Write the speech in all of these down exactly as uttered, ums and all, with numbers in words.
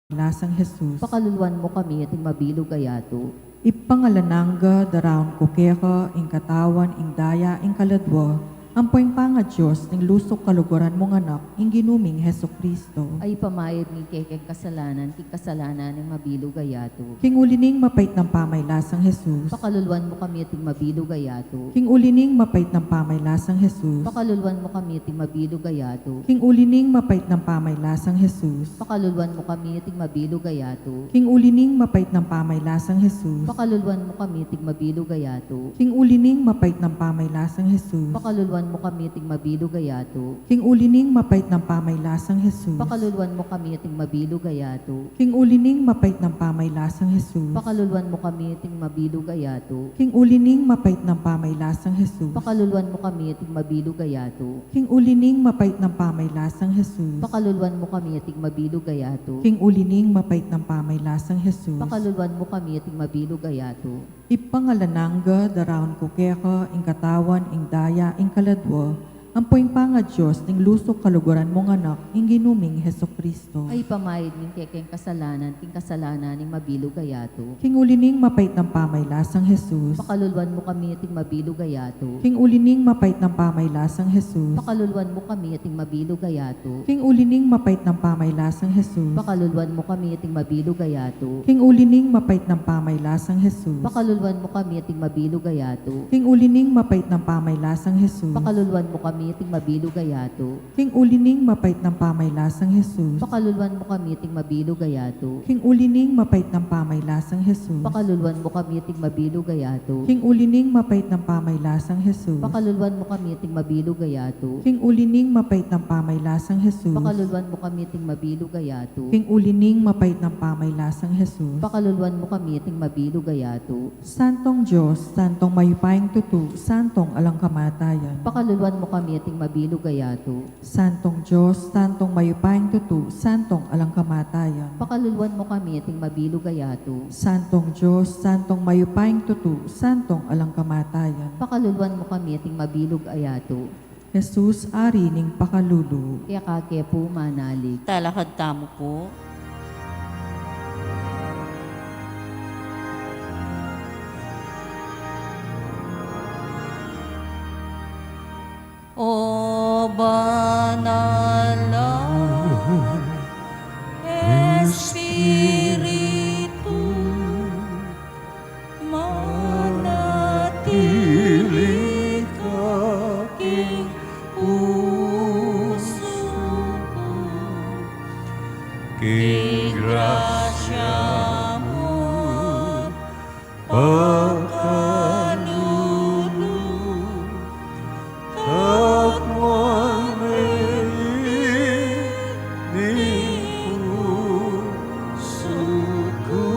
Lasang Jesus. Pakaluluan mu kami at ing mabilug a yatu. Ibpa nang alang angga, daraun ku keka ing katawan, ing daya, ing kaladwa, ampo ing pangaDios ning lusuk kaluguran mung Anak, ing Ginu ming Jesucristo. Ay pamayad ning kekeng kasalanan, king kasalanan ning mabilug a yatu. King uli ning mapait nang pamaglasang Jesus. Pakaluluan mu kami at ing mabilug a yatu. King uli ning mapait nang pamaglasang Jesus. Pakaluluan mu kami at ing mabilug a yatu. King uli ning mapait nang pamaglasang Jesus. Pakaluluan mu kami at ing mabilug a yatu. King uli ning mapait nang pamaglasang Jesus. Pakaluluan mu kami at ing mabilug a yatu. King uli ning mapait nang pamaglasang Jesus. Pakaluluan mu kami at ing mabilug a yatu. King uli ning mapait nang pamaglasang Jesus. Pakaluluan mu kami at ing mabilug a yatu. King uli ning mapait nang pamaglasang Jesus. Pakaluluan mu kami at ing mabilug a yatu. King uli ning mapait nang pamaglasang Jesus. Pakaluluan mu kami at ing mabilug a yatu. King uli ning mapait nang pamaglasang Jesus. Pakaluluan mu kami at ing mabilug a yatu. King uli ning mapait nang pamaglasang Jesus. Pakaluluan mu kami at ing mabilug a yatu. Ibpa nang alang angga, daraun ku keka ing katawan, ing daya, ing kaladwa, ampo ing pangaDios ning lusuk kaluguran mung Anak, ing Ginu ming Jesucristo. Ay pamayad ning kekeng kasalanan, king kasalanan ning mabilug a yatu. King uli ning mapait nang pamaglasang Jesus. Pakaluluan mu kami at ing mabilug a yatu. King uli ning mapait nang pamaglasang Jesus. Pakaluluan mu kami at ing mabilug a yatu. King uli ning mapait nang pamaglasang Jesus. Pakaluluan mu kami at ing mabilug a yatu. King uli ning mapait nang pamaglasang Jesus. Pakaluluan mu kami at ing mabilug a yatu. King uli ning mapait nang pamaglasang Jesus. Pakaluluan mu kami at ing mabilug a yatu. King uli ning mapait nang pamaglasang Jesus. Pakaluluan mu kami at ing mabilug a yatu. King uli ning mapait nang pamaglasang Jesus. Pakaluluan mu kami at ing mabilug a yatu. King uli ning mapait nang pamaglasang Jesus. Pakaluluan mu kami at ing mabilug a yatu. King uli ning mapait nang pamaglasang Jesus. Pakaluluan mu kami at ing mabilug a yatu. King uli ning mapait nang pamaglasang Jesus. Pakaluluan mu kami at ing mabilug a yatu. Santong Dios, Santong mayupayang tutu, Santong alang kamatayan. Pakaluluan mu kami at ing mabilug a yatu. Santong Dios, Santong mayupayang tutu, Santong alang kamatayan. Pakaluluan mu kami at ing mabilug a yatu. Santong Dios, Santong mayupayang tutu, Santong alang kamatayan. Pakaluluan mu kami at ing mabilug a yatu. Jesus, Ari ning pakalulu. Keka ke pu manalig. Talakad tamu pu. O banal a Espiritu, manatili ka king pusu ku, king grasya mu pakalulu, katmuan me ing pusu ku,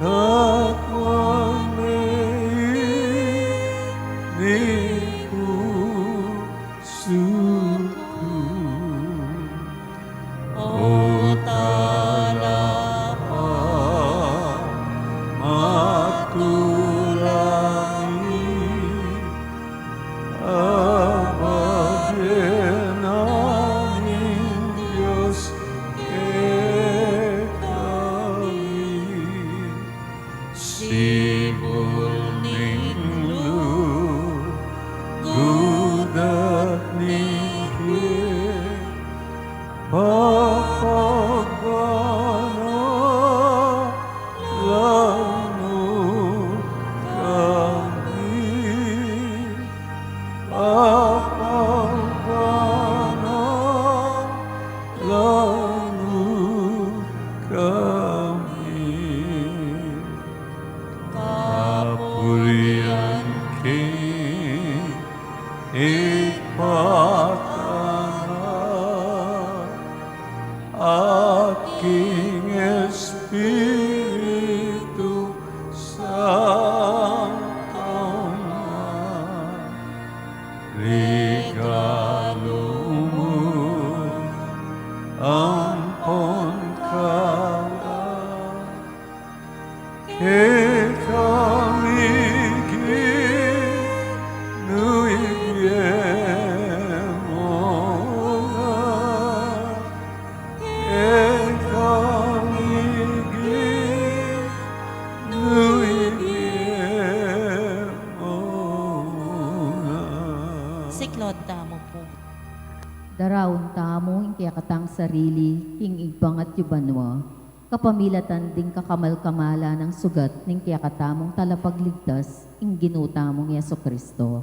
katmuan me ing pusu ku. O talapang matulangin, Abad na ning Dios kekami. Sibul ning lugud at ning keng papagbanal, banal kami. Papagbanal kami. Kapurian king Ibpa, Anak, at king Espiritu Santo man, regalu mu ampon kalag kekami, Ginu, ibie mu na, e Siklaud tamu pu. Daraun tamu ing kekatang sarili king Ibpang atiu banua, kapamilatan ding kakamal-kamalan nang sugat ning kekatamung Talapagligtas, ing Ginu tamung Jesucristo.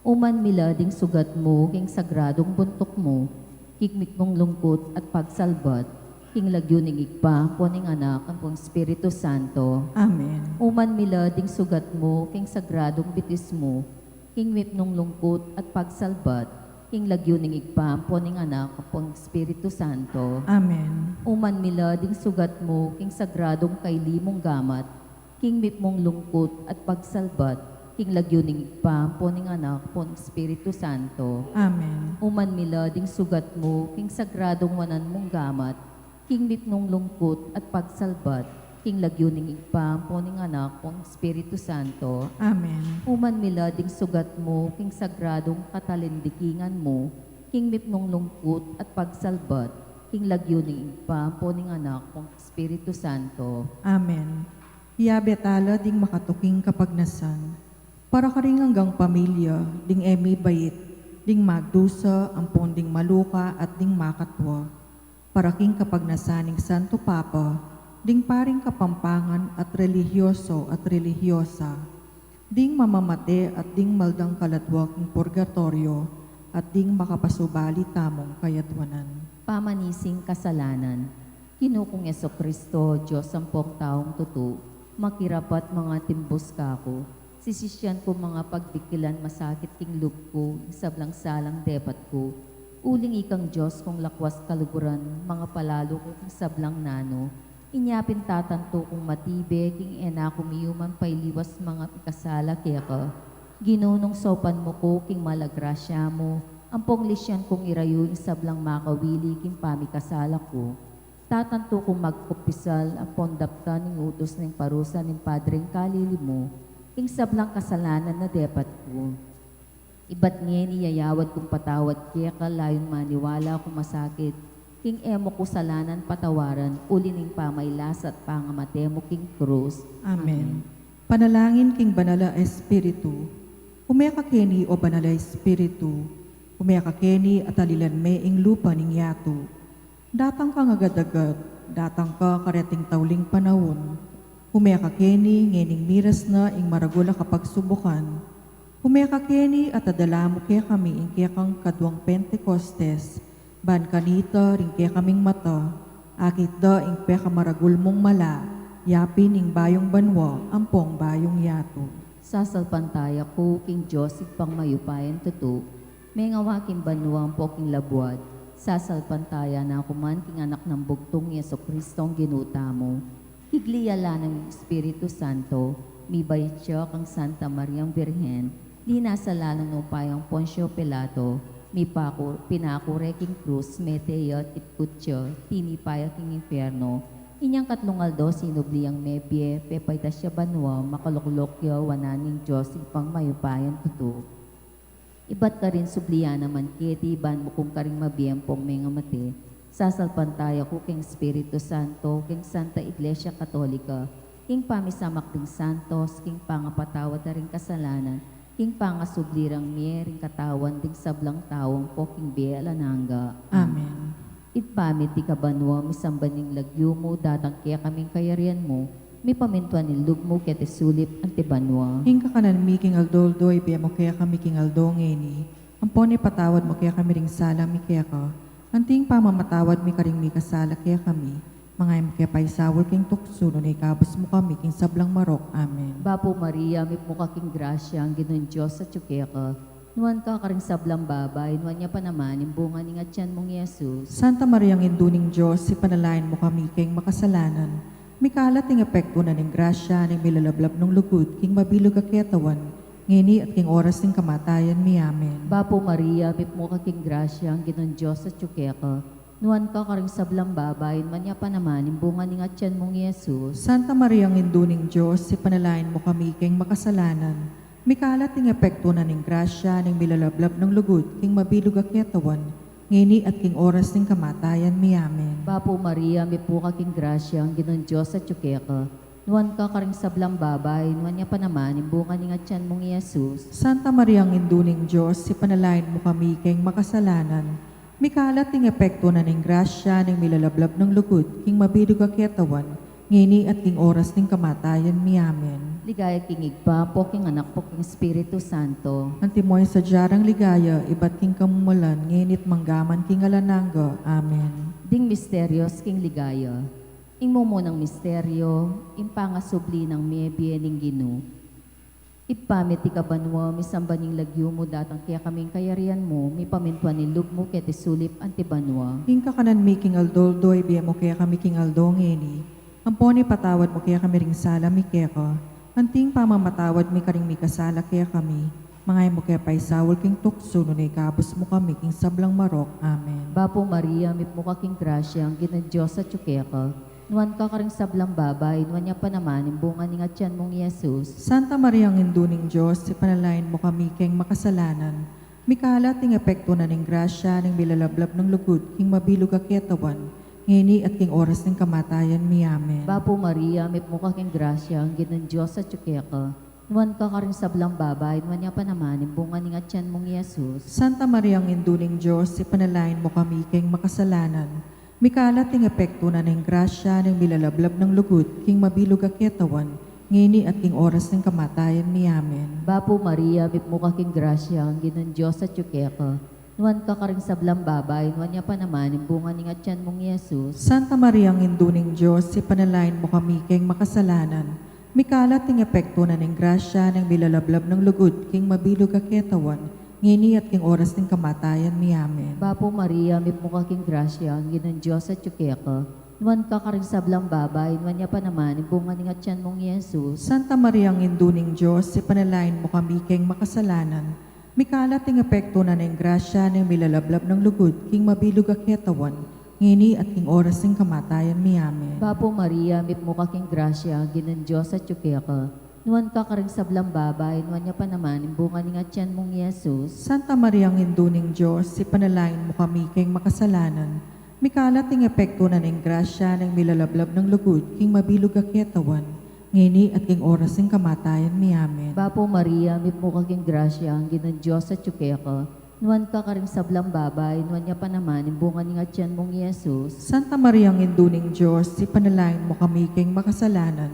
Uman mila ding sugat mu king sagradung buntuk mu, king mipnung lungkut at pagsalbat, king lagyu ning Ibpa, ampo ning Anak, ampo ning Espiritu Santo. Amen. Uman mila ding sugat mu king sagradung bitis mu, king mipnung lungkut at pagsalbat, king lagyu ning Ibpa, ampo ning Anak, ampo ning Espiritu Santo. Amen. Uman mila ding sugat mu king sagradung kaili mung gamat, king mipnung lungkut at pagsalbat, king lagyu ning Ibpa, ampo ning Anak, ampo ning Espiritu Santo. Amen. Uman mila ding sugat mu king sagradung wanan mung gamat, king mipnung lungkut at pagsalbat, king lagyu ning Ibpa, ampo ning Anak, ampo ning Espiritu Santo. Amen. Uman mila ding sugat mu king sagradung katalindikingan mu, king mipnung lungkut at pagsalbat, king lagyu ning Ibpa, ampo ning Anak, ampo ning Espiritu Santo. Amen. Yabe tala ding makatuking kapagnasan. Para karing anggang pamilya, ding e mibait, ding magdusa, ampon ding maluka at ding makatua. Para king kapagnasan ning Santo Papa, ding paring Kapampangan at relihiyoso at relihiyosa, ding mamamate at ding maldang kaladwa king purgatoryo, at ding makapasubali tamung kayadwanan. Pamanising kasalanan. Ginu kung Jesucristo, Dios ampong taung tutu, makirapat mangatimbus kaku. Sisisian ku mangapagbikilan masakit king lub ku ing sablang salang depat ku. Uling ikang Dios kung lakwas kaluguran, mangapalalu ku king sablang nanu. Inya pin tatantu kung matibe king e na ku miyuman pailiwas mangapikasala keka. Ginu, nung saupan mu ku king mal a grasya mu, ampong lisian kung irayu ing sablang makawili king pamikasala ku. Tatantu kung magkumpisal ampong daptan ing utus ning parusa ning Padring kalili mu, ing sablang kasalanan na depat ku. Ibat ngeni yayawad kung patawad keka layun maniwala kung masakit king e mu ku salanan patawaran uli ning pamailasa at pangamate mu king krus. Amen. Amen. Panalangin king Banal a Espiritu. Ume ka keni, o Banal a Espiritu, ume ka keni at alilan me ing lupa ning yatu. Datang kang agad-agad, datang ka kareting tauling panaun. Ume ka keni ngening miras na ing maragul a kapagsubukan. Ume ka keni at adala mu kekami ing kekang kaduang Pentecostes, ban kanita ring kekaming mata, akit da ing pekamaragul mung mala, yapin ing bayung banua ampong bayung yatu. Sasalpantaya ku king Dios Ibpang mayupayang tutu, mengawa king banua ampo king labuad. Sasalpantaya na ku man king Anak nang bugtung, Jesucristong Ginu tamu. King lia la ning Espiritu Santo, mibait ya kang Santa Mariang Birhen, linasa la nung nupayang Poncio Pilato, mipaku-, pinaku re king krus, mete ya, tipkut ya, tinipa ya king impierno. Inyang katlung aldo sinubli yang mebie, pepaitas ya banua, makalukluk ya wanan ning Dios Ibpang mayupayang tutu. Ibat karin sublian naman keti ban mukung karing mabie ampong mengamate. Sasalpantaya ku king Espiritu Santo, king Santa Iglesia Katolika, king pamisamak ding santos, king pangapatawad da ring kasalanan, king pangasubli rang mie ring katawan ding sablang tau ampo king bie alang angga. Amen. Ibpa mi atiu ka banua, misamban ing lagyu mu, datang kekami ing kayarian mu, mipamintuan ing lub mu keti sulip anti banua. Ing kakanan mi king aldo-aldo ibie mu kekami king aldo ngeni, ampon ipatawad mu kekami ring sala mi keka, anti ing pamamatawad mi karing mikasala kekami. Manga e mu ke paisaul king tuksu, nune ikabus mu kami king sablang marok. Amen. Bapu Maria, mipnu ka king grasya, ing Ginung Dios atiu keka. Nuan ka karing sablang babai, nuan ya pa naman ing bunga ning atian mung Jesus. Santa Mariang Indu ning Dios, ipanalangin mu kami keng makasalanan, mikalat ing epektu na ning grasya ning milalablab nung lugud king mabilug a ketawan, ngeni at king oras ning kamatayan mi. Amen. Bapu Maria, mipnu ka king grasya, ing Ginung Dios atiu keka. Nuan ka karing sablang babai, nuan ya pa naman ing bunga ning atian mung Jesus. Santa Mariang Indu ning Dios, ipanalangin mu kami keng makasalanan, mikalat ing epektu na ning grasya ning milalablab nung lugud king mabilug a ketawan, ngeni at king oras ning kamatayan mi. Amen. Bapu Maria, mipnu ka king grasya, ing Ginung Dios atiu keka. Nuan ka karing sablang babai, nuan ya pa naman ing bunga ning atian mung i Jesus. Santa Maria, Indu ning Dios, ipanalangin mu kami king makasalanan, mikalat ing epektu na ning grasya ning milalablab nang lugud king mabilug a ketawan, ngeni at king oras ning kamatayan mi. Amen. Ligaya king Ibpa, ampo king Anak, ampo king Espiritu Santo. Antimo ing sadya rang ligaya, ibat king kamumulan, ngeni at manggaman king alang angga. Amen. Ding misterios king ligaya. Ing mumunang misteryo, ing pangasubli nang mie ning Ginu. Ibpa mi, atiu ka banua, misamban ya ing lagyu mu, datang kekami ing kayarian mu, mipamintuan ing lub mu keti sulip anti banua. Ing kakanan mi king aldo-aldo ibie mu kekami king aldo ngeni. Ampon ipatawad mu kekami ring sala mi keka, anti ing pamamatawad mi karing mikasala kekami. Manga e mu ke paisaul king tuksu, nune ikabus mu kami king sablang marok. Amen. Bapu Maria, mipmu ka king grasya, ing Ginung Dios atiu keka. Nuan ka karing sablang babai, nuan ya pa naman ing bunga ning atian mung i Jesus. Santa Maria, Indu ning Dios, ipanalangin mu kami king makasalanan, mikalat ing epektu na ning grasya ning milalablab nang lugud king mabilug a ketawan, ngeni at king oras ning kamatayan mi. Amen. Bapu Maria, mipmu ka king grasya, ing Ginung Dios atiu keka. Nuan ka karing sablang babai, nuan ya pa naman ing bunga ning atian mung i Jesus. Santa Maria, Indu ning Dios, ipanalangin mu kami king makasalanan, mikalat ing epektu na ning grasya ning milalablab nang lugud king mabilug a ketawan, ngeni at king oras ning kamatayan mi. Amen. Bapu Maria, mipmu ka king grasya, ing Ginung Dios atiu keka. Nuan ka karing sablang babai, nuan ya pa naman ing bunga ning atian mung i Jesus. Santa Maria, Indu ning Dios, ipanalangin mu kami king makasalanan, mikalat ing epektu na ning grasya ning milalablab nang lugud king mabilug a ketawan, ngeni at king oras ning kamatayan mi. Amen. Bapu Maria, mipmu ka king grasya, ing Ginung Dios atiu keka. Nuan ka karing sablang babai, nuan ya pa naman ing bunga ning atian mung i Jesus. Santa Maria, Indu ning Dios, ipanalangin mu kami king makasalanan, mikalat ing epektu na ning grasya ning milalablab nang lugud king mabilug a ketawan, ngeni at king oras ning kamatayan mi. Amen. Bapu Maria, mipmu ka king grasya, ing Ginung Dios atiu keka. Nuan ka karing sablang babai, nuan ya pa naman ing bunga ning atian mung i Jesus. Santa Maria, Indu ning Dios, ipanalangin mu kami king makasalanan, mikalat ing epektu na ning grasya ning milalablab nang lugud king mabilug a ketawan, ngeni at king oras ning kamatayan mi. Amen. Bapu Maria, mipmu ka king grasya, ing Ginung Dios atiu keka. Nuan ka karing sablang babai, nuan ya pa naman ing bunga ning atian mung i Jesus. Santa Maria, Indu ning Dios, ipanalangin mu kami king makasalanan,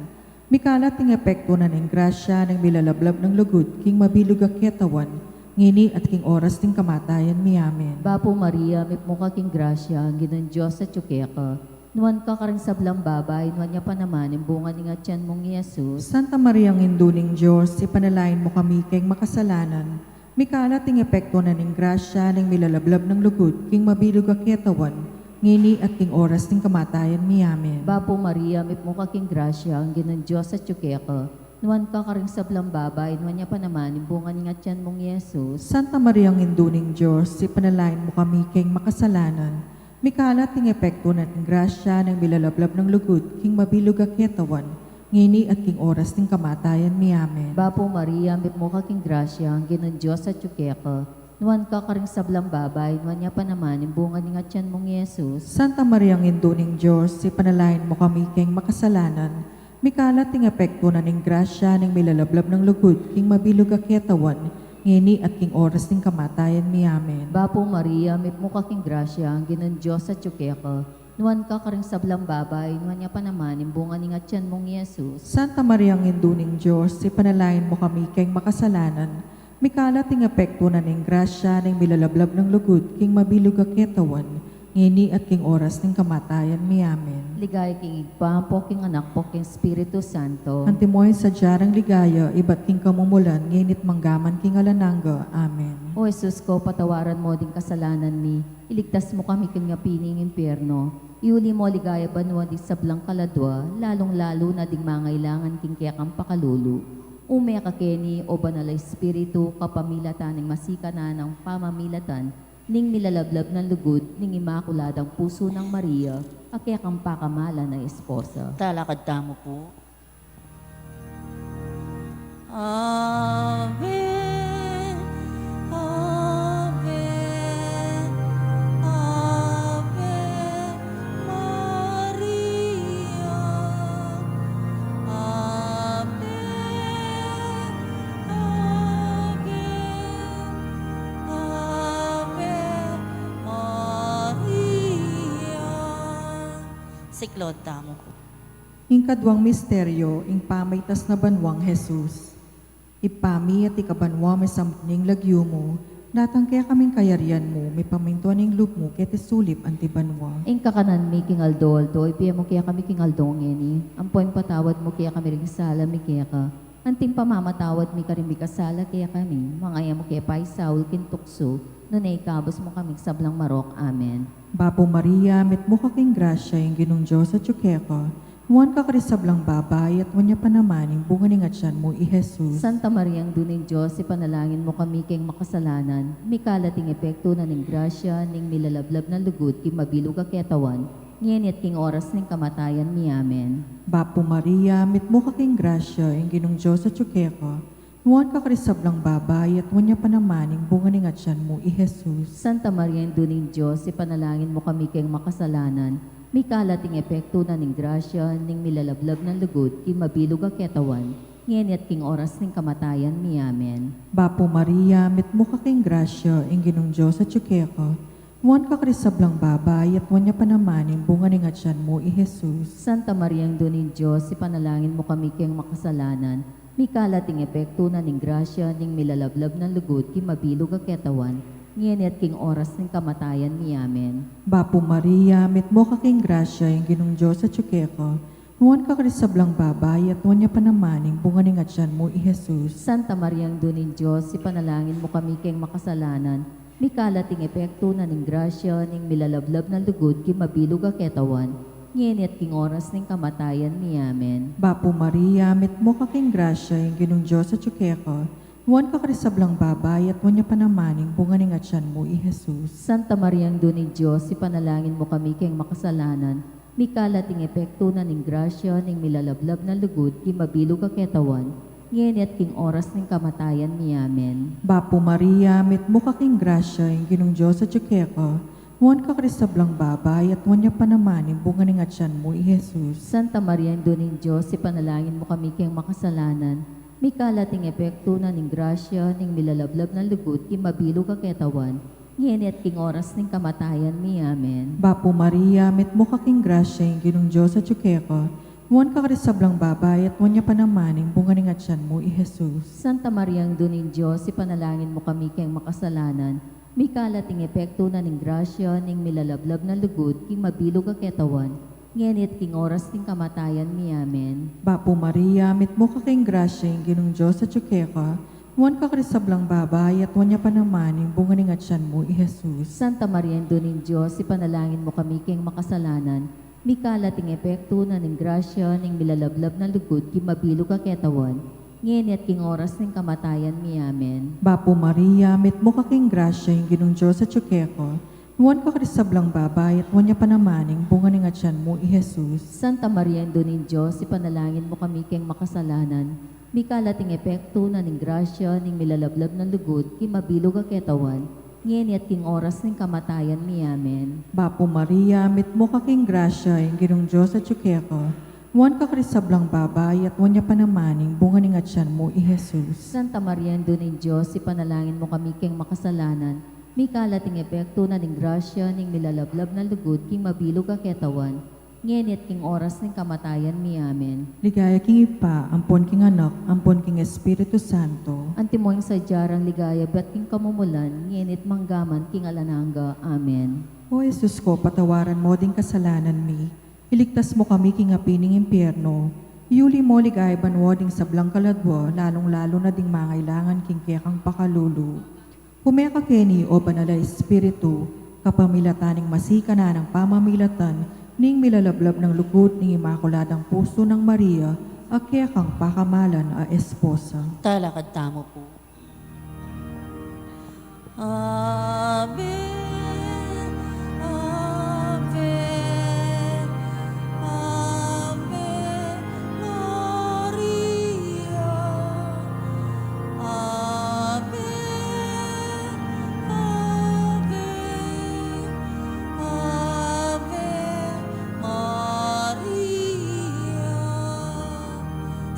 mikalat ing epektu na ning grasya ning milalablab nang lugud king mabilug a ketawan, ngeni at king oras ning kamatayan mi. Amen. Bapu Maria, mipmu ka king grasya, ing Ginung Dios atiu keka. Nuan ka karing sablang babai, nuan ya pa naman ing bunga ning atian mung i Jesus. Santa Maria, Indu ning Dios, ipanalangin mu kami king makasalanan, mikalat ing epektu na ning grasya ning milalablab nang lugud king mabilug a ketawan, ngeni at king oras ning kamatayan mi. Amen. Bapu Maria, mipmu ka king grasya, ing Ginung Dios atiu keka. Nuan ka karing sablang babai, nuan ya pa naman ing bunga ning atian mung i Jesus. Santa Maria, Indu ning Dios, ipanalangin mu kami king makasalanan, mikalat ing epektu na ning grasya ning milalablab nang lugud king mabilug a ketawan, ngeni at king oras ning kamatayan mi. Amen. Bapu Maria, mipmu ka king grasya, ing Ginung Dios atiu keka. Nuan ka karing sablang babai, nuan ya pa naman ing bunga ning atian mung i Jesus. Santa Maria, Indu ning Dios, ipanalangin mu kami king makasalanan, mikalat ing epektu na ning grasya ning milalablab nang lugud king mabilug a ketawan, ngeni at king oras ning kamatayan mi. Amen. Bapu Maria, mipmu ka king grasya, ing Ginung Dios atiu keka. Nuan ka karing sablang babai, nuan ya pa naman ing bunga ning atian mung i Jesus. Santa Maria, Indu ning Dios, ipanalangin mu kami king makasalanan, mikalat ing epektu na ning grasya ning milalablab nang lugud king mabilug a ketawan, ngeni at king oras ning kamatayan mi. Amen. Ligaya king Ibpa, ampo king Anak, ampo king Espiritu Santo. Antimo ing sadya rang ligaya, ibat king kamumulan, ngeni at manggaman king alang angga. Amen. O Jesus ko, patawaran mo ding kasalanan mi, iligtas mo kami king api ning impyerno, iuli mo king ligaya banua ding sablang kaladua, lalung-lalu na ding mangailangan king kekang pakalulu. Ume ka keni, o Banal a Espiritu, kapamilatan ning masikan a pamamilatan ning milalablab nang lugud ning Imakuladang Pusu nang Maria, a kekang pakamalan a esposa. Talakad tamu pu. Ave, Ave, Ave Maria. Siklaud tamu pu. Ing kaduang misteryo, ing pamaitas na banwang Jesus. Ibpa mi, atiu ka banua, misamban ing lagyu mu, datang kekami ing kayarian mu, mipamintuan ing lub mu keti sulip anti banua. Ing kakanan mi king aldo-aldo ibie mu kekami king aldo ngeni, ampo ipatawad mu kekami ring sala mi keka, anti ing pamamatawad mi karing mikasala kekami, manga e mu ke paisaul king tuksu, nune ikabus mu kami king sablang marok. Amen. Bapu Maria, mitmu ka king grasya, ing Ginung Dios atiu keka, nuan ka karing sablang babai, at nuan ya pa naman ing bunga ning atian mu, i Jesus. Santa Maria, Indu ning Dios, ipanalangin mu kami keng makasalanan, mikalat ing epektu na ning grasya ning milalablab nang lugud king mabilug a ketawan, ngeni at king oras ning kamatayan mi. Amen. Bapu Maria, mitmu ka king grasya, ing Ginung Dios atiu keka, nuan ka karing sablang babai, at nuan ya pa naman ing bunga ning atian mu, i Jesus. Santa Maria, Indu ning Dios, ipanalangin mu kami keng makasalanan, mikalat ing epektu na ning grasya ning milalablab nang lugud king mabilug a ketawan, ngeni at king oras ning kamatayan mi. Amen. Bapu Maria, mitmu ka king grasya, ing Ginung Dios atiu keka, nuan ka karing sablang babai, at nuan ya pa naman ing bunga ning atian mu, i Jesus. Santa Maria, Indu ning Dios, ipanalangin mu kami keng makasalanan, mikalat ing epektu na ning grasya ning milalablab nang lugud king mabilug a ketawan, ngeni at king oras ning kamatayan mi. Amen. Bapu Maria, mitmu ka king grasya, ing Ginung Dios atiu keka, nuan ka karing sablang babai, at nuan ya pa naman ing bunga ning atian mu, i Jesus. Santa Maria, Indu ning Dios, ipanalangin mu kami keng makasalanan, mikalat ing epektu na ning grasya ning milalablab nang lugud king mabilug a ketawan, ngeni at king oras ning kamatayan mi. Amen. Bapu Maria, mitmu ka king grasya, ing Ginung Dios atiu keka, nuan ka karing sablang babai, at nuan ya pa naman ing bunga ning atian mu, i Jesus. Santa Maria, Indu ning Dios, ipanalangin mu kami keng makasalanan, mikalat ing epektu na ning grasya ning milalablab nang lugud king mabilug a ketawan, ngeni at king oras ning kamatayan mi. Amen. Bapu Maria, mitmu ka king grasya, ing Ginung Dios atiu keka, nuan ka karing sablang babai, at nuan ya pa naman ing bunga ning atian mu, i Jesus. Santa Maria, Indu ning Dios, ipanalangin mu kami keng makasalanan, mikalat ing epektu na ning grasya ning milalablab nang lugud king mabilug a ketawan, ngeni at king oras ning kamatayan mi. Amen. Bapu Maria, mitmu ka king grasya, ing Ginung Dios atiu keka, nuan ka karing sablang babai, at nuan ya pa naman ing bunga ning atian mu, i Jesus. Santa Maria, Indu ning Dios, ipanalangin mu kami keng makasalanan, mikalat ing epektu na ning grasya ning milalablab nang lugud king mabilug a ketawan, ngeni at king oras ning kamatayan mi. Amen. Bapu Maria, mitmu ka king grasya, ing Ginung Dios atiu keka, nuan ka karing sablang babai, at nuan ya pa naman ing bunga ning atian mu, i Jesus. Santa Maria, Indu ning Dios, ipanalangin mu kami keng makasalanan, mikalat ing epektu na ning grasya ning milalablab nang lugud king mabilug a ketawan, ngeni at king oras ning kamatayan mi. Amen. Bapu Maria, mitmu ka king grasya, ing Ginung Dios atiu keka, nuan ka karing sablang babai, at nuan ya pa naman ing bunga ning atian mu, i Jesus. Santa Maria, Indu ning Dios, ipanalangin mu kami keng makasalanan, mikalat ing epektu na ning grasya ning milalablab nang lugud king mabilug a ketawan, ngeni at king oras ning kamatayan mi. Amen. Bapu Maria, mitmu ka king grasya, ing Ginung Dios atiu keka, nuan ka karing sablang babai, at nuan ya pa naman ing bunga ning atian mu, i Jesus. Santa Maria, Indu ning Dios, ipanalangin mu kami keng makasalanan, mikalat ing epektu na ning grasya ning milalablab nang lugud king mabilug a ketawan, ngeni at king oras ning kamatayan mi. Amen. Ligaya king Ibpa, ampon king Anak, ampon king Espiritu Santo. Antimo ing sadya rang ligaya ibat king kamumulan, ngeni at manggaman king alang angga. Amen. O Jesus ko, patawaran mo ding kasalanan mi, iligtas mo kami king api ning impyerno, iyuli mo king banua ding sablang kaladua, lalung-lalu na ding mangailangan king kekang pakalulu. Ume ka keni, o Banal a Espiritu, kapamilatan ning masikan a pamamilatan ning milalablab nang lugud ning Imakuladang Pusu nang Maria, a kekang pakamalan a esposa. Talakad tamu pu. Ave, Ave, Ave Maria. Ave, Ave, Ave Maria.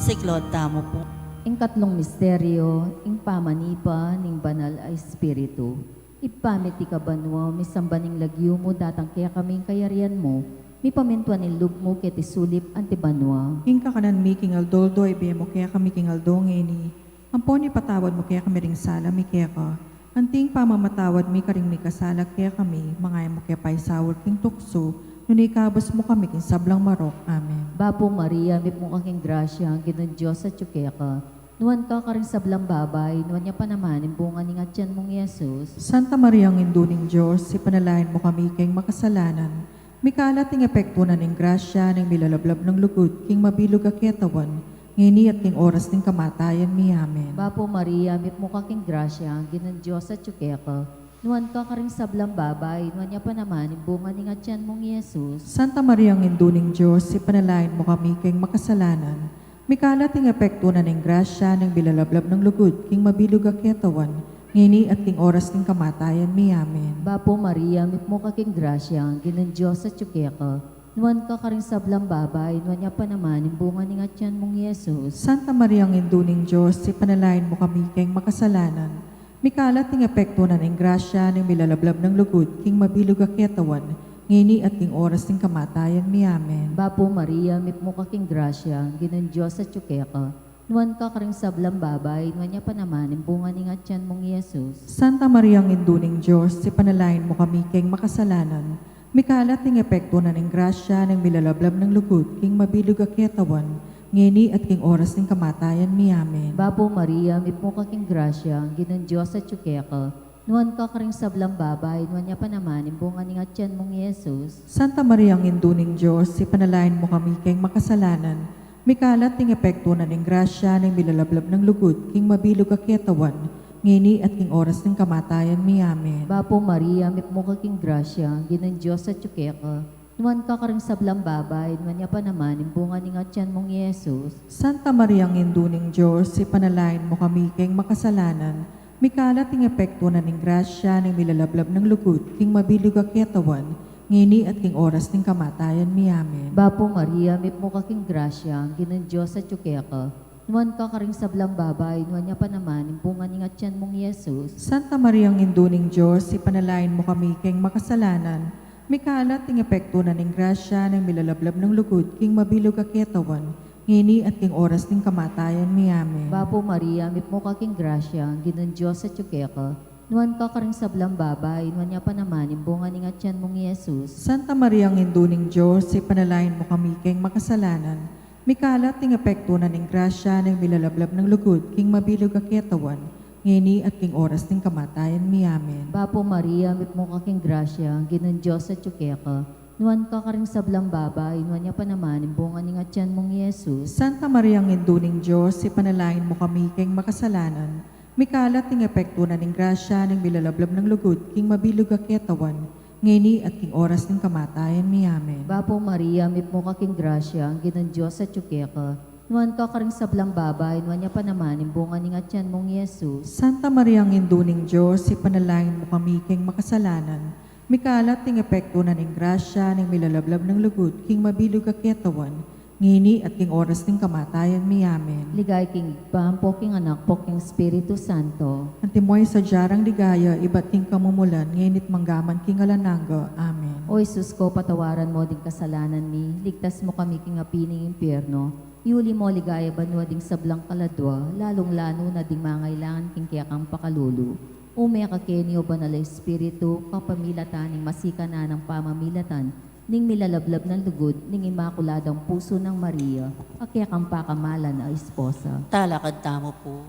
Siklaud tamu pu. Ing katlung misteryo, ing pamanipa ning Banal a Espiritu. Ibpa mi, atiu ka banua, misamban ing lagyu mu, datang kekami ing kayarian mu, Mipamintuan ing lub mu keti sulip anti banua. Ing kakanan mi king aldo-aldo ibie mu kekami king aldo ngeni. Ampon ipatawad mu kekami ring sala mi keka, anti ing pamamatawad mi karing mikasala kekami. Manga e mu ke paisaul king tuksu, nune ikabus mu kami king sablang marok. Amen. Bapu Maria, mipmu ka king grasya, ing Ginung Dios atyu keka. Nuan ka karing sablang babai, nuan ya pa naman ing bunga ning atian mung Jesus. Santa Maria, Indu ning Dios, ipanalangin mu kami keng makasalanan, mikalat ing epektu na ning grasya ning milalablab nang lugud king mabilug a ketawan, ngeni at king oras ning kamatayan mi. Amen. Bapu Maria, mipmu ka king grasya, ing Ginung Dios atyu keka. Nuan ka karing sablang babai, nuan ya pa naman ing bunga ning atian mung Jesus. Santa Maria, Indu ning Dios, ipanalangin mu kami keng makasalanan, mikalat ing epektu na ning grasya ning milalablab nang lugud king mabilug a ketawan, ngeni at king oras ning kamatayan mi. Amen. Bapu Maria, mipmu ka king grasya, ing Ginung Dios atyu keka. Nuan ka karing sablang babai, nuan ya pa naman ing bunga ning atian mung Jesus. Santa Maria, Indu ning Dios, ipanalangin mu kami keng makasalanan, mikalat ing epektu na ning grasya ning milalablab nang lugud king mabilug a ketawan, ngeni at king oras ning kamatayan mi. Amen. Bapu Maria, mipmu ka king grasya, ing Ginung Dios atyu keka. Nuan ka karing sablang babai, nuan ya pa naman ing bunga ning atian mung Jesus. Santa Maria, Indu ning Dios, ipanalangin mu kami keng makasalanan, mikalat ing epektu na ning grasya ning milalablab nang lugud king mabilug a ketawan, ngeni at king oras ning kamatayan mi. Amen. Bapu Maria, mipmu ka king grasya, ing Ginung Dios atyu keka. Nuan ka karing sablang babai, nuan ya pa naman ing bunga ning atian mung Jesus. Santa Maria, Indu ning Dios, ipanalangin mu kami keng makasalanan, mikalat ing epektu na ning grasya ning milalablab nang lugud king mabilug a ketawan, ngeni at king oras ning kamatayan mi. Amen. Bapu Maria, mipmu ka king grasya, ing Ginung Dios atyu keka. Nuan ka karing sablang babai, nuan ya pa naman ing bunga ning atian mung Jesus. Santa Maria, Indu ning Dios, ipanalangin mu kami keng makasalanan, mikalat ing epektu na ning grasya ning milalablab nang lugud king mabilug a ketawan, ngeni at king oras ning kamatayan mi. Amen. Bapu Maria, mipmu ka king grasya, ing Ginung Dios atyu keka. Nuan ka karing sablang babai, nuan ya pa naman ing bunga ning atian mung Jesus. Santa Maria, Indu ning Dios, ipanalangin mu kami keng makasalanan, mikalat ing epektu na ning grasya ning milalablab nang lugud king mabilug a ketawan, ngeni at king oras ning kamatayan mi. Amen. Bapu Maria, mipmu ka king grasya, ing Ginung Dios atyu keka. Nuan ka karing sablang babai, nuan ya pa naman ing bunga ning atian mung Jesus. Santa Maria, Indu ning Dios, ipanalangin mu kami keng makasalanan, mikalat ing epektu na ning grasya ning milalablab nang lugud king mabilug a ketawan, ngeni at king oras ning kamatayan mi. Amen. Bapu Maria, mipmu ka king grasya, ing Ginung Dios atyu keka. Nuan ka karing sablang babai, nuan ya pa naman ing bunga ning atian mung Jesus. Santa Maria, Indu ning Dios, ipanalangin mu kami keng makasalanan, mikalat ing epektu na ning grasya ning milalablab nang lugud king mabilug a ketawan, ngeni at king oras ning kamatayan mi. Amen. Bapu Maria, mipmu ka king grasya, ing Ginung Dios atyu keka. Nuan ka karing sablang babai, nuan ya pa naman ing bunga ning atian mung Jesus. Santa Maria, Indu ning Dios, ipanalangin mu kami keng makasalanan, mikalat ing epektu na ning grasya ning milalablab nang lugud king mabilug a ketawan, ngeni at king oras ning kamatayan mi. Amen. Ligaya king Ibpa, ampo king Anak, ampo king Espiritu Santo. Antimo ing sadya rang ligaya ibat king kamumulan, ngeni at manggaman king alang angga. Amen. O Jesus ko, patawaran mo ding kasalanan mi, ligtas mo kami king api ning impyerno, iuli mo king ligaya banua ding sablang kaladua, lalung-lalu na ding mangailangan king kekang pakalulu. Ume ka keni, o Banal a Espiritu, kapamilatan ning masikan a nang pamamilatan ning milalablab nang lugud ning Imakuladang Pusu nang Maria, a kekang pakamalan a esposa. Talakad tamu pu.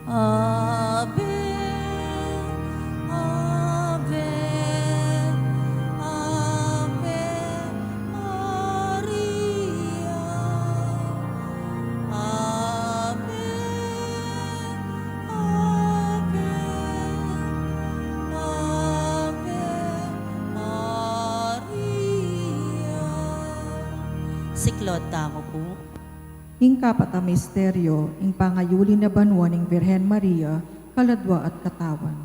Ave, Ave, Ave Maria. Ave, Ave, Ave Maria. Siklaud tamu pu. Ing kapat a misteryo, ing pangayuli na banua ning Virgen Maria, kaladua at katawan.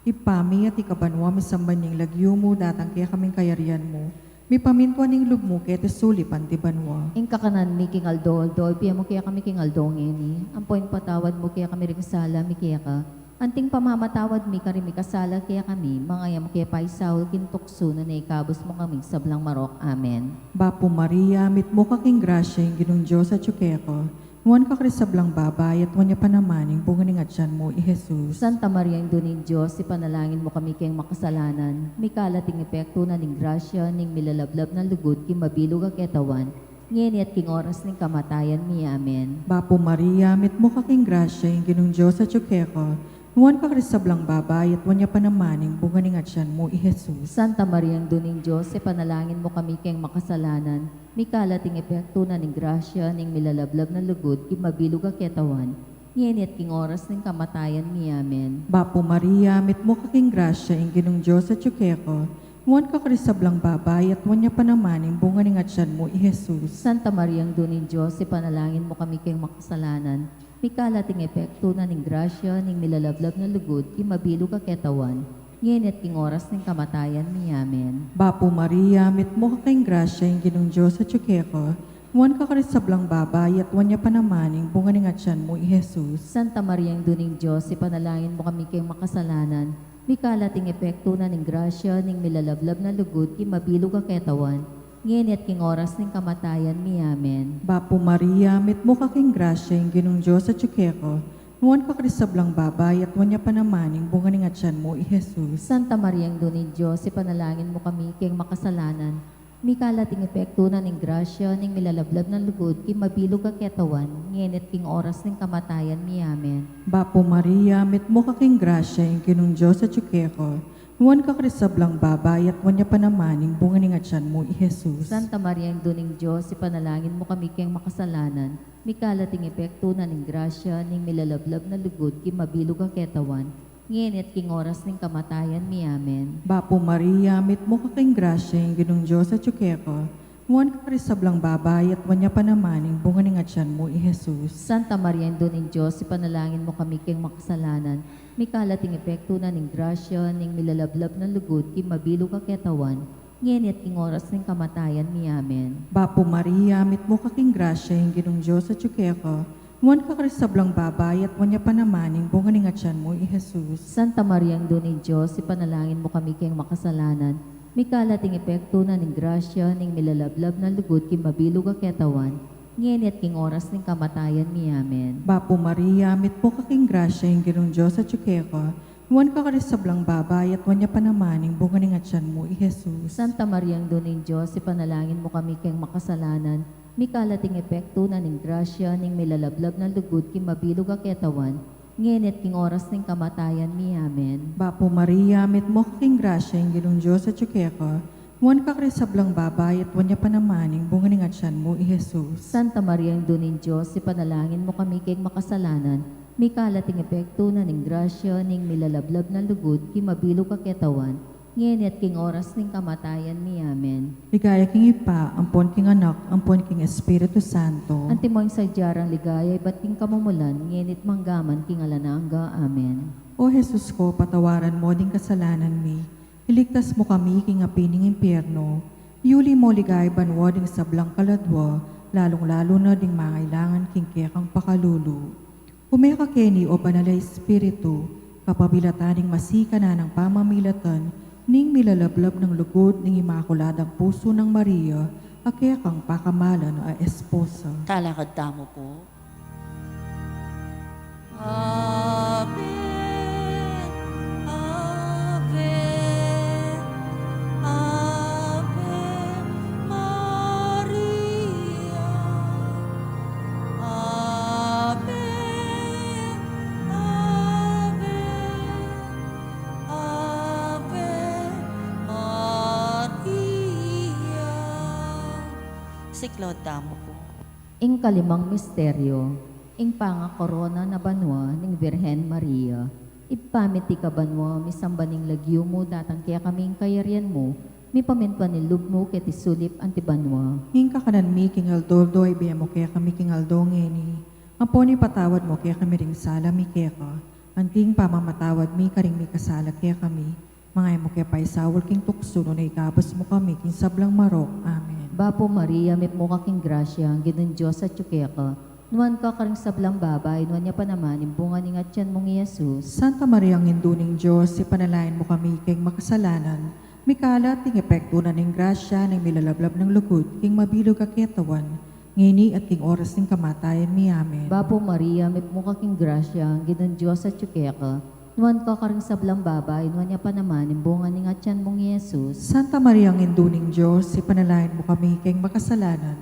Ibpa mi, atiu ka banua, misamban ya ing lagyu mu, datang kekami ing kayarian mu, mipamintuan ing lub mu keti sulip anti banua. Ing kakanan mi king aldo-aldo ibie mu kekami king aldo ngeni, ampo ipatawad mu kekami ring sala mi keka, Anting pamamatawad mi karing mikasala kekami, manga e mu ke paisaul king tuksu, nune ikabus mu kami king sablang marok. Amen. Bapu Maria, mitmu ka king grasya, ing Ginung Dios atyu keka. Nuan ka karing sablang babai, at nuan ya pa naman ing bunga ning atyan mu, i Jesus. Santa Maria, Indu ning Dios, ipanalangin mu kami keng makasalanan, mikalat ing epektu na ning grasya ning milalablab nang lugud king mabilug a ketawan, ngeni at king oras ning kamatayan mi. Amen. Bapu Maria, mitmu ka king grasya, ing Ginung Dios atyu keka. Nuan ka karing sablang babai, at nuan ya pa naman ing bunga ning atyan mu, i Jesus. Santa Maria, Indu ning Dios, ipanalangin mu kami keng makasalanan, mikalat ing epektu na ning grasya ning milalablab nang lugud king mabilug a ketawan, ngeni at king oras ning kamatayan mi. Amen. Bapu Maria, mitmu ka king grasya, ing Ginung Dios atyu keka. Nuan ka karing sablang babai, at nuan ya pa naman ing bunga ning atyan mu, i Jesus. Santa Maria, Indu ning Dios, ipanalangin mu kami keng makasalanan, mikalat ing epektu na ning grasya ning milalablab nang lugud king mabilug a ketawan, ngeni at king oras ning kamatayan mi. Amen. Bapu Maria, mitmu ka king grasya, ing Ginung Dios atyu keka. Nuan ka karing sablang babai, at nuan ya pa naman ing bunga ning atyan mu, i Jesus. Santa Maria, Indu ning Dios, ipanalangin mu kami keng makasalanan, mikalat ing epektu na ning grasya ning milalablab nang lugud king mabilug a ketawan, ngeni at king oras ning kamatayan mi. Amen. Bapu Maria, mitmu ka king grasya, ing Ginung Dios atyu keka. Nuan ka karing sablang babai, at nuan ya pa naman ing bunga ning atyan mu, i Jesus. Santa Maria, Indu ning Dios, ipanalangin mu kami keng makasalanan, mikalat ing epektu na ning grasya ning milalablab nang lugud king mabilug a ketawan, ngeni at king oras ning kamatayan mi. Amen. Bapu Maria, mitmu ka king grasya, ing Ginung Dios atyu keka. Nuan ka karing sablang babai, at nuan ya pa naman ing bunga ning atyan mu, i Jesus. Santa Maria, Indu ning Dios, ipanalangin mu kami keng makasalanan, mikalat ing epektu na ning grasya ning milalablab nang lugud king mabilug a ketawan, ngeni at king oras ning kamatayan mi. Amen. Bapu Maria, mitmu ka king grasya, ing Ginung Dios atyu keka. Nuan ka karing sablang babai, at nuan ya pa naman ing bunga ning atyan mu, i Jesus. Santa Maria, Indu ning Dios, ipanalangin mu kami keng makasalanan, mikalat ing epektu na ning grasya ning milalablab nang lugud king mabilug a ketawan, ngeni at king oras ning kamatayan mi. Amen. Bapu Maria, mitmu ka king grasya, ing Ginung Dios atyu keka. Nuan ka karing sablang babai, at nuan ya pa naman ing bunga ning atyan mu, i Jesus. Santa Maria, Indu ning Dios, ipanalangin mu kami keng makasalanan, mikalat ing epektu na ning grasya ning milalablab nang lugud king mabilug a ketawan, ngeni at king oras ning kamatayan mi. Amen. Bapu Maria, mitmu ka king grasya, ing Ginung Dios atyu keka. Nuan ka karing sablang babai, at nuan ya pa naman ing bunga ning atyan mu, i Jesus. Santa Maria, Indu ning Dios, ipanalangin mu kami keng makasalanan, mikalat ing epektu na ning grasya ning milalablab nang lugud king mabilug a ketawan, ngeni at king oras ning kamatayan mi. Amen. Bapu Maria, mitmu ka king grasya, ing Ginung Dios atyu keka. Nuan ka karing sablang babai, at nuan ya pa naman ing bunga ning atyan mu, i Jesus. Santa Maria, Indu ning Dios, ipanalangin mu kami keng makasalanan, mikalat ing epektu na ning grasya ning milalablab nang lugud king mabilug a ketawan, ngeni at king oras ning kamatayan mi. Amen. Ligaya king Ibpa, ampon king Anak, ampon king Espiritu Santo. Antimo ing sadya rang ligaya ibat king kamumulan, ngeni at manggaman king alang angga. Amen. O Jesus ko, patawaran mo ding kasalanan mi, iligtas mo kami king api ning impyerno, yuli mo ligaya banua ding sablang kaladua, lalung-lalu na ding mangailangan king kekang pakalulu. Ume ka keni, o Banal a Espiritu, kapabilatan ning masikan a nang pamamilatan ning milalablab nang lugud ning Imakuladang Pusu nang Maria, a kekang pakamalan a esposa. Talakad tamu pu. Ave, Ave, Ave Maria. Ave, Ave, Ave Maria. Siklaud tamu pu. Ing kalimang misteryo, ing pangakorona na banua ning Virgen Maria. Ibpa mi atiu ka banua, misamban ing lagyu mu, datang kekami ing kayarian mu, mipamintuan ing lub mu keti sulip anti banua. Ing kakanan mi king aldo-aldo ibie mu kekami king aldo ngeni. Ampon ipatawad mu kekami ring sala mi keka, anti ing pamamatawad mi karing mikasala kekami. Manga e mu ke paisaul king tuksu, nune ikabus mu kami king sablang marok. Amen. Bapu Maria, mitmu ka king grasya, ing Ginung Dios atyu keka. Nuan ka karing sablang babai, nuan ya pa naman ing bunga ning atian mung i Jesus. Santa Maria, Indu ning Dios, ipanalangin mu kami king makasalanan, mikalat ing epektu na ning grasya ning milalablab nang lugud king mabilug a ketawan, ngeni at king oras ning kamatayan mi. Amen. Bapu Maria, mipmu ka king grasya, ing Ginung Dios atyu keka. Nuan ka karing sablang babai, nuan ya pa naman ing bunga ning atian mung i Jesus. Santa Maria, Indu ning Dios, ipanalangin mu kami king makasalanan,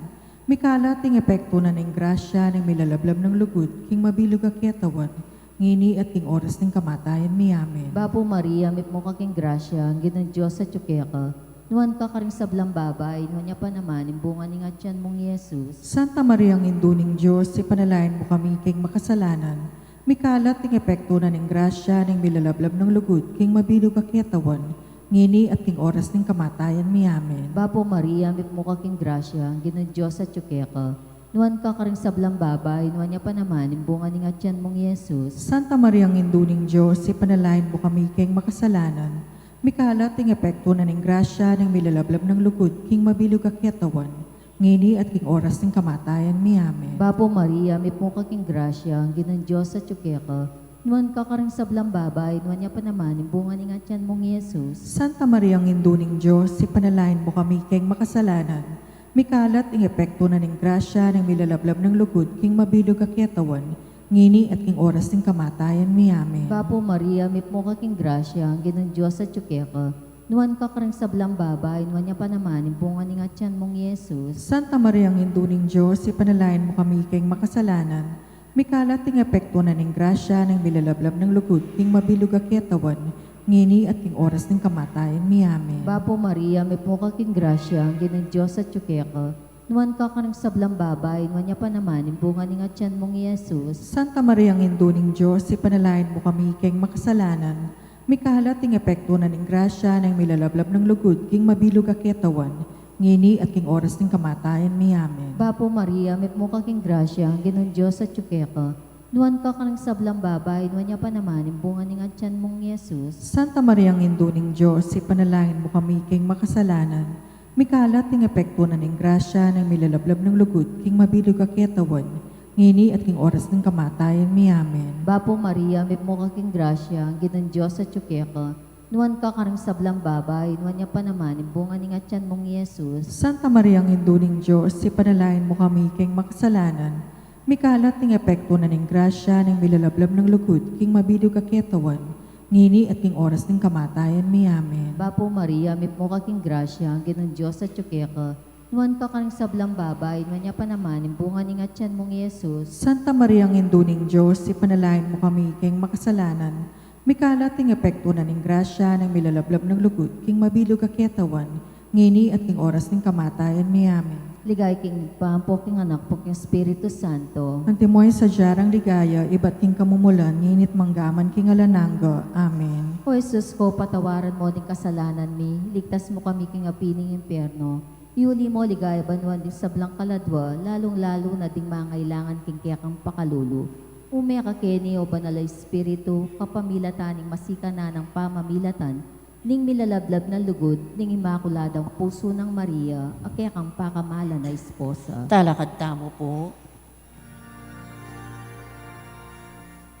mikalat ing epektu na ning grasya ning milalablab nang lugud king mabilug a ketawan, ngeni at king oras ning kamatayan mi. Amen. Bapu Maria, mipmu ka king grasya, ing Ginung Dios atyu keka. Nuan ka karing sablang babai, nuan ya pa naman ing bunga ning atian mung i Jesus. Santa Maria, Indu ning Dios, ipanalangin mu kami king makasalanan, mikalat ing epektu na ning grasya ning milalablab nang lugud king mabilug a ketawan, ngeni at king oras ning kamatayan mi. Amen. Bapu Maria, mipmu ka king grasya, ing Ginung Dios atyu keka. Nuan ka karing sablang babai, nuan ya pa naman ing bunga ning atian mung i Jesus. Santa Maria, Indu ning Dios, ipanalangin mu kami king makasalanan, mikalat ing epektu na ning grasya ning milalablab nang lugud king mabilug a ketawan, ngeni at king oras ning kamatayan mi. Amen. Bapu Maria, mipmu ka king grasya, ing Ginung Dios atyu keka. Nuan ka karing sablang babai, nuan ya pa naman ing bunga ning atian mung i Jesus. Santa Maria, Indu ning Dios, ipanalangin mu kami king makasalanan, mikalat ing epektu na ning grasya ning milalablab nang lugud king mabilug a ketawan, ngeni at king oras ning kamatayan mi. Amen. Bapu Maria, mipmu ka king grasya, ing Ginung Dios atyu keka. Nuan ka karing sablang babai, nuan ya pa naman ing bunga ning atian mung i Jesus. Santa Maria, Indu ning Dios, ipanalangin mu kami king makasalanan, mikalat ing epektu na ning grasya ning milalablab nang lugud king mabilug a ketawan, ngeni at king oras ning kamatayan mi. Amen. Bapu Maria, mipmu ka king grasya, ing Ginung Dios atyu keka. Nuan ka karing sablang babai, nuan ya pa naman ing bunga ning atian mung i Jesus. Santa Maria, Indu ning Dios, ipanalangin mu kami king makasalanan, mikalat ing epektu na ning grasya ning milalablab nang lugud king mabilug a ketawan, ngeni at king oras ning kamatayan mi. Amen. Bapu Maria, mipmu ka king grasya, ing Ginung Dios atyu keka. Nuan ka karing sablang babai, nuan ya pa naman ing bunga ning atian mung i Jesus. Santa Maria, Indu ning Dios, ipanalangin mu kami king makasalanan, mikalat ing epektu na ning grasya ning milalablab nang lugud king mabilug a ketawan, ngeni at king oras ning kamatayan mi. Amen. Bapu Maria, mipmu ka king grasya, ing Ginung Dios atyu keka. Nuan ka karing sablang babai, nuan ya pa naman ing bunga ning atian mung i Jesus. Santa Maria, Indu ning Dios, ipanalangin mu kami king makasalanan, mikalat ing epektu na ning grasya ning milalablab nang lugud king mabilug a ketawan, ngeni at king oras ning kamatayan mi. Amen. Bapu Maria, mipmu ka king grasya, ing Ginung Dios atyu keka. Nuan ka karing sablang babai, nuan ya pa naman ing bunga ning atian mung i Jesus. Santa Maria, Indu ning Dios, ipanalangin mu kami king makasalanan, mikalat ing epektu na ning grasya ning milalablab nang lugud king mabilug a ketawan, ngeni at king oras ning kamatayan mi. Amen. Ligaya king Ibpa, ampo king Anak, ampo king Espiritu Santo. Antimo ing sadya rang ligaya ibat king kamumulan, ngeni at mangga man king alang angga. Amen. O Jesus ko, patawaran mo ding kasalanan mi, iligtas mu kami king api ning impyerno, iuli mo king ligaya banua ding sablang kaladua, lalung-lalu na ding mangailangan king kekang pakalulu. Ume ka keni, o Banal a Espiritu, kapamilatan ning masikan a nang pamamilatan ning milalablab nang lugud ning Imakuladang Pusu nang Maria, a kekang pakamalan a esposa. Talakad tamu pu.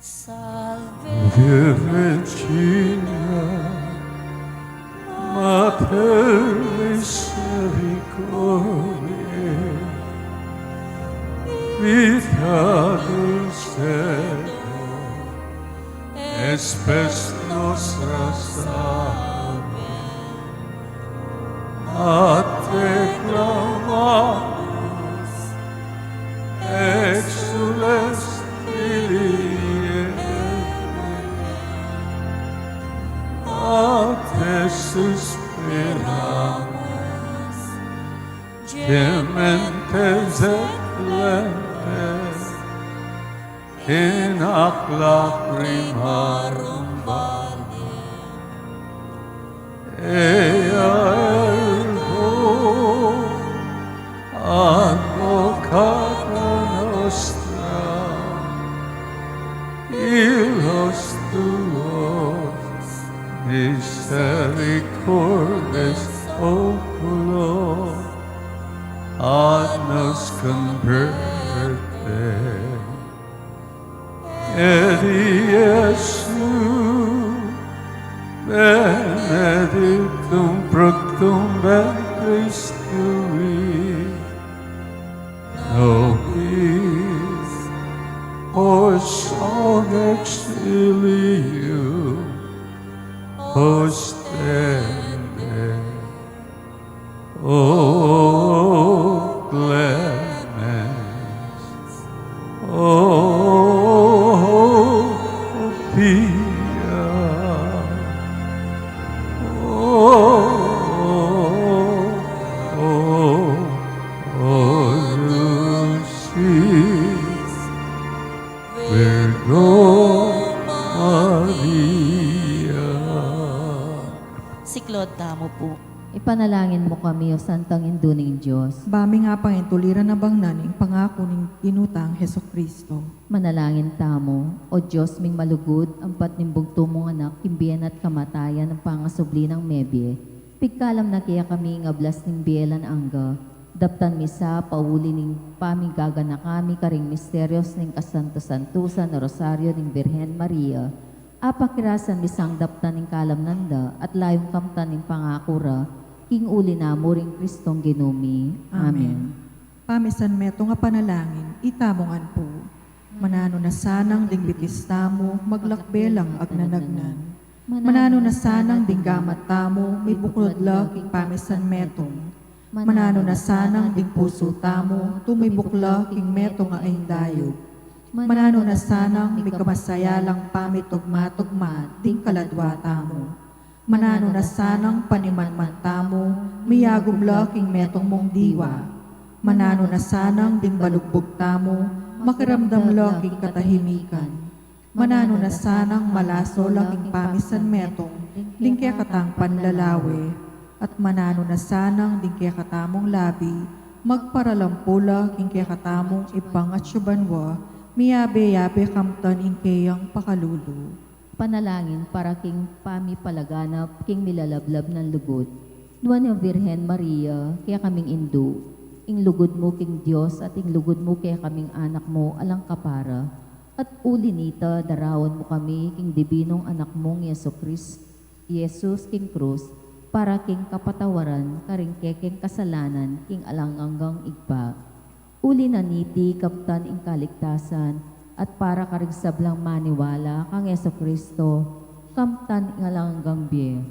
Salve Virginia, Mater misericordiae, Vita dulcedo, et spes nostra salve. A te clamamus, exsules filii Hevae, a te suspiramus, gementes et laentes, in hac lacrimarum valle. Ea ergo advocata nostra, illos tuos misericordes oculo, ad nos converte. Et Iesu benedictum fructum ventris tui, nobis post hoc exilium ostende. O clemens, o pia, o, o, o dulcis Virgo Maria. Siklaud tamu pu. Ipanalangin mu kami, O Santang Indu ning Dios. Ba ming apangintuliran a bangnan ing pangaku ning Ginu tang Jesucristo. Manalangin tamu. O Dios ming malugud, ampat ning bugtung mung Anak, king bie na at kamatayan nang pangasubli nang mebie, pigkalam na kekami ing ablas ning bie alang angga. Daptan mi sa pauli ning pamigaganaka mi karing misterios ning kasantu-santusan a Rosario ning Birhen Maria. Apakirasan mi sang daptan ing kalamnan da at layung kamtan ing pangaku ra, king uli na mu ring Kristong Ginu mi. Amen. Amen. Pamisan metung a panalangin, itamu ngan pu. Mananu na sanang ding bitis tamu maglakbe lang agnanagnan. Mananu na sanang ding gamat tamu mibuklud la king pamisan metung. Mananu na sanang ding pusu tamu tumibuk la king metung a ain dayug. Mananu na sanang mikamasaya lang pamitugma-tugma ding kaladwa tamu. Mananu na sanang panimanman tamu miyagum la king metung mung diwa. Mananu na sanang ding balugbug tamu makiramdam la king katahimikan. Mananu na sanang malaso la king pamisan metung ding kekatang panlalawe. At mananu na sanang ding kekatamung labi magparalampu la king kekatamung Ibpa ngan atsu banua, miyabe-yabe kamtan ing keyang pakalulu. Panalangin para king pamipalaganap king milalablab nang lugud. Nuan a Birhen Maria, kekaming indu, ing lugud mu king Dios at ing lugud mu kekaming anak mu alang kapara. At uli nita, darawan mu kami king dibinung Anak mung Jesu Kris-, Jesus king krus, para king kapatawaran karing kekeng kasalanan king alang anggang Ibpa. Uli na niti, kamtan ing kaligtasan, at para karing sablang maniwala kang Jesu Kristo, kamtan ing alang anggang bie.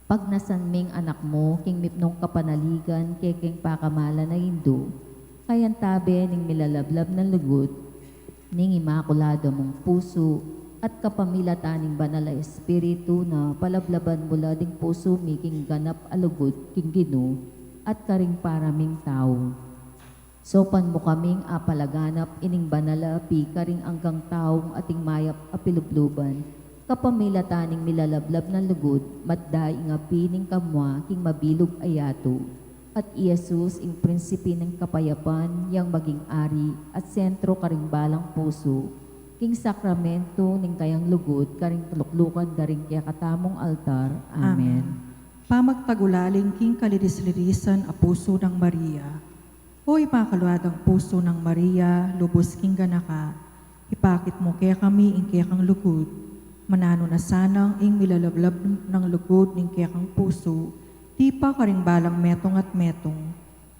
Pagnasan ming Anak mu king mipnung kapanaligan kekeng pakamalan a indu, kayantabe ning milalablab nang lugud ning Imakulada mung Pusu, at kapamilatan ning Banal a Espiritu na palablaban mu la ding pusu mi king ganap a lugud king Ginu at karing para ming tau. Saupan mu kaming apalaganap ining banal a api karing anggang taung ating mayap a pilubluban, kapamilatan ning milalablab nang lugud, matda ing api ning kamua king mabilug a yatu. At i Jesus, ing prinsipe ning kapayapan, yang maging ari at sentro karing balang pusu, king sakramento ning kayang lugud karing kaluklukan da ring kekatamung altar. Amen. Amen. Pamagtagulaling king kaliris-lirisan a pusu nang Maria. O Imakuladang Pusu nang Maria, lubus king ganaka, ipakit mu kekami ing kekang lugud. Mananu na sanang ing milalablab nang lugud ning kekang pusu, tipa karing balang metung at metung.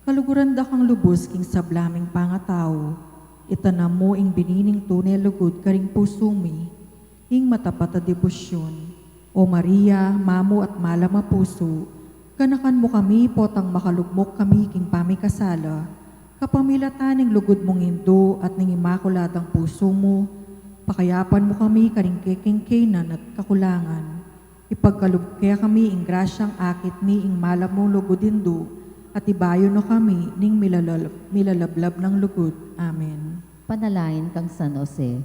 Kaluguran da kang lubus king sabla ming pangatau. Itanam mu ing bini ning tune lugud karing pusu mi. Ing matapat a debosyun. O Maria, mamu at malam a pusu, ganakan mu kami potang makalugmok kami king pamikasala, kapamilatan ning lugud mung indu at ning Imakuladang Pusu mu, pakayapan mu kami karing kekeng kaynan at kakulangan. Ipagkalub kekami ing grasyang akit mi ing malam mung lugud indu, at ibayu no kami ning milalal-, milalablab nang lugud. Amen. Panalangin kang San Jose.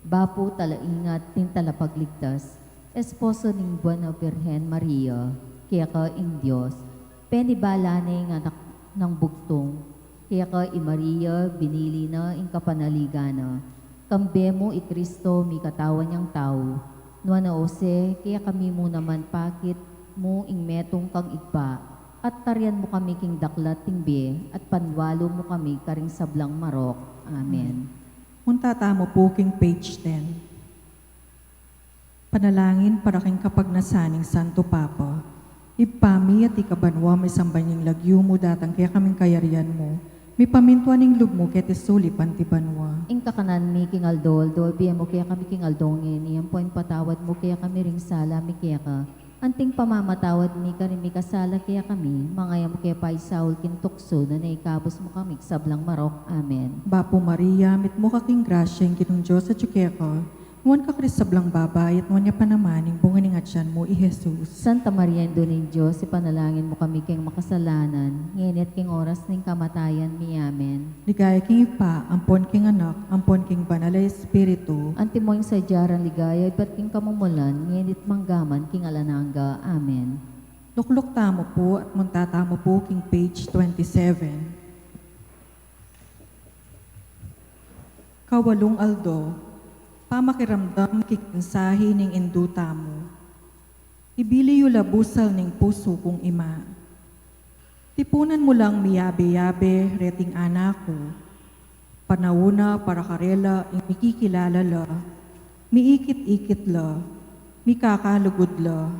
Bapu talaingat ning Talapagligtas, esposo ning Buena Virgen Maria, keka ing Dios, penibala ne ing anak nang bugtung, keka i Maria binili na ing kapanaligan na, kambe mu i Kristo mikatawan yang tau, nuan a Jose, kekami mu naman pakit mu ing metung kang Ibpa, at tarian mu kami king daklat ning bie, at panwalu mu kami karing sablang marok. Amen. Punta tamu pu king page ten. Panalangin para king kapagnasan ning Santo Papa. Ibpa mi, atiu ka banua, misamban ya ing lagyu mu, datang kekami ing kayarian mu, mipamintuan ing lub mu keti sulip anti banua. Ing kakanan mi king aldo-aldo ibie mu kekami king aldo ngeni, ampo ipatawad mu kekami ring sala mi keka, anting pamamatawad mi karing mikasala kekami, manga e mu ke paisaul king tuksu, nune ikabus mu kami king sablang marok. Amen. Bapu Maria, mitmu ka king grasya, ing Ginung Dios atiu keka, nuan ka karing sablang babai, at nuan ya pa naman ing bunga ning atian mu, i Jesus. Santa Maria, Indu ning Dios, ipanalangin mu kami king makasalanan, ngeni at king oras ning kamatayan mi. Amen. Ligaya king Ibpa, ampon king Anak, ampon king Banal a Espiritu. Antimo ing sadya rang ligaya ibat king kamumulan, ngeni at manggaman king alang angga. Amen. Lukluk tamu pu at munta tamu pu king page twenty-seven. Kawalung aldo, pamakiramdam king mensahe ning Indu tamu. Ibili yu la busal ning pusu kung ima. Tipunan mu lang miyabe-yabe reting anak ku. Panaun na para karela ing mikikilala la, miikit-ikit la, mikakalugud la.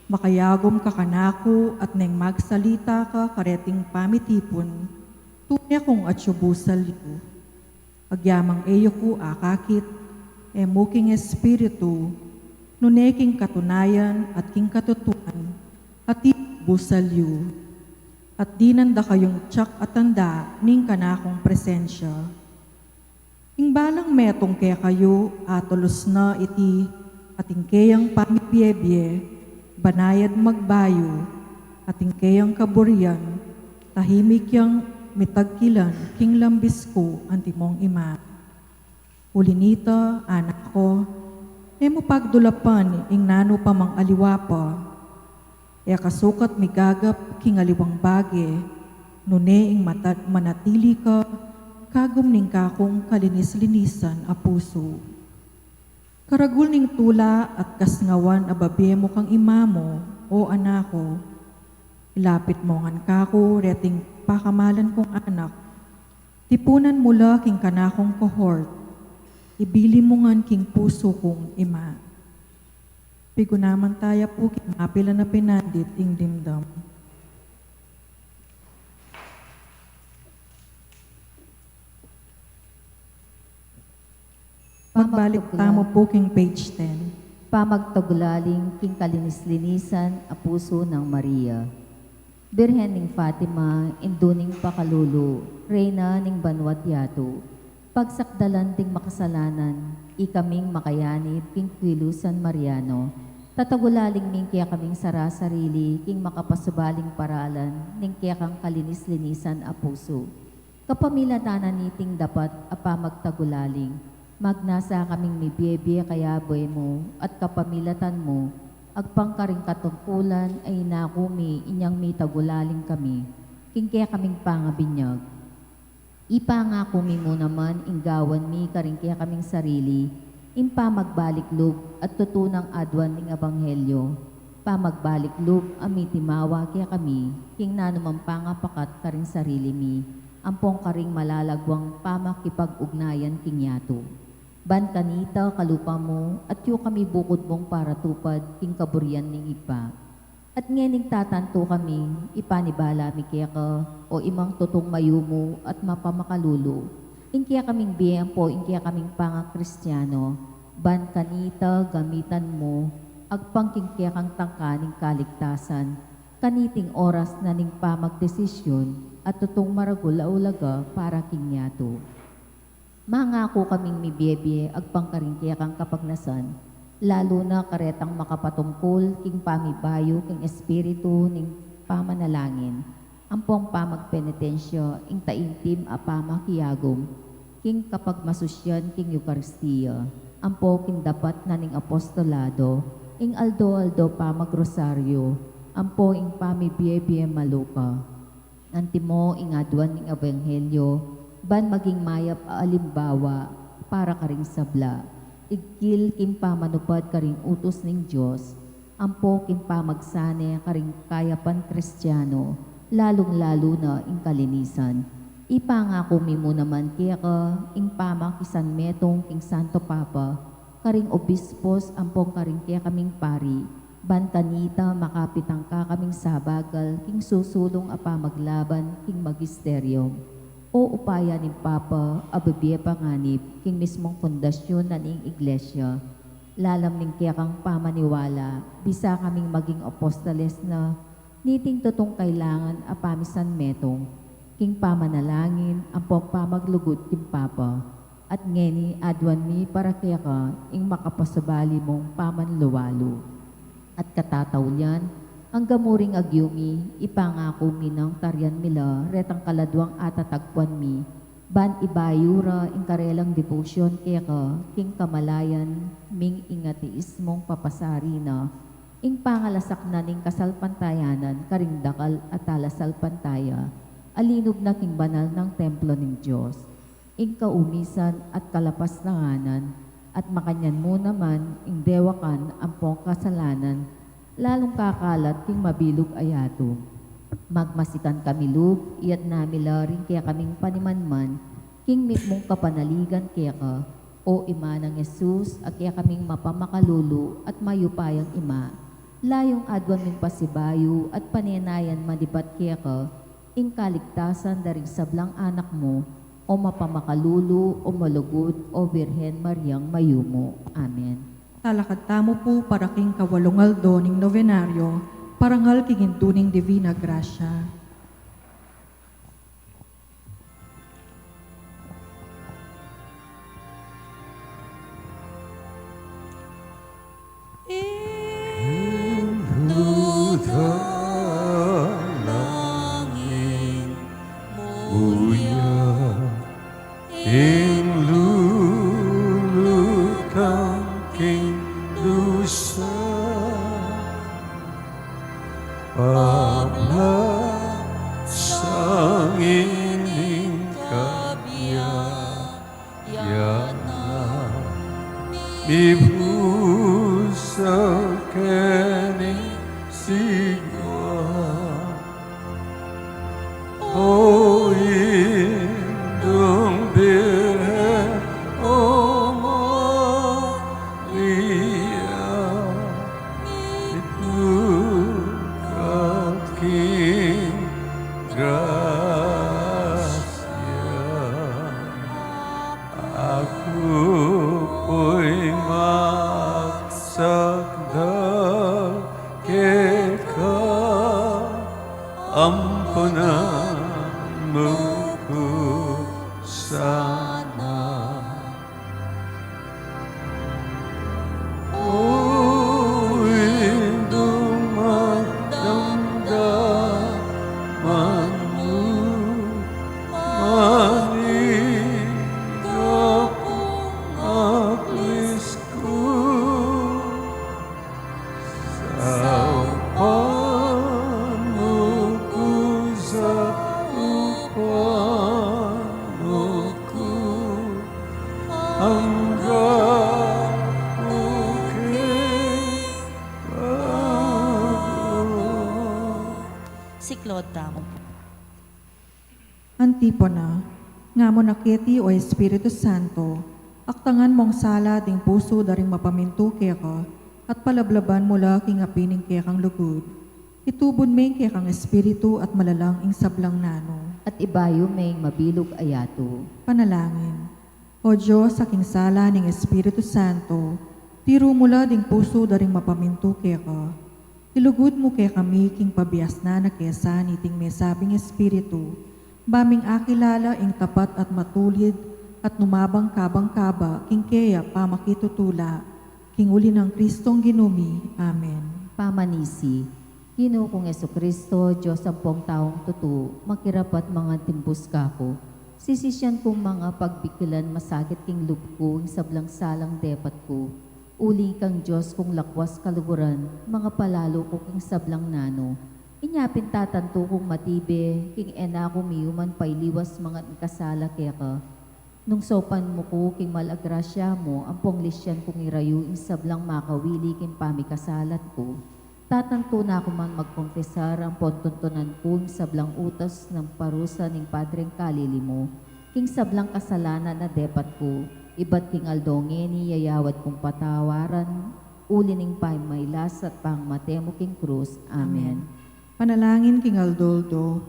Makayagum ka kanaku at neng magsalita ka kareting pamitipun, tune kung atiu busal yu. Agyamang e yu ku akakit, e mu king espiritu, nune king katunayan at king katutuan, atiu busal yu. At dinan da kayung tiak a tanda ning kanakung presensya. Ing balang metung kekayu, atulus na iti, at ing keyang pamibiebie, banayad magbayu, at ing keyang kaburian, tahimik yang mitagkilan king lambis ku antimong ima. Uli nita, anak ko, e mu pagdulapan ing nanu pa mang aliwa pa. E ka sukat migagap king aliwang bage, nune ing mata-, manatili ka kagum ning kakung kalinis-linisan a pusu. Karagul ning tula at kasngawan a babie mu kang ima mu, o anak ko, ilapit mu ngan kaku reting pakamalan kung anak. Tipunan mu la king kanakung cohort, ibili mu ngan king pusu kung ima. Pigunaman taya pu king mapilan a pinandit ing dimdam. Magbalik tamu pu king page ten. Pamagtagulaling king kalinis-linisan a pusu nang Maria. Birhen ning Fatima, indu ning pakalulu, reyna ning banua't yatu, pagsakdalan ding makasalanan, ikaming makayanib king kilusan Mariano, tatagulaling mi ing kekaming sara-sarili king makapasubaling paralan ning kekang kalinis-linisan a pusu. Kapamilatan na niting dapat a pamagtagulaling, magnasa kaming mibiebie kayabe mu, at kapamilatan mu, agpang karing katungkulan a inaku mi inyang mitagulaling kami king kekaming pangabinyag. Ipangaku mi mu naman ing gawan mi karing kekaming sarili, ing pamagbalik lub at tutu nang aduan ning ebanghelyo, pamagbalik lub a mitimawa kekami king nanumang pangapakat karing sarili mi, ampong karing malalaguang pamakipag-ugnayan king yatu. Ban kanita kalupa mu, at yu kami bukud mung paratupad king kaburian ning Ibpa. At ngening tatantu kami, ipanibala mi keka, o Imang tutung mayumu at mapamakalulu, ing kekaming bie ampo ing kekaming pangakristiano, ban kanita gamitan mu, agpang king kekang tangka ning kaligtasan, kaniting oras na ning pamagdesisyun, at tutung maragul a ulaga para king yatu. Mangaku kaming mibiebie agpang karing kekang kapagnasan, lalu na karetang makapatungkul king pamibayu king espiritu ning pamanalangin, ampong pamagpenitensya ing taimtim a pamakiagum king kapagmasusyan king Eukaristia, ampo king dapat na ning apostolado, ing aldo-aldo pamagrosaryo, ampo ing pamibiebie maluka. Antimo ing aduan ning ebanghelyo, ban maging mayap a alimbawa para karing sabla, igkil king pamanupad karing utus ning Dios, ampo king pamagsane karing kayapan Kristiano, lalung-lalu na ing kalinisan. Ipangaku mi mu naman keka ing pamakisanmetung king Santo Papa, karing obispos ampong karing kekaming pari, ban kanita makapit ang kakaming sabagal king susulung a pamaglaban king magisterium. O upaya ning Papa a bibie panganib king mismung fundasyun na ning Iglesia, lalam ning kekang pamaniwala, bisa kaming maging apostoles na niting tutung kailangan a pamisanmetung, king pamanalangin ampong pamaglugud king Papa, at ngeni aduan mi para keka ing makapasubali mung pamanluwalu. At katataulian, angga muring agyumi, ipangaku mi nang tarian mi la retang kaladwang atatagpuan mi, ban ibayu ra ing karelang debosyon keka king kamalayan ming ing ateismung papasari na, ing pangalasaknan ning kasalpantayanan karing dakal a talasalpantaya a linub na king banal nang templo ning Dios, ing kaumisan at kalapas na nganan, at makanyan mu naman ing dewakan ampong kasalanan, lalung kakalat king mabilug a yatu. Magmasikan kami lub, iyadyang mi la ring kekaming panimanman, king mitmung kapanaligan keka, O Ima nang Jesus, a kekaming mapamakalulu at mayupayang Ima, layung aduan ming pasibayu at panenayan manibat keka, ing kaligtasan da ring sablang anak mu, O mapamakalulu, O malugud, O Birhen Mariang mayumu. Amen. Talakad tamu pu para king kawalung aldo ning nobenaryo, parangal king Indu ning Divina Gracia. Indu, dalangin mu ya ing lulutang king dusa. Pablasan ing kabiyayan na, mibusal keni sigwa. O Indung Birhen, O Maria, mitmu ka king grasya. Aku pu'y magsakdal keka, ampunan mu ku sana. O Indung magdamdaman mu, maniga pung aklis ku, saupan mu ku, saupan mu ku, angga ku keka. Siklaud tamu pu. Antipona. Ngamu na keti, O Espiritu Santo, aktangan mung sala ding pusu da ring mapamintu keka, at palablaban mu la king api ning kekang lugud. Itubud me ing kekang Espiritu at malalang ing sablang nanu. At ibayu me ing mabilug a yatu. Panalangin. O Dios, a king sala ning Espiritu Santo, tiru mu la ding pusu da ring mapamintu keka. Ilugud mu kekami king pabiasnan a kesa niting mesabing Espiritu, ba ming akilala ing tapat at matulid, at numabang kabang kaba king keya pamakitutula, king uli nang Kristong Ginu mi. Amen. Pamanisi. Ginu kung Jesucristo, Dios ampong taung tutu, makirapat mangantimbus kaku. Sisisian kung manga pagbikilan masakit king lub ku ing sablang salang depat ku. Uli kang Dios kung lakwas kaluguran, mangapalalu ku king sablang nanu. Inya pin tatantu kung matibe, king e na ku miyuman pailiwas mangat mikasala keka. Nung saupan mu ku king mal a grasya mu, ampong lisian kung irayu ing sablang makawili king pamikasalat ku. Tatantu na ku man magkompesar ampon tuntunan ku ing sablang utas nang parusa ning Padreng Kalili mu, king sablang kasalanan a depat ku, ibat king aldo ngeni yayawad kung patawaran, uli ning pamalasakit at pamate mu king krus. Amen. Amen. Panalangin king aldo-aldo.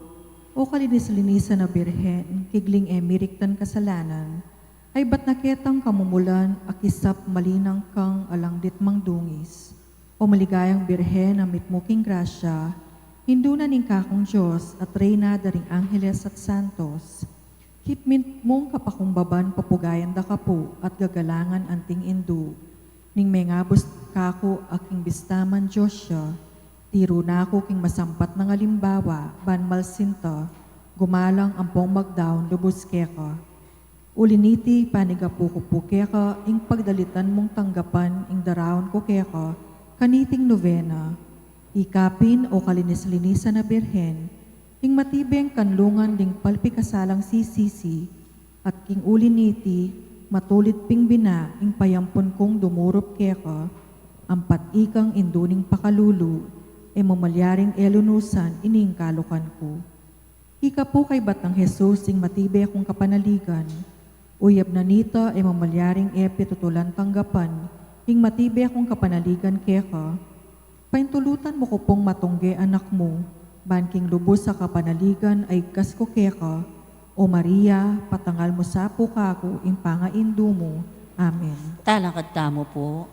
O kalinis-linisan a Birhen, kigling e miriktan kasalanan, aybat na ketang kamumulan a kisap malinang kang alang ditmang dungis. O maligayang Birhen a mitmu king grasya, Indu na ning kakung Dios at Reyna da ring angeles at santos. Hipmit mung kapakumbaban papugayan da ka pu at gagalangan anting indu. Ning mengabus kaku a king bista man Dios ya, tiru na ku king masampat nang alimbawa ban malsinta, gumalang ampong magdaun lubus keka. Uli niti panigapu ku pu keka ing pagdalitan mung tanggapan ing daraun ku keka kaniting nobena. Ikapin o kalinis-linisan a Birhen, ing matibeng kanlungan ding palpikasalang sisisi, at king uli niti, matulid ping bina ing payampun kung dumurup keka, ampat ikang indu ning pakalulu, e mamalyaring e lunusan ining kalukan ku. Ika pu kaybat nang Jesus ing matibe kung kapanaligan, uyab na nita e mamalyaring e pitutulan tanggapan ing matibe kung kapanaligan keka. Paintulutan mu ku pung matungge anak mu, ban king lubus a kapanaligan a igkas ku keka, O Maria, patangal mu sa pu kaku ing pangaindu mu. Amen. Talakad tamu pu.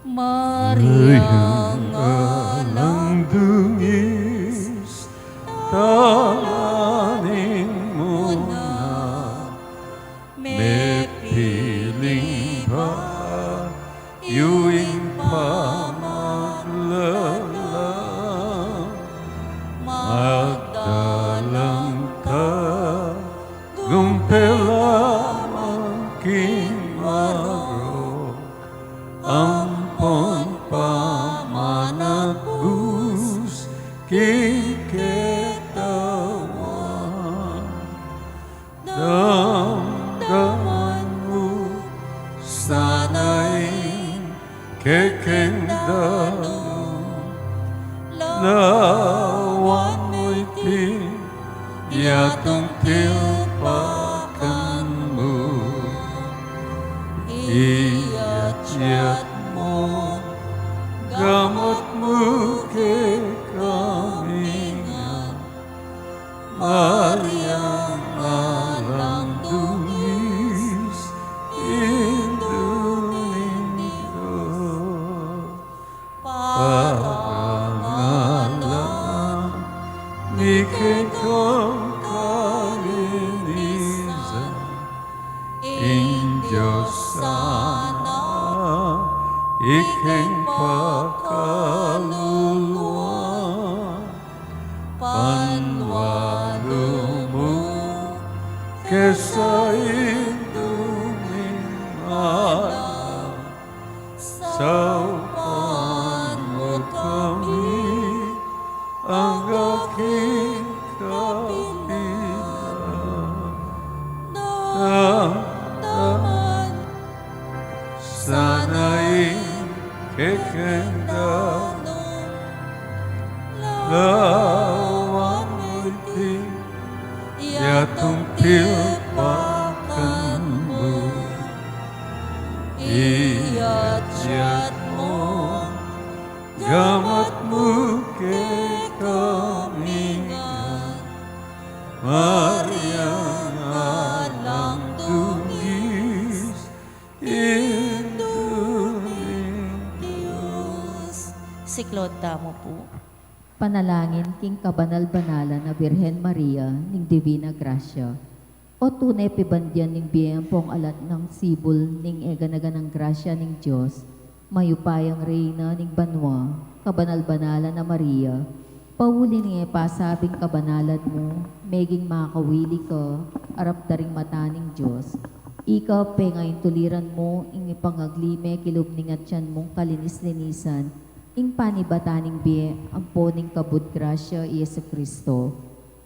Maria, alang dungis, tanganing mu na, mepiling bayu ing pamaglalang, magdalang ka, gumpe lamang king marok, ampon pamanatbus king ketawan. Damdaman mu sana ing kekeng dalu, lawan mu iti, yatung tilpakan mu, iyatyat mu, gamot mu kekami ngan. Maria, alang dungis, Indu ning Dios, parangalan mi kekang kalinisan, ing Dios sana ikeng pakaluluan. Panwalu mu kesa Indu ning Anak, saupan mu kami angga king kapilan. Damdaman sana ing kekeng dalu, lawan mu iti, yatung tilpakan mu, iyatyat mu, gamot mu kekami ngan. Maria, alang dungis, Indu ning Dios. Siklaud tamu pu. Panalangin king kabanal-banalan a Birhen Maria ning Divina Gracia. O tune pibandian ning bie ampong alat nang sibul ning e gana-ganang grasya ning Dios, mayupayang Reyna ning banua, kabanal-banalan a Maria, pauli ning e pasabing kabanalan mu, meging makawili ka arap da ring mata ning Dios. Ika pengaintuliran mu ing ipangagli me kilub ning atyan mung kalinis-linisan, ing panibatan ning bie ampo ning kabud grasya i Jesucristo.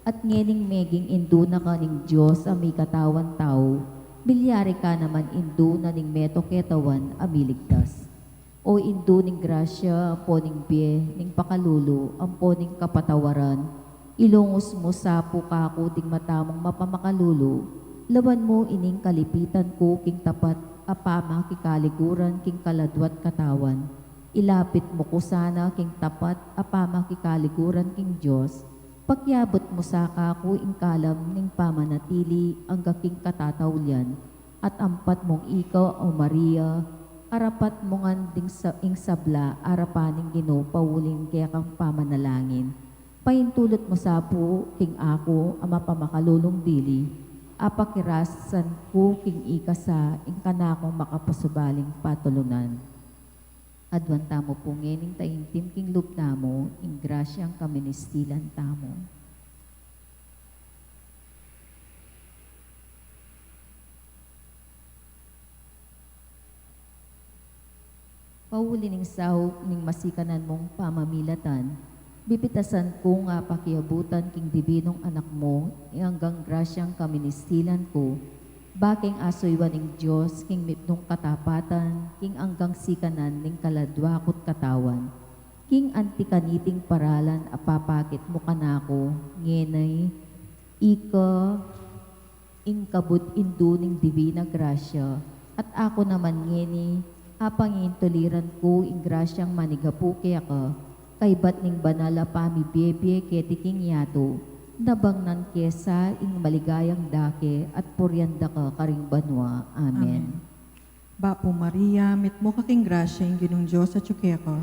At ngening meging indu na ka ning Dios a mikatawan tau, milyari ka naman indu na ning metung ketawan a miligtas. O Indu ning grasya, ampo ning bie, ning pakalulu, ampo ning kapatawaran, ilungus mu sa pu kaku ding mata mung mapamakalulu, lawan mu ining kalipitan ku king tapat a pamakikaliburan king kaladwa't katawan. Ilapit mu ku sana king tapat a pamakikaliburan king Dios, pakiabut mu sa kaku ing kalam ning pamanatili angga king katataulian, at ampat mung ika, o Maria, arapat mu ngan ding sa-, ing sabla arapan ning Ginu pauli ning kekang pamanalangin. Paintulut mu sa pu king aku a mapamakalulung dili, apakirasan ku king ika sa ing kanakung makapasubaling patulunan. Aduan tamu pu ngening taimtim king lub tamu ing grasyang kaministilan tamu. Pauli ning saup ning masikanan mung pamamilatan, bibitasan ku nga pakiabutan king dibinung Anak mu ing anggang grasyang kaministilan ku, ba king asuyuan ning Dios king mipnung katapatan king anggang sikanan ning kaladwa ku't katawan, king anti kaniting paralan a papakit mu kanaku ngeni, ika ing kabud Indu ning Dibina Grasya, at aku naman ngeni, apangintuliran ku ing grasyang manigapu keka, kaybat ning banal a pamibiebie keti king yatu, nabang nan ke sa ing maligayang dake at purian da ka karing banua. Amen. Amen. Bapu Maria, mitmu ka king grasya, ing Ginung Dios atyu keka.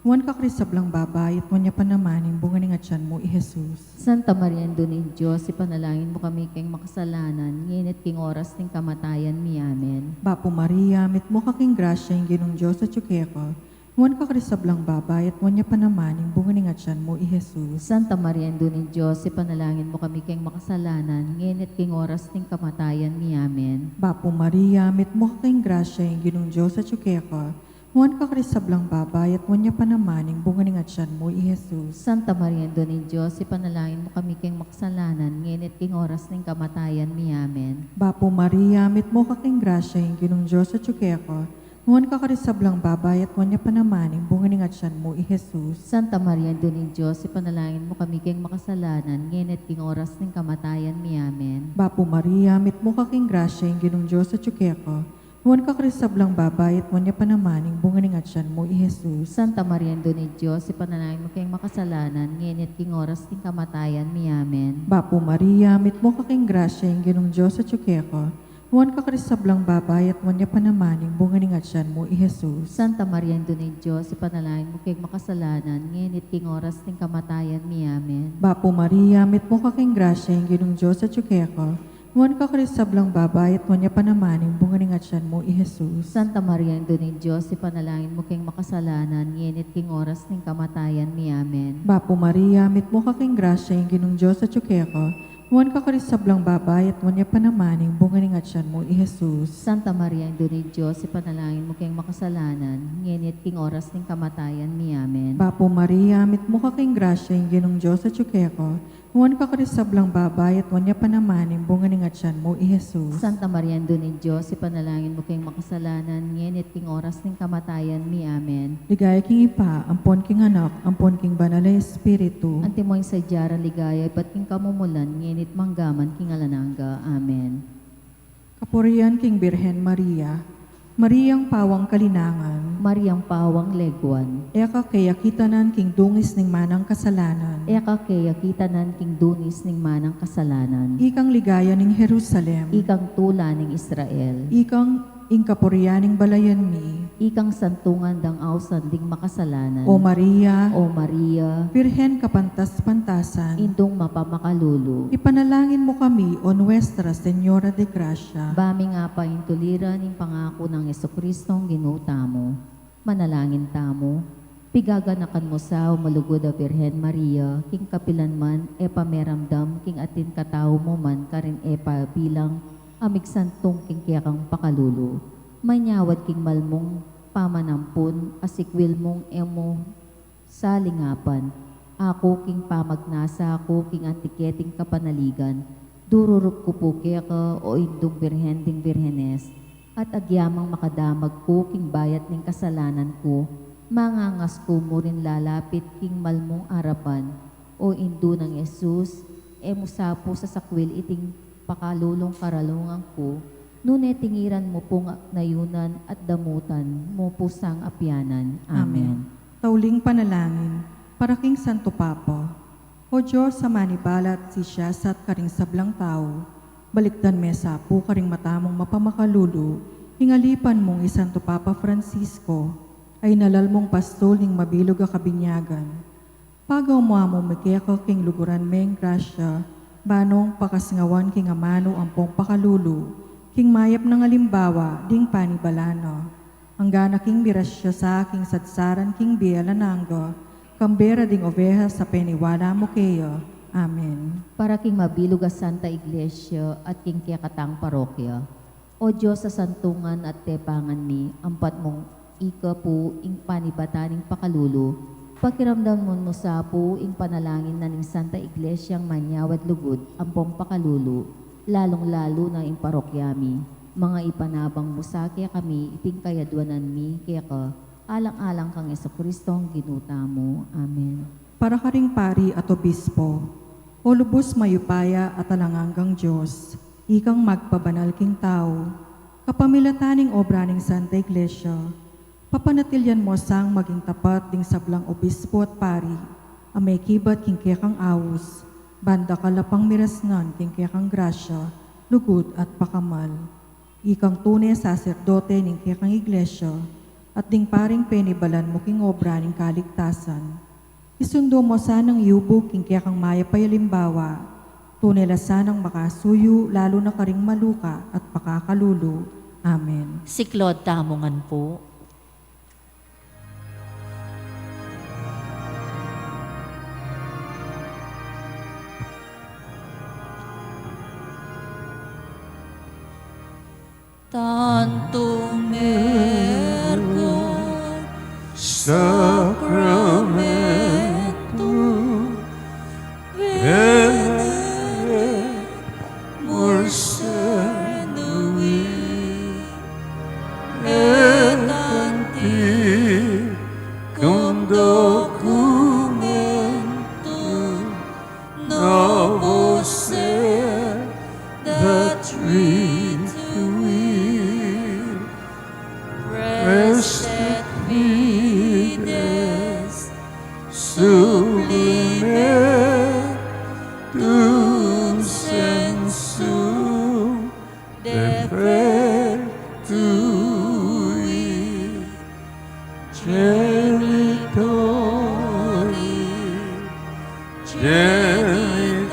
Nuan ka karing sablang babai, at nuan ya pa naman ing bunga ning atyan mu, i Jesus. Santa Maria, Indu ning Dios, ipanalangin mu kami keng makasalanan, ngeni at king oras ning kamatayan mi. Amen. Bapu Maria, mitmu ka king grasya, ing Ginung Dios atyu keka. Nuan ka karing sablang babai, at nuan ya pa naman ing bunga ning atyan mu, i Jesus. Santa Maria, Indu ning Dios, ipanalangin mu kami keng makasalanan, ngeni at king oras ning kamatayan mi. Amen. Bapu Maria, mitmu ka king grasya, ing Ginung Dios atyu keka. Nuan ka karing sablang babai, at nuan ya pa naman ing bunga ning atyan mu, i Jesus. Santa Maria, Indu ning Dios, ipanalangin mu kami keng makasalanan, ngeni at king oras ning kamatayan mi. Amen. Bapu Maria, mitmu ka king grasya, ing Ginung Dios atyu keka. Nuan ka karing sablang babai, at nuan ya pa naman ing bunga ning atyan mu, i Jesus. Santa Maria, Indu ning Dios, ipanalangin mu kami keng makasalanan, ngeni at king oras ning kamatayan mi. Amen. Bapu Maria, mitmu ka king grasya, ing Ginung Dios atyu keka. Nuan ka karing sablang babai, at nuan ya pa naman ing bunga ning atyan mu, i Jesus. Santa Maria, Indu ning Dios, ipanalangin mu keng makasalanan, ngeni at king oras ning kamatayan mi. Amen. Bapu Maria, mitmu ka king grasya, ing Ginung Dios atyu keka. Nuan ka karing sablang babai, at nuan ya pa naman ing bunga ning atyan mu, i Jesus. Santa Maria, Indu ning Dios, ipanalangin mu keng makasalanan, ngeni at king oras ning kamatayan mi. Amen. Bapu Maria, mitmu ka king grasya, ing Ginung Dios atyu keka. Nuan ka karing sablang babai, at nuan ya pa naman ing bunga ning atyan mu, i Jesus. Santa Maria, Indu ning Dios, ipanalangin mu keng makasalanan, ngeni at king oras ning kamatayan mi. Amen. Bapu Maria, mitmu ka king grasya, ing Ginung Dios atyu keka. Nuan ka karing sablang babai, at nuan ya pa naman ing bunga ning atyan mu, i Jesus. Santa Maria, Indu ning Dios, ipanalangin mu keng makasalanan, ngeni at king oras ning kamatayan mi. Amen. Bapu Maria, mitmu ka king grasya, ing Ginung Dios atyu keka. Nuan ka karing sablang babai, at nuan ya pa naman ing bunga ning atyan mu, i Jesus. Santa Maria, Indu ning Dios, ipanalangin mu keng makasalanan, ngeni at king oras ning kamatayan mi. Amen. Ligaya king Ibpa, ampon king Anak, ampon king Banal a Espiritu. Antimo ing sadya rang ligaya ibat king kamumulan, ngeni at mangga man king alang angga. Amen. Kapurian king Birhen Maria. Mariang pawang kalinangan. Mariang pawang leguan. Eka keya kitanan king dungis ning manang kasalanan. Eka keya kitanan king dungis ning manang kasalanan. Ikang ligaya ning Jerusalem. Ikang tula ning Israel. Ikang ing kapurian ning balayan mi. Ikang santungan dang ausan ding makasalanan. O Maria. O Maria. Birhen kapantas-pantasan. Indung mapamakalulu. Ipanalangin mu kami, O Nuestra Señora de Gracia. Ba ming apaintuliran ing pangaku nang Jesucristong Ginu tamu. Manalangin tamu. Pigaganakan mu sa, O malugud a Birhen Maria, king kapilan man e pa meramdam king atin katau mu man karin e pa bilang a migsantung king kekang pakalulu. Manyawad king mal mung pamanampun a sikwil mung e mu salingapan, Aku king pamagnasa ku king anti keting kapanaligan, dururup ku pu keka, o Indung Birhen ding Birhenes, at agyamang makadamag ku king bayat ning kasalanan ku, mangangas ku mu rin lalapit king mal mung arapan, o Indu nang Jesus, e mu sa pu sasakwil iting pakalulung karalungan ku, nune tingiran mu pung nayunan at damutan mu pu sang apianan. Amen. Amen. Tauling panalangin para king Santo Papa. O Dios, a manibalat sisiasat karing sablang tau, balikdan me sa pu karing mata mung mapamakalulu ing alipan mung i Santo Papa Francisco, a inalal mung pastul ning mabilug a kabinyagan. Pagawa mu mu mi keka king luguran meng grasya, ban nung pakasngawan king amanu ampong pakalulu king mayap nang alimbawa ding panibalan na. Anggana king mirasya sa king sadsaran king bie alang angga, kambe ra ding obehas a peniwala mu keya. Amen. Para king mabilug a Santa Iglesia at king kekatang parokya. O Dios a santungan at tepangan mi, ampat mung ika pu ing panibatan ning pakalulu, pakiramdaman mu sa pu ing panalangin na ning Santa Iglesiang manyawad lugud ampong pakalulu, lalung-lalu na ing parokya mi, manga ipanabang mu sa kekami iting kayadwanan mi keka, alang-alang kang Jesucristong Ginu tamu. Amen. Para karing pari at obispo. O lubus mayupaya at alang anggang Dios, ikang magpabanal king tau, kapamilatan ning obra ning Santa Iglesia, papanatilian mu sang maging tapat ding sablang obispo at pari a mekibat king kekang aus, ban dakal a pang mirasnan king kekang grasya, lugud at pakamal. Ikang tune saserdote ning kekang Iglesia, at ding paring penibalan mu king obra ning kaligtasan. Isundu mu sanang yubug king kekang mayap a alimbawa, tune la sanang makasuyu lalu na karing maluka at pakakalulu. Amen. Siklaud tamu ngan pu. Tantum ergo sacramentum venere mursenui, et antiquum documentum novos sedatritui, praestet fides sublimentum sensum defectui genitori, genitoque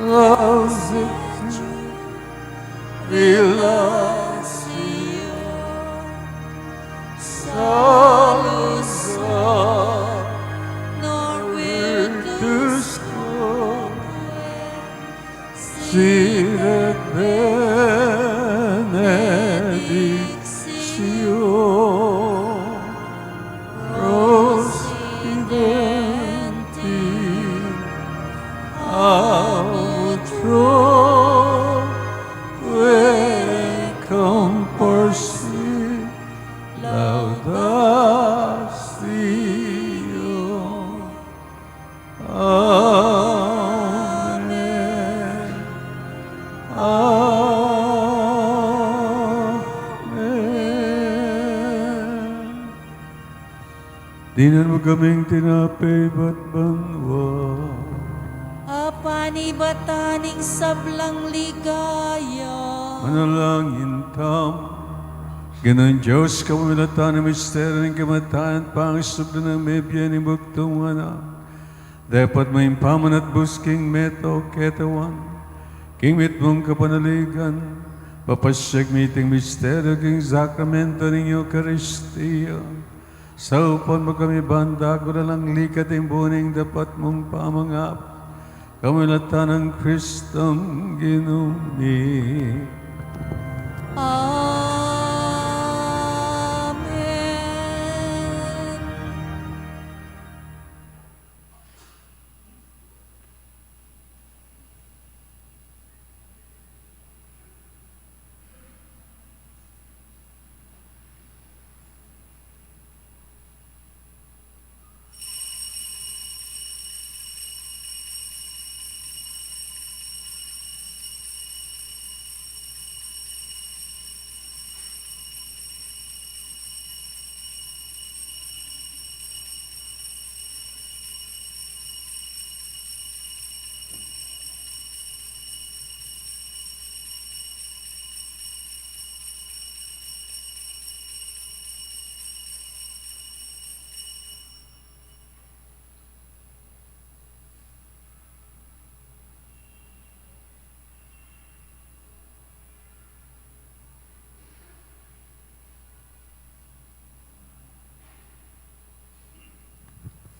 lausetur, relatio salusa non virtus quoque siret benedictio, procidenti a utroque comparsi laudatio. Amen. Amen. Dinan mu kaming tinape ibat banua. A panibatan ning sablang ligaya. Manalangin tamu. Ginung Dios, kapamilatan ning misteryu ning kamatayan at pangasubli nang mebie ning bugtung anak, depot mu ing pamanatbus king meto ketawan king mitmung kapanaligan, papasiag mi iting misteryu king sakramento ning Eukaristia. Saupan mu kami ban dakal alang likat ing bu ning dapat mung pamangap, kapamilatan nang Kristong Ginu mi. Amen.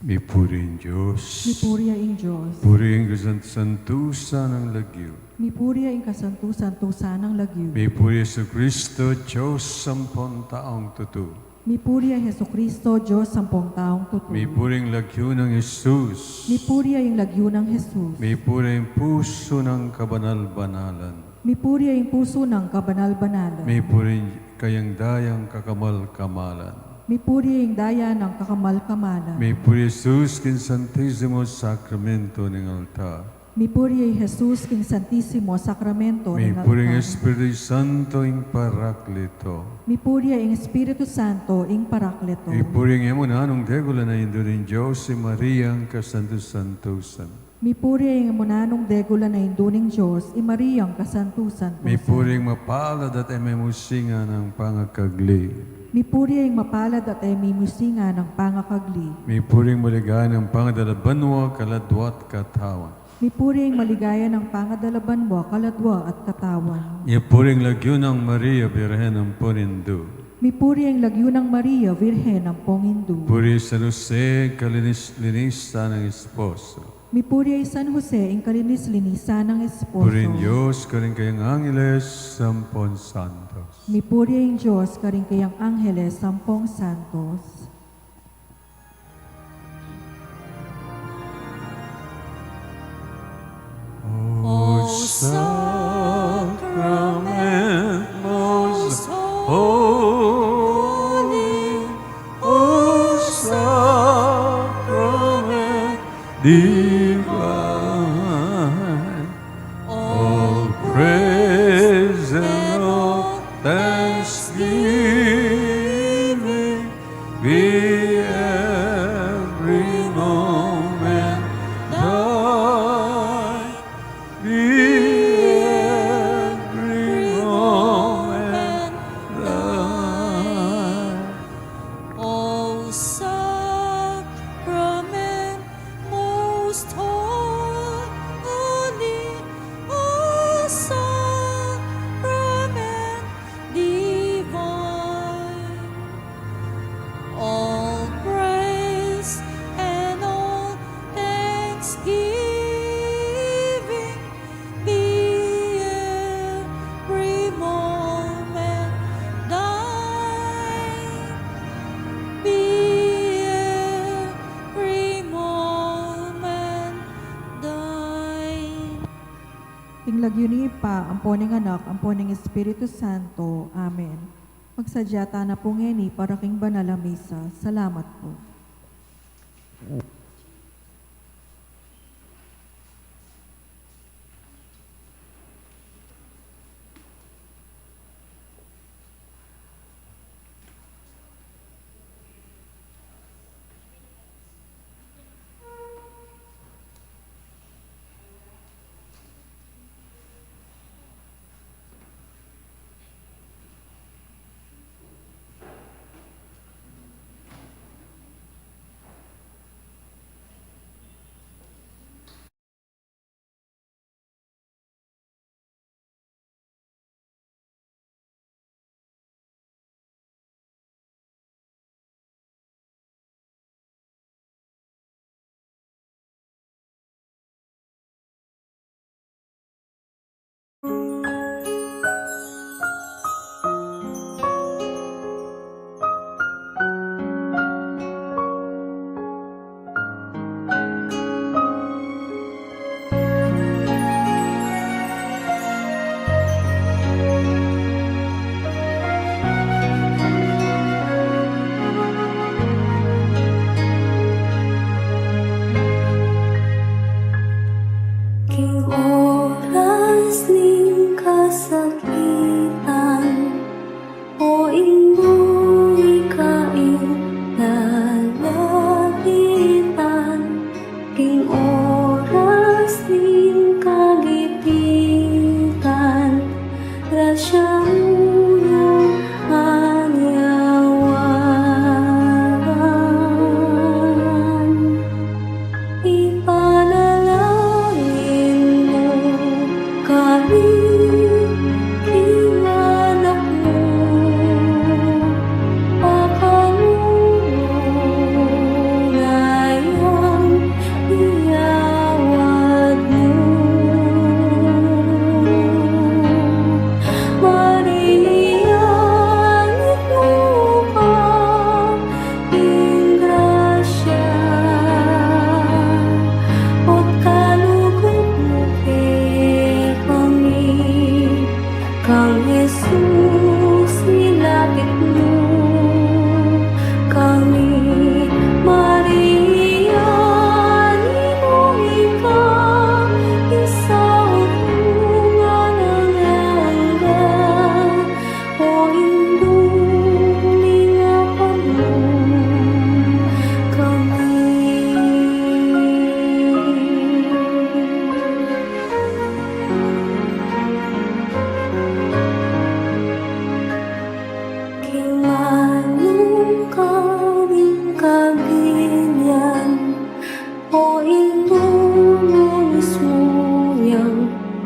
Mipuri ing Dios. Mipuri ing Dios. Puri ing kasantusantusan ning lagyu. Mipuri ing kasantusantusan ning lagyu. Mipuri Jesucristo, Dios ampong taung tutu. Mipuri ing Jesucristo, Dios ampong taung tutu. Mipuri ing lagyu nang Jesus. Mipuri ing lagyu nang Jesus. Mipuri ing pusu nang kabanal-banalan. Mipuri ing pusu nang kabanal-banalan. Mipuri ing kayang dayang kakamal-kamalan. Mipuri ing daya nang kakamal-kamalan. Mipuri Jesus king Santisimo Sakramento ning altar. Mipuri i Jesus king Santisimo Sakramento ning altar. Mipuri ing Espiritu Santo ing Paraklito. Mipuri ing Espiritu Santo ing Paraklito. Mipuri ing e mu nanung degulan a Indu ning Dios, i Maria ing kasantusantusan. Mipuri ing e mu nanung degulan a Indu ning Dios, i Maria ing kasantusantusan. Mipuri ing mapalad at e mimusinga nang pangakagli. Mipuri ing mapalad at e mimusinga nang pangakagli. Mipuri ing maligaya nang pangadala banua, kaladua at katawan. Mipuri ing maligaya nang pangadala banua, kaladua at katawan. Mipuri ing lagyu nang Maria, Birhen ampong Indu. Mipuri ing lagyu nang Maria, Birhen ampong Indu. Puri San Jose, kalinis-linisan nang esposo. Mipuri i San Jose ing kalinis-linisan nang esposo. Puri ing Dios karing kayang angeles ampong santos. Mipuri ing Dios karing kayang angeles ampong santos. O Sacrament most holy, O Sacrament divine, all praise and all thanksgiving be every moment thine. Be every moment thine. O Sacrament most holy, O Sacrament divine, all praise and all thanksgiving be every moment thine. Be every moment thine. King lagyu ning Ibpa, ampo ning Anak, ampo ning Espiritu Santo. Amen. Magsadya tana pu ngeni para king banal a misa. Salamat pu.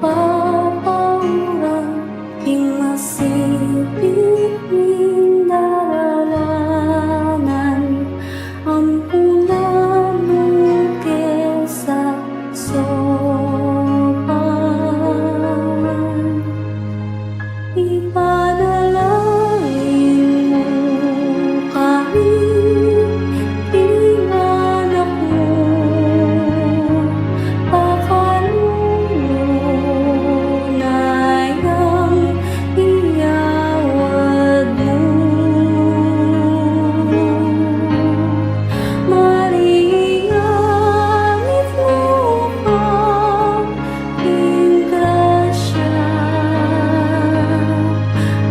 Papaurang ing masipit ning daralanan, ampunan mu ke sa sopan. Ipanalangin mu kami, king anak mu, pakalulu na yang iawad mu. Maria, mitmu ka king grasya,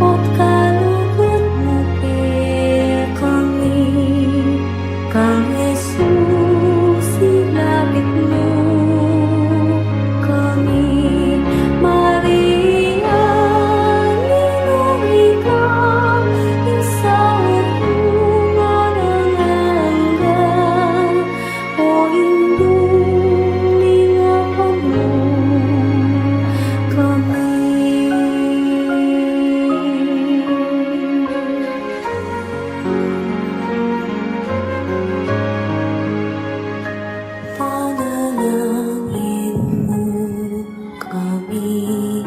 ot kalugud mu kekami, kang Jesus ilapit mu kami. Maria, ninung ika ing saut mung alang angga, o Indu ning Apamu, kami. Panalangin mu kami,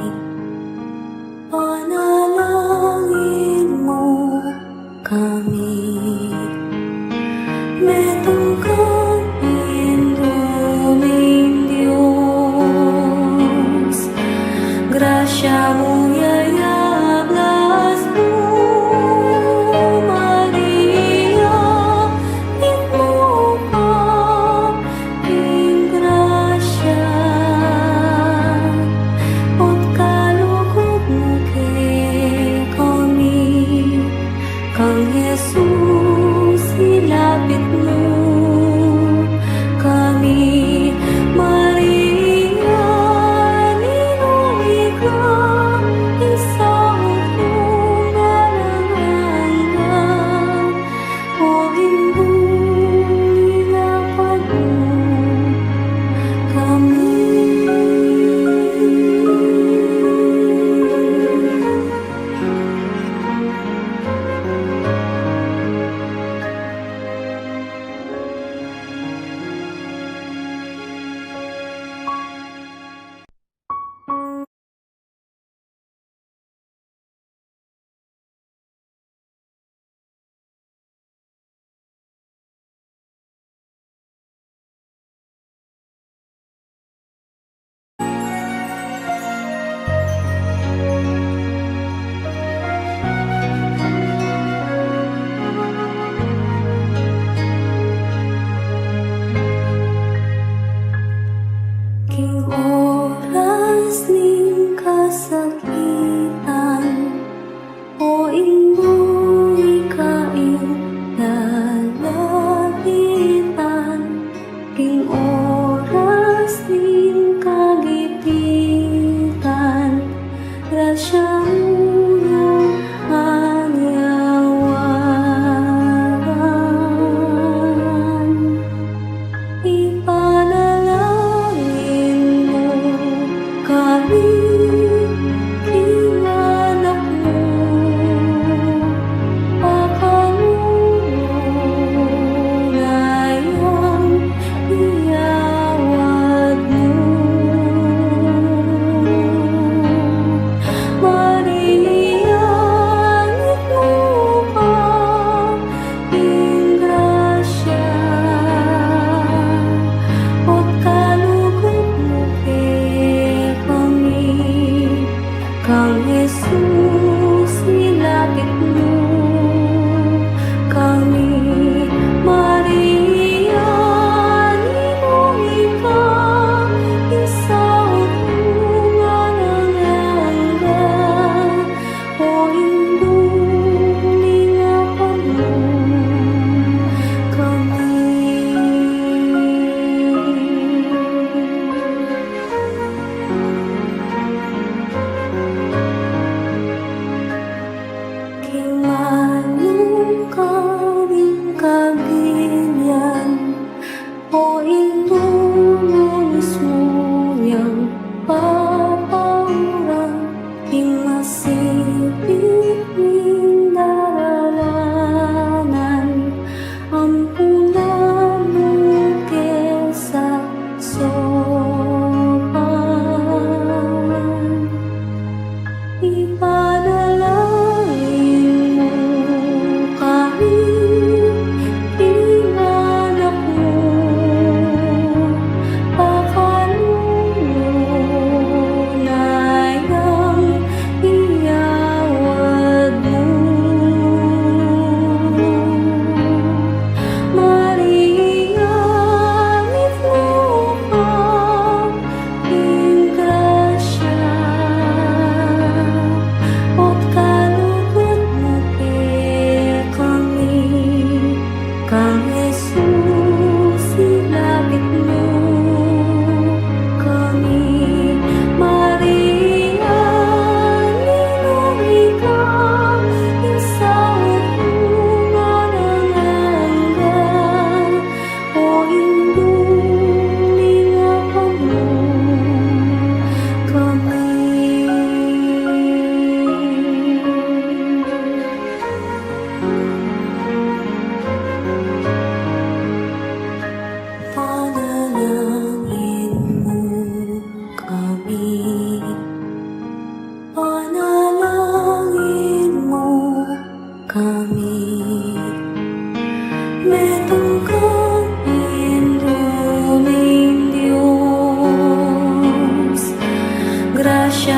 panalangin mu kami. Metung kang Indu ning Dios, grasya mu yayablas mu, Maria, mitmu ka king grasya, ot kalugud mu kekami, kang Jesus ilapit mu kami. Maria, ninung ika ing saut mung alang angga, o Indu ning Apamu, kami. King oras ning kasakitan, o Indu, ika ing lalapitan, king oras ning kagipitan, grasya mu yang anyawaran. Ipanalangin mu kami, king anak mu, pakalulu na yang iawad mu. Maria, mitmu ka king grasya, ot kalugud mu kekami, kang Jesus ilapit mu kami. Maria, ninung ika ing saut mung alang angga, o Indu ning Apamu, kami.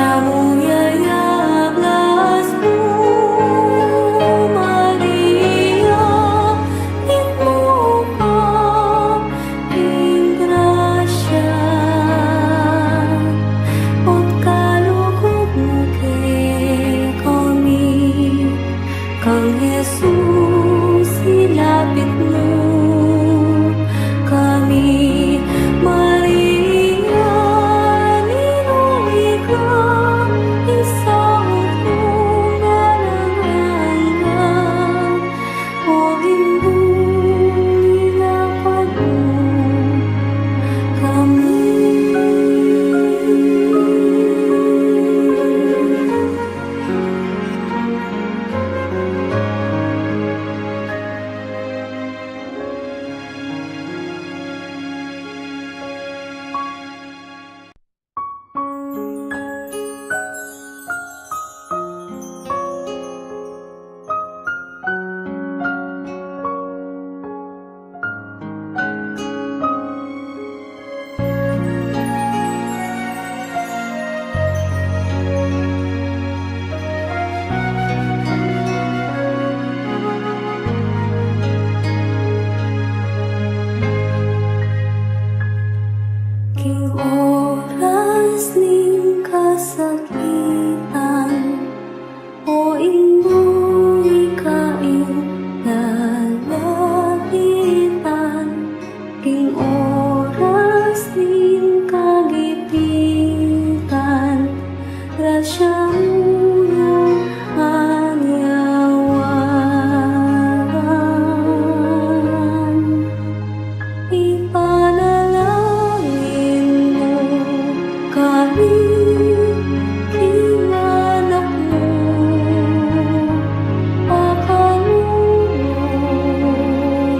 Amu ya ing ablas mu, Maria, mitmu ka king grasya, ot kalugud mu kekami. Kang Jesus ilapit mu kami, Maria, ninung ika ing saup mung alang angga, o Indu ning Anak mu kami. King oras ning kasakitan, o Indu, ika ing lalapitan, king oras ning kagipitan, grasya mu yang anyawan. Ipanalangin mu kami king Anak mu, pakalulu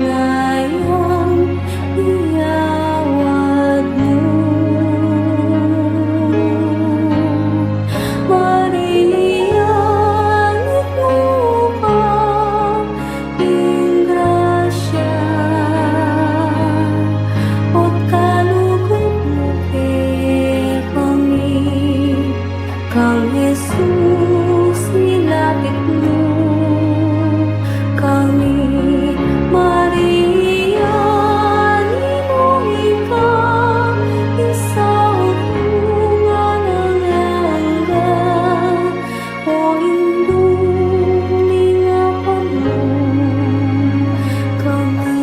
na yang igawad mu. Maria, mitmu ka king grasya, ot kalugud mu kekami. Kang Jesus ilapit mu kami, Maria, ninung ika ing saup mung alang angga, o Indu ning Anak mu kami.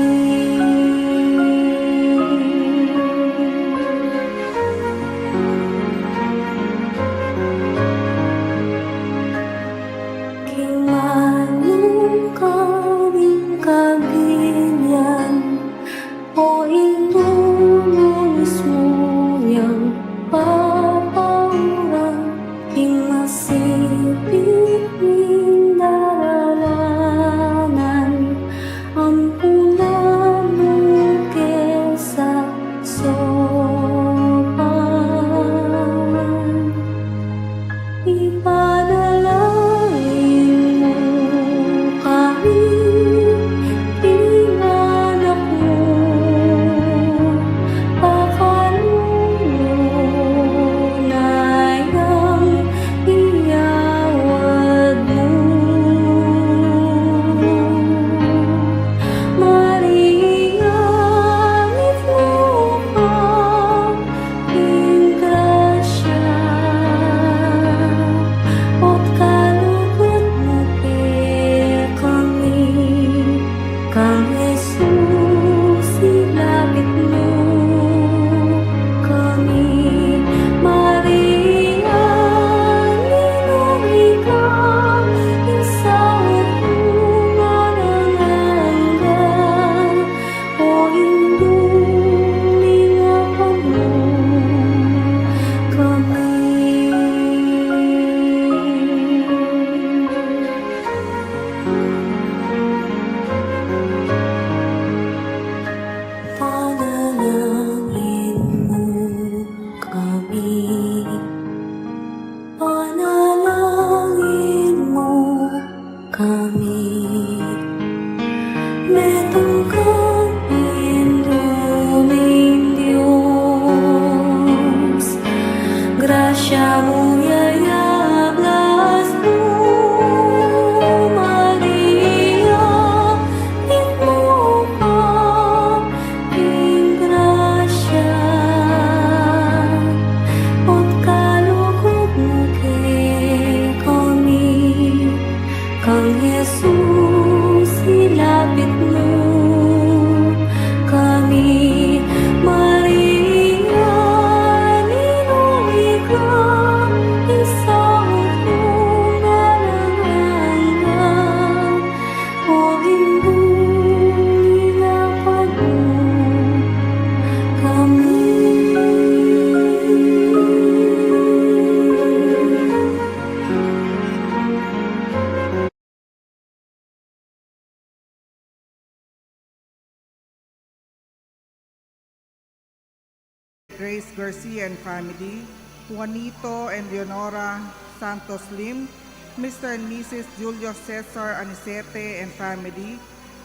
Grace Garcia and family, Juanito and Leonora Santos Lim, Mister and Missus Julio Cesar Anicete and family,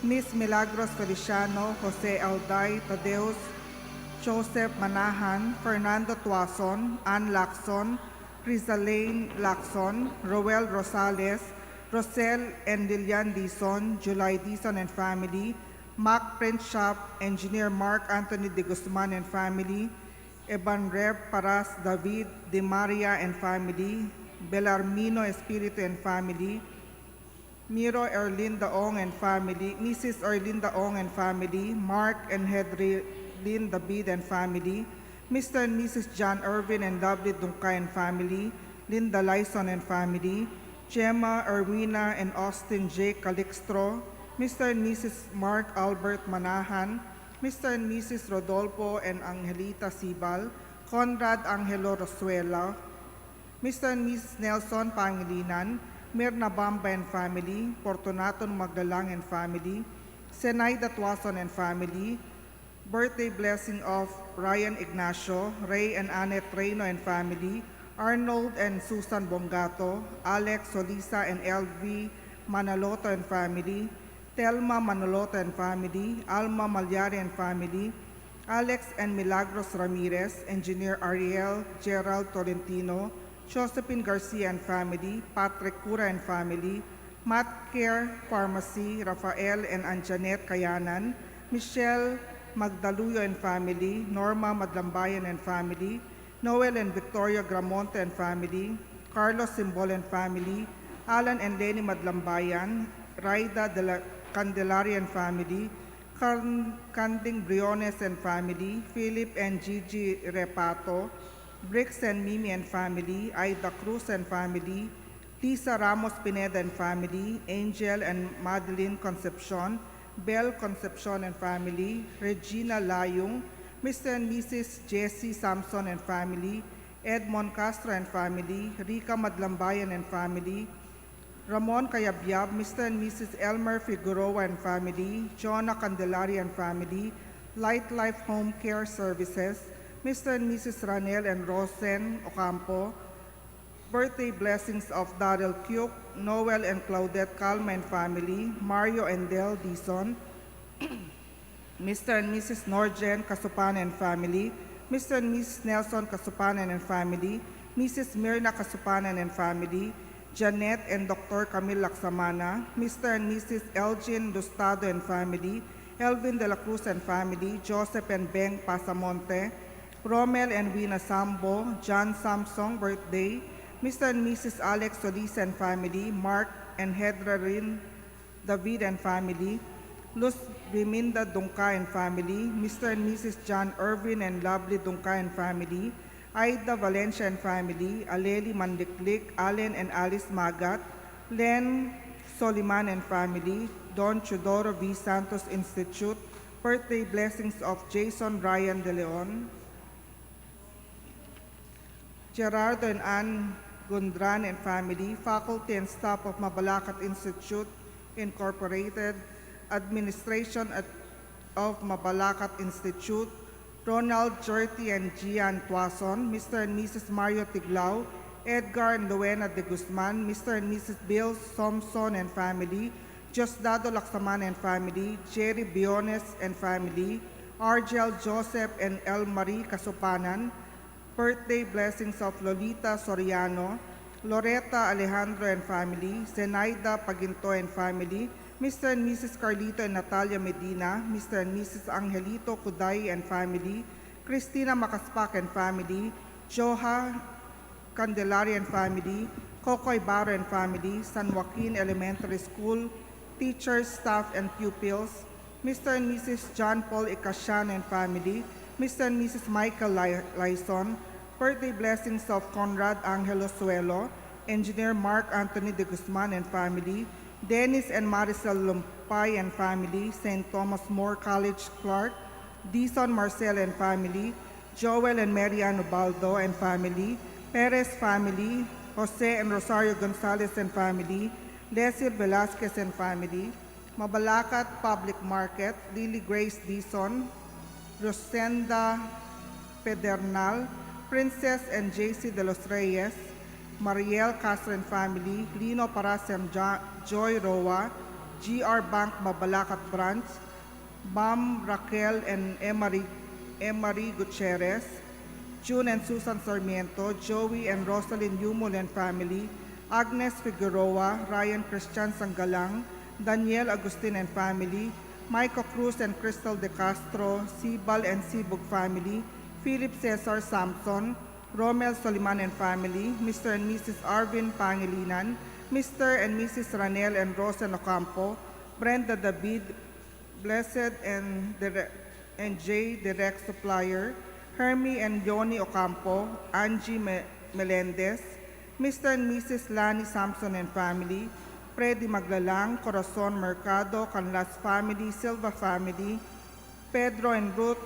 Miss Milagros Feliciano, Jose Alday, Tadeus Joseph Manahan, Fernando Tuason, Ann Lacson, Rizalaine Lacson, Roel Rosales, Rosel and Lilian Dizon, July Dizon and family, Mac Print Shop, Engineer Mark Anthony de Guzman and family, Eban Reb Paras David de Maria and family, Belarmino Espiritu and family, Miro Erlinda Ong and family, Missus Erlinda Ong and family, Mark and Hedrilyn David and family, Mister and Missus John Irvin and Lovely Dungkay and family, Linda Lyson and family, Gemma, Erwina, and Austin J Calixtro, Mister and Missus Mark Albert Manahan, Mister and Missus Rodolfo and Angelita Sibal, Conrad Angelo Rosuela, Mister and Missus Nelson Pangilinan, Mirna Bamba and family, Fortunato Maglalang and family, Zenaida Tuason and family, birthday blessing of Ryan Ignacio, Ray and Annette Reyno and family, Arnold and Susan Bongato, Alex Solisa and L V Manaloto and family, Telma Manaloto and family, Alma Malyari and family, Alex and Milagros Ramirez, Engineer Ariel Gerald Tolentino, Josephine Garcia and family, Patrick Cura and family, Matt Care Pharmacy, Rafael and Anjanette Kayanan, Michelle Magdaluyo and family, Norma Madlambayan and family, Noel and Victoria Gramonte and family, Carlos Simbol and family, Alan and Lenny Madlambayan, Raida de la Candelaria and family, Can-, Canding Briones and family, Philip and Gigi Repato, Briggs and Mimi and family, Aida Cruz and family, Lisa Ramos Pineda and family, Angel and Madeline Concepcion, Bel Concepcion and family, Regina Layung, Mister and Missus Jesse Samson and family, Edmond Castro and family, Rica Madlambayan and family, Ramon Cayabyab, Mister and Missus Elmer Figueroa and family, Jonah Candelaria and family, Light Life Home Care Services, Mister and Missus Ranel and Rosen Ocampo, birthday blessings of Daryl Cuk, Noel and Claudette Calma and family, Mario and Del Dizon, Mister and Missus Norjen Kasupanan and family, Mister and Missus Nelson Kasupanan and family, Missus Mirna Kasupanan and family, Janet and Doctor Camille Laksamana, Mister and Missus Elgin Lustado and family, Elvin de la Cruz and family, Joseph and Beng Pasamonte, Romel and Wina Sambo, John Samsung birthday, Mister and Missus Alex Solis and family, Mark and Hedra Rin David and family, Luz Biminda Dungca and family, Mister and Missus John Irvin and Lovely Dungca and family, Aida Valencia and family, Aleli Mandiklik, Allen and Alice Magat, Len Soliman and family, Don Teodoro V Santos Institute, birthday blessings of Jason Ryan De Leon, Gerardo and Ann Gundran and family, faculty and staff of Mabalacat Institute Incorporated, administration at, of Mabalacat Institute, Ronald Jerty and Gian Tuason, Mister and Missus Mario Tiglao, Edgar and Luena de Guzman, Mister and Missus Bill Somson and family, Diosdado Laksaman and family, Jerry Biones and family, Argel Joseph and El Marie Kasupanan, birthday blessings of Lolita Soriano, Loretta Alejandro and family, Zenaida Paginto and family, Mister and Missus Carlito and Natalia Medina, Mister and Missus Angelito Cuday and family, Christina Macaspac and family, Joha Candelaria and family, Coco Ibarra and family, San Joaquin Elementary School, teachers, staff, and pupils, Mister and Missus John Paul Icasian and family, Mister and Missus Michael Lai-, Laison, birthday blessings of Conrad Angelo Suelo, Engineer Mark Anthony de Guzman and family, Dennis and Maricel Lumpay and family, Saint Thomas More College Clark, Dison Marcel and family, Joel and Marian Ubaldo and family, Perez family, Jose and Rosario Gonzalez and family, Lesir Velasquez and family, Mabalacat Public Market, Lily Grace Dison, Rosenda Pedernal, Princess and J C de los Reyes, Mariel Castro and family, Lino Parasem, Jo- Joy Roa, G R Bank, Mabalacat Branch, Bam Raquel and Emery, Emery Gutierrez, June and Susan Sarmiento, Joey and Rosalyn Yumul and family, Agnes Figueroa, Ryan Christian Sanggalang, Daniel Agustin and family, Michael Cruz and Crystal De Castro, Sibal and Sibug family, Philip Cesar Samson, Romel Soliman and family, Mister and Missus Arvin Pangilinan, Mister and Missus Ranel and Rosen Ocampo, Brenda David, Blessed and, Dire- and Jay Direct Supplier, Hermie and Yoni Ocampo, Angie Me- Melendez, Mister and Missus Lani Samson and family, Freddy Maglalang, Corazon Mercado, Canlas family, Silva family, Pedro and Ruth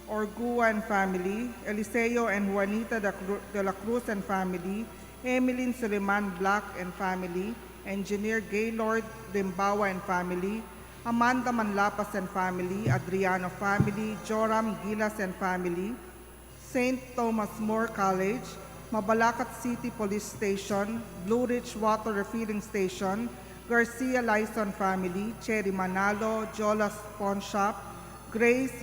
Orgua and family, Eliseo and Juanita de, Cru- de la Cruz and family, Emilyn Suleiman Black and family, Engineer Gaylord Rimbawa and family, Amanda Manlapas and family, Adriano family, Joram Gilas and family, Saint Thomas More College, Mabalacat City Police Station, Blue Ridge Water Refilling Station, Garcia Lyson family, Cherry Manalo, Jolas Pawn Shop, Grace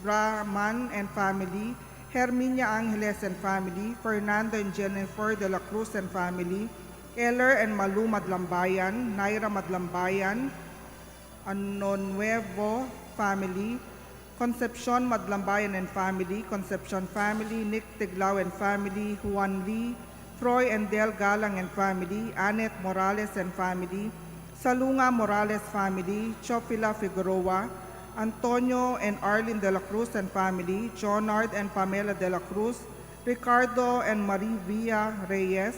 Braman and family, Herminia Angeles and family, Fernando and Jennifer de la Cruz and family, Eller and Malu Madlambayan, Naira Madlambayan, Ano Nuevo family, Concepcion Madlambayan and family, Concepcion family, Nick Tiglao and family, Juan Lee, Froy and Del Galang and family, Annette Morales and family, Salunga Morales family, Chofila Figueroa, Antonio and Arlene de la Cruz and family, Jonard and Pamela de la Cruz, Ricardo and Marie Villa Reyes,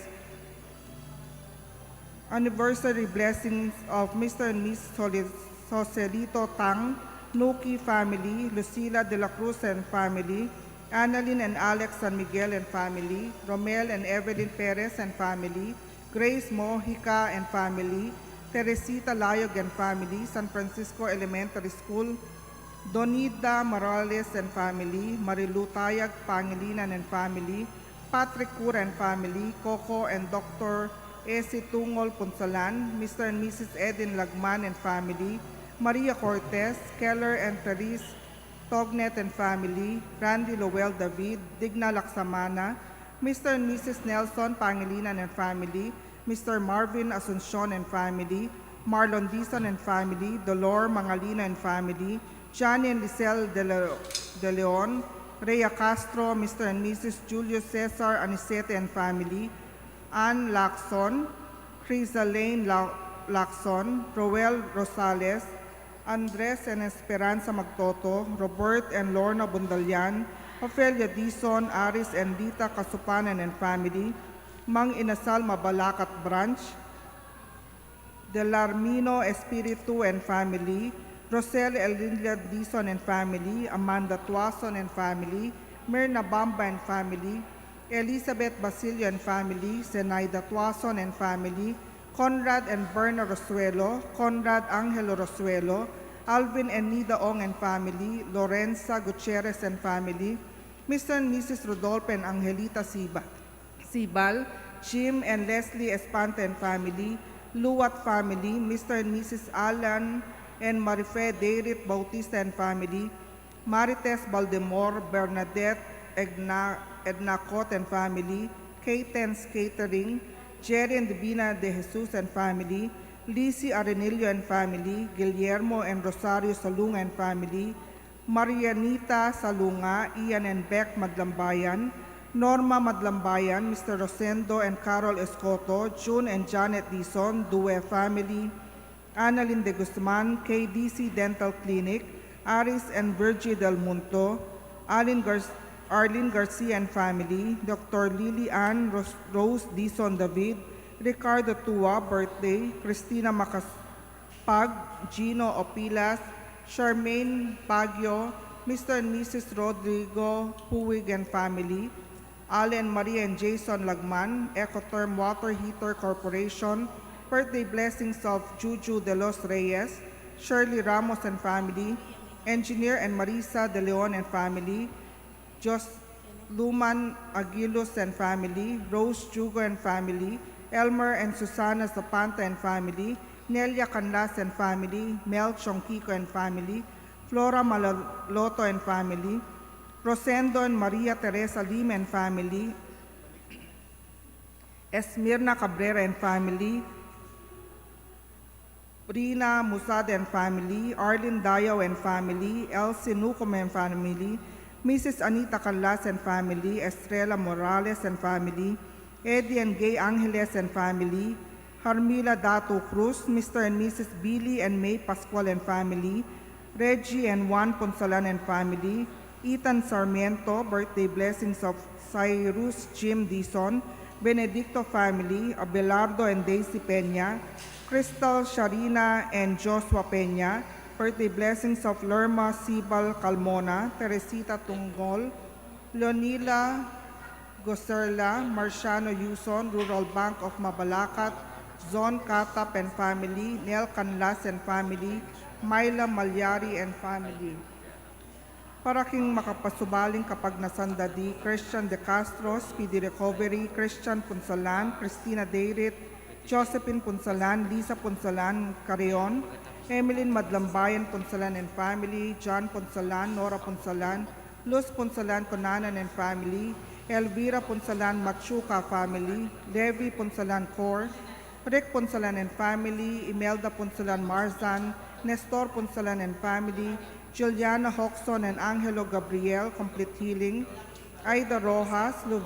Anniversary blessings of Mister and Missus Soli- Joselito Tang, Nuki family, Lucila de la Cruz and family, Annalyn and Alex San Miguel and family, Romel and Evelyn Perez and family, Grace Mojica and family, Teresita Layog and family, San Francisco Elementary School, Donida Morales and family, Marilu Tayag Pangilinan and family, Patrick Cura and family, Coco and Doctor Esi Tungol Punsalan, Mister and Missus Edin Lagman and family, Maria Cortez, Keller and Therese Tognet and family, Randy Lowell David, Digna Laksamana, Mister and Missus Nelson Pangilinan and family, Mister Marvin Asuncion and family, Marlon Dizon and family, Dolor Mangalina and family, Johnny and Lisel De, Le- De Leon, Rhea Castro, Mister and Missus Julius Cesar Anicete and family, Ann Lacson, Chrysalane La- Lacson, Roel Rosales, Andres and Esperanza Magtoto, Robert and Lorna Bundalian, Ofelia Dizon, Aris and Lita Kasupanan and family, Mang Inasal Mabalacat Branch, Delarmino Espiritu and family, Rosel Elinda Dizon and family, Amanda Tuason and family, Mirna Bamba and family, Elizabeth Basilio and family, Zenaida Tuason and family, Conrad and Berna Rosuelo, Conrad Angelo Rosuelo, Alvin and Nida Ong and family, Lorenza Gutierrez and family, Mister and Missus Rodolfo and Angelita Siba- Sibal, Jim and Leslie Espanta and family, Luat family, Mister and Missus Alan and Marife Deirit Bautista and family, Marites Baldemor, Bernadette Egna- Ednacot and family, Katen's Catering, Jerry and Divina De Jesus and family, Lizzie Arenillo and family, Guillermo and Rosario Salunga and family, Marianita Salunga, Ian and Beck Madlambayan, Norma Madlambayan, Mister Rosendo and Carol Escoto, June and Janet Dizon, Due family, Annalyn De Guzman, K D C Dental Clinic, Aris and Virgie Del Munto, Alin Gar- Arlene Garcia and family, Doctor Lily Ann Ros- Rose Dizon David, Ricardo Tua, birthday, Christina Macas- Pag, Gino Opilas, Charmaine Baguio, Mister and Missus Rodrigo Puig and family, Allen, Maria and Jason Lagman, Ecotherm Water Heater Corporation, birthday blessings of Juju De Los Reyes, Shirley Ramos and family, Engineer and Marisa De Leon and family, Josluman Aguilus and family, Rose Jugo and family, Elmer and Susana Zapanta and family, Nelia Canlas and family, Mel Chongkiko and family, Flora Malaloto and family, Rosendo and Maria Teresa Lim and family, Esmirna Cabrera and family, Brina Musad and family, Arlene Dayaw and family, Elsie Nucom and family, Missus Anita Canlas and family, Estrella Morales and family, Eddie and Gay Angeles and family, Harmila Datu Cruz, Mister and Missus Billy and May Pascual and family, Reggie and Juan Punsalan and family, Ethan Sarmiento, birthday blessings of Cyrus Jim Dizon, Benedicto family, Abelardo and Daisy Peña, Crystal Sharina and Joshua Peña, birthday blessings of Lerma Sibal Calmona, Teresita Tungol, Leonila Goserla, Marciano Yuson, Rural Bank of Mabalacat, Zon Katap and family, Nel Canlas and family, Myla Malyari and family. Para king makapasubaling kapagnasan da di Christian De Castro, speedy recovery, Christian Punsalan, Christina Deirit, Josephine Punsalan, Lisa Punsalan Carreon, Emeline Madlambayan Punsalan and family, John Punsalan, Nora Punsalan, Luz Punsalan Conanan and family, Elvira Punsalan Machuca family, Levi Punsalan Cor, Rick Punsalan and family, Imelda Punsalan Marzan, Nestor Punsalan and family, Juliana Hoxon and Angelo Gabriel, complete healing, Aida Rojas, Luz,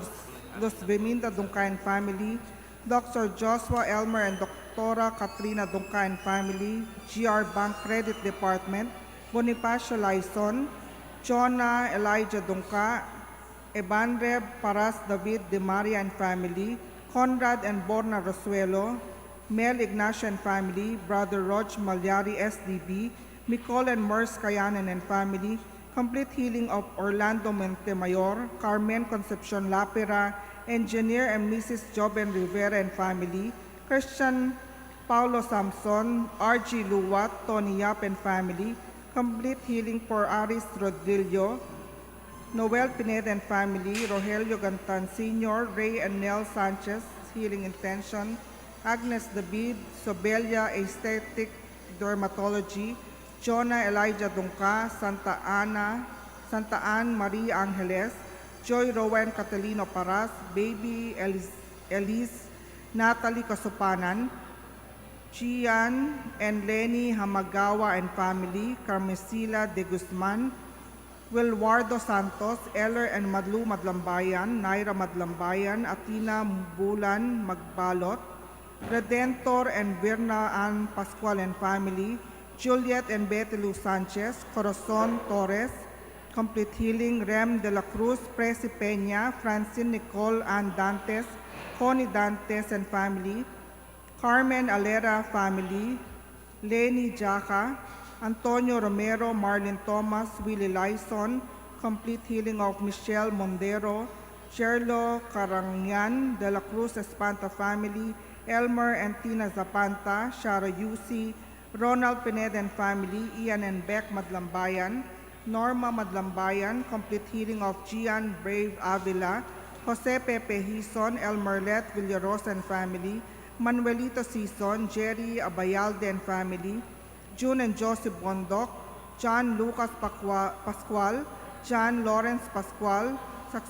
Luz Viminda Dungca and family, Doctor Joshua Elmer and Doctora Katrina Dungca and family, G R Bank Credit Department, Bonifacio Laison, Jonah Elijah Dungca, Ebanreb Paras David De Maria and family, Conrad and Borna Rosuelo, Mel Ignacio and family, Brother Rog Malyari S D B, Micol and Mers Kayanan and family, complete healing of Orlando Montemayor, Carmen Concepcion Lapera, Engineer and Missus Joven Rivera and family, Christian Paulo Samson, R G Luwat, Tony Yap and family, complete healing for Aris Rodrillo, Noel Pineda and family, Rogelio Gantan Senior, Ray and Nel Sanchez, healing intention, Agnes David, Sobelia Aesthetic Dermatology, Jonah Elijah Dungca, Santa Ana, Santa Ann Marie Angeles, Joy Rowan Catalino Paras, Baby Elis, Elise, Natalie Kasupanan, Gian and Lenny Hamagawa and family, Carmesila De Guzman, Wilwardo Santos, Eller and Madlu Madlambayan, Naira Madlambayan, Athena Bulan Magbalot, Redentor and Virna Ann Pascual and family, Juliet and Betty Lou Sanchez, Corazon Torres, complete healing, Rem de la Cruz, Presi Peña, Francine Nicole Ann Dantes, Connie Dantes and family, Carmen Alera family, Leni Jaca, Antonio Romero, Marlin Thomas, Willie Lyson, complete healing of Michelle Mondero, Jerlo Carangian, De La Cruz Espanta family, Elmer and Tina Zapanta, Shara Yusi, Ronald Pineda and family, Ian and Beck Madlambayan, Norma Madlambayan, complete healing of Gian Brave Avila, Jose Pepe Hison, Elmerlet Villarosa and family, Manuelito Sison, Jerry Abayalde and family, June and Josie Bondoc, John Lucas Pacua-, Pascual, John Lawrence Pascual, suc-,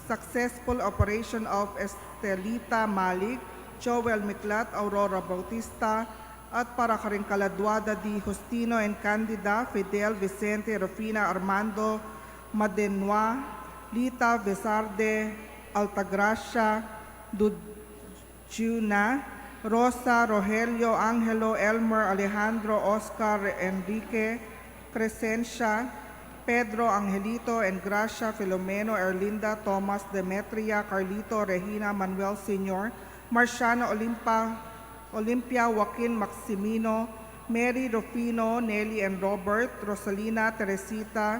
successful operation of Estelita Malig, Joel Miklat, Aurora Bautista, at para karing kaladua da di Justino and Candida, Fidel, Vicente, Rufina, Armando, Madenua, Lita, Vesarde, Altagracia, Dud-, Juna, Rosa, Rogelio, Angelo, Elmer, Alejandro, Oscar, Enrique, Crescencia, Pedro, Angelito, and Gracia, Filomeno, Erlinda, Thomas, Demetria, Carlito, Regina, Manuel Senior, Marciano, Olimpa, Olimpia, Joaquin, Maximino, Mary, Rufino, Nelly, and Robert, Rosalina, Teresita,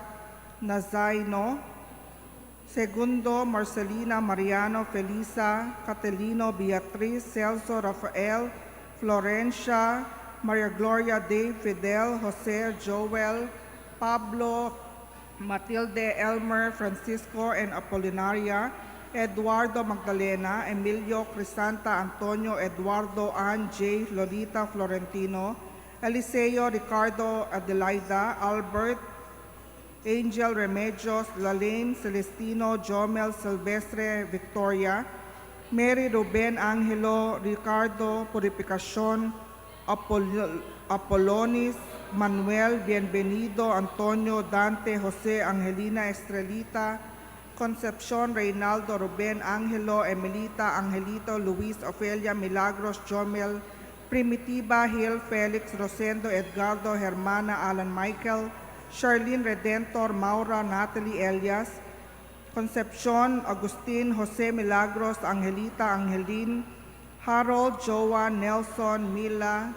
Nazaino, Segundo, Marcelina, Mariano, Felisa, Catelino, Beatriz, Celso, Rafael, Florencia, Maria Gloria, Dave, Fidel, Jose, Joel, Pablo, Matilde, Elmer, Francisco and Apolinaria, Eduardo, Magdalena, Emilio, Crisanta, Antonio, Eduardo, Ann, Jay, Lolita, Florentino, Eliseo, Ricardo, Adelaida, Albert, Angel, Remedios, Lalane, Celestino, Jomel, Silvestre, Victoria, Mary, Ruben, Angelo, Ricardo, Purificacion, Apol-, Apolonis, Manuel, Bienvenido, Antonio, Dante, Jose, Angelina, Estrelita, Concepcion, Reynaldo, Ruben, Angelo, Emelita, Angelito, Luis, Ofelia, Milagros, Jomel, Primitiva, Hill, Felix, Rosendo, Edgardo, Hermana, Alan, Michael, Charlene, Redentor, Maura, Natalie, Elias, Concepcion, Agustin, Jose, Milagros, Angelita, Angeline, Harold, Joan, Nelson, Mila,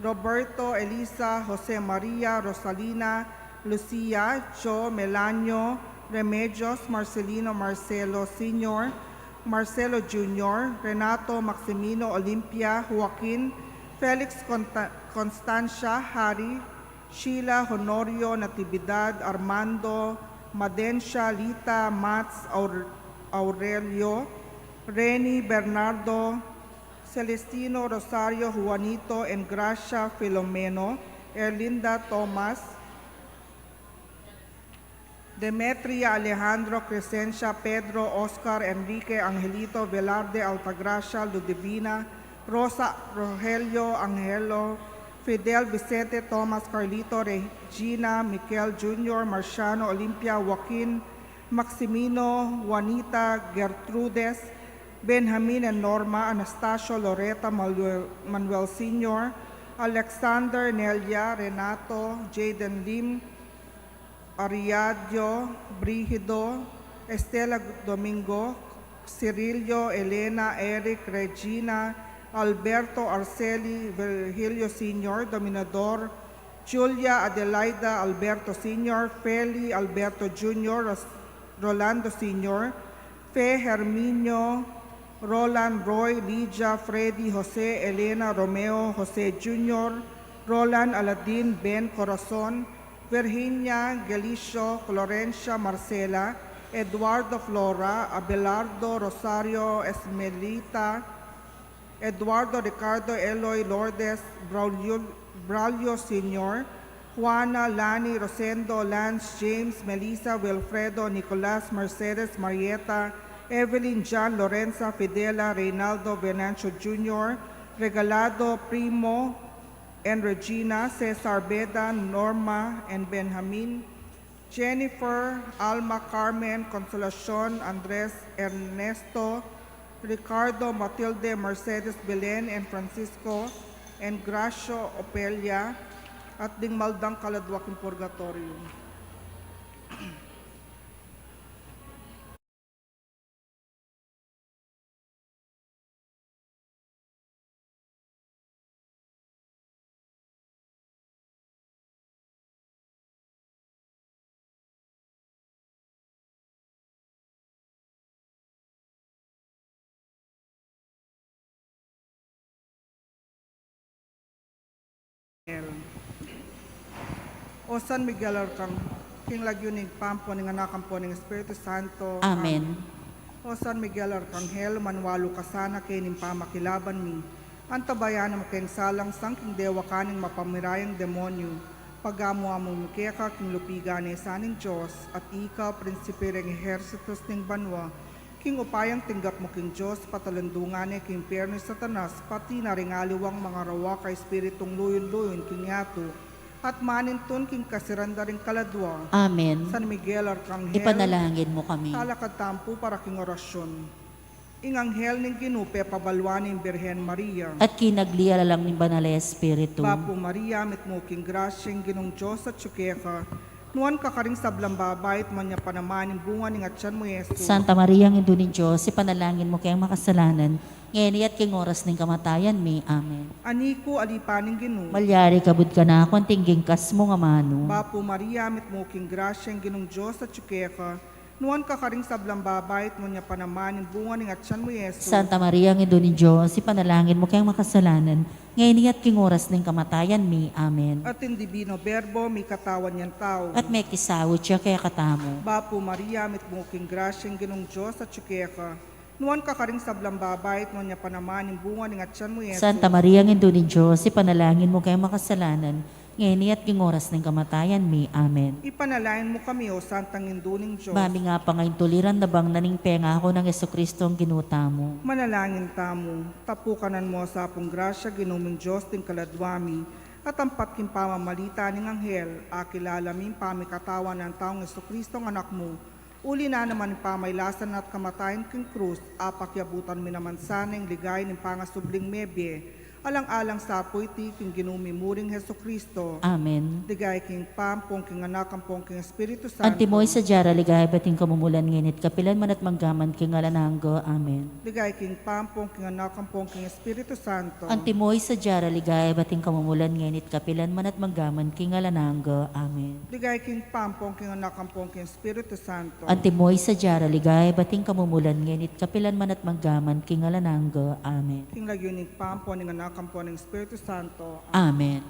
Roberto, Elisa, Jose Maria, Rosalina, Lucia, Joe, Melanio, Remedios, Marcelino, Marcelo Senior, Marcelo Junior, Renato, Maximino, Olympia, Joaquin, Felix, Conta-, Constancia, Harry, Sheila, Honorio, Natividad, Armando, Madencia, Lita, Mats, Aur-, Aurelio, Reni, Bernardo, Celestino, Rosario, Juanito, Engracia, Filomeno, Erlinda, Thomas, Demetria, Alejandro, Crescencia, Pedro, Oscar, Enrique, Angelito, Velarde, Altagracia, Ludivina, Rosa, Rogelio, Angelo, Fidel, Vicente, Thomas, Carlito, Regina, Mikel, Junior, Marciano, Olympia, Joaquin, Maximino, Juanita, Gertrudes, Benjamin and Norma, Anastasio, Loreta, Manuel, Manuel Senior, Alexander, Nelia, Renato, Jaden, Lim, Ariadio, Brigido, Estela, Domingo, Cirilio, Elena, Eric, Regina, Alberto, Arceli, Virgilio Senior, Dominador, Julia, Adelaida, Alberto Senior, Feli, Alberto Junior, Ros-, Rolando Senior, Fe, Herminio, Roland, Roy, Lydia, Freddy, Jose, Elena, Romeo, Jose Junior, Roland, Aladin, Ben, Corazon, Virginia, Gelicio, Florencia, Marcela, Eduardo, Flora, Abelardo, Rosario, Esmelita, Eduardo, Ricardo, Eloy, Lourdes, Braulio, Braulio Senior, Juana, Lani, Rosendo, Lance, James, Melissa, Wilfredo, Nicolas, Mercedes, Marieta, Evelyn, John, Lorenza, Fidela, Reynaldo, Venancio Junior, Regalado, Primo, and Regina, Cesar, Beda, Norma, and Benjamin, Jennifer, Alma, Carmen, Consolacion, Andres, Ernesto, Ricardo, Matilde, Mercedes, Belen, and Francisco, and Gracio, Opelia, at ding maldang kaladwa king purgatoryo. O San Miguel Arkanghel, king lagyu ning Ibpa, ampo ning Anak, ampo ning Espiritu Santo. Amen. Amen. O San Miguel Arkanghel, manwalu ka sana keni ning pamakilaban mi. Antabayanan mu keng salangsang king dewakan ning mapamirayang demonyu. Pagamu-amu mi keka king lupigan a mesa ning Dios, at ika, prinsipe ring ehersito ning banua, king upayang tinggap mu king Dios, patalandungan ne king impyernu i Satanas, pati na ring aliwang mangarawak a espiritung luyun-luyun king yatu, at manintun king kasiran da ring kaladwa. Amen. San Miguel Arkanghel, ipanalangin mu kami. Talakad tamu pu para king orasyon. Ing anghel ning Ginu pepabaluan ne ing Birhen Maria. At kinagli ya la lang ning Banal a Espiritu. Bapu Maria, mitmu ka king grasya, ing Ginung Dios atyu keka. Nuan ka karing sablang babai, at nuan ya pa naman ing bunga ning atyan mu, Jesus. Santa Maria, Indu ning Dios, ipanalangin mu keng makasalanan, ngeni at king oras ning kamatayan mi. Amen. Ani ku, ali pa ning Ginu. Malyari kabud kanaku anting gingkas mung amanu. Bapu Maria, mitmu ka king grasya, ing Ginung Dios atyu keka. Nuan ka karing sablang babai, at nuan ya pa naman ing bunga ning atian mu, i Jesus. Santa Maria, Indu ning Dios, ipanalangin mu keng makasalanan, ngeni at king oras ning kamatayan mi. Amen. At ing Divino Verbo, mikatawan yang tau. At mekisaut ya kekatamu. Bapu Maria, mitmu ka king grasya, ing Ginung Dios atyu keka. Nuan ka karing sablang babai, at nuan ya pa naman ing bunga ning atian mu, i Jesus. Santa Maria, Indu ning Dios, ipanalangin mu keng makasalanan, ngeni at king oras ning kamatayan mi. Amen. Ipanalangin mu kami, O Santang Indu ning Dios. Mami nga pangaintuliran na bang na ning pengaku nang Jesucristo ang Ginu tamu. Manalangin tamu. Tapukanan mu sa pung grasya, Ginu ming Dios, ding kaladwa mi, at ampat king pamamalita ning anghel, akilala mi ing pamikatawan nang taung Jesucristo, ing Anak mu, uli na naman ning pamailasan at kamatayan king krus, apakiabutan mi naman sana ing ligaya ning pangasubling mebie, alang-alang sa pu iti king Ginu mi muring Jesucristo. Amen. Ligaya king Ibpa, ampon king Anak, ampon king Espiritu Santo. Antimo ing sadya ra ligaya ibat ing kamumulan, ngeni at kapilan man at manggaman king alang angga. Amen. Ligaya king Ibpa, ampon king Anak, ampon king Espiritu Santo. Antimo ing sadya ra ligaya ibat ing kamumulan, ngeni at kapilan man at manggaman king alang angga. Amen. Ligaya king Ibpa, ampon king Anak, ampon king Espiritu Santo. Antimo ing sadya ra ligaya ibat ing kamumulan, ngeni at kapilan man at manggaman king alang angga. Amen. King lagyu ning Ibpa, ampon ning Anak, ampon ning Espiritu Santo. Amen.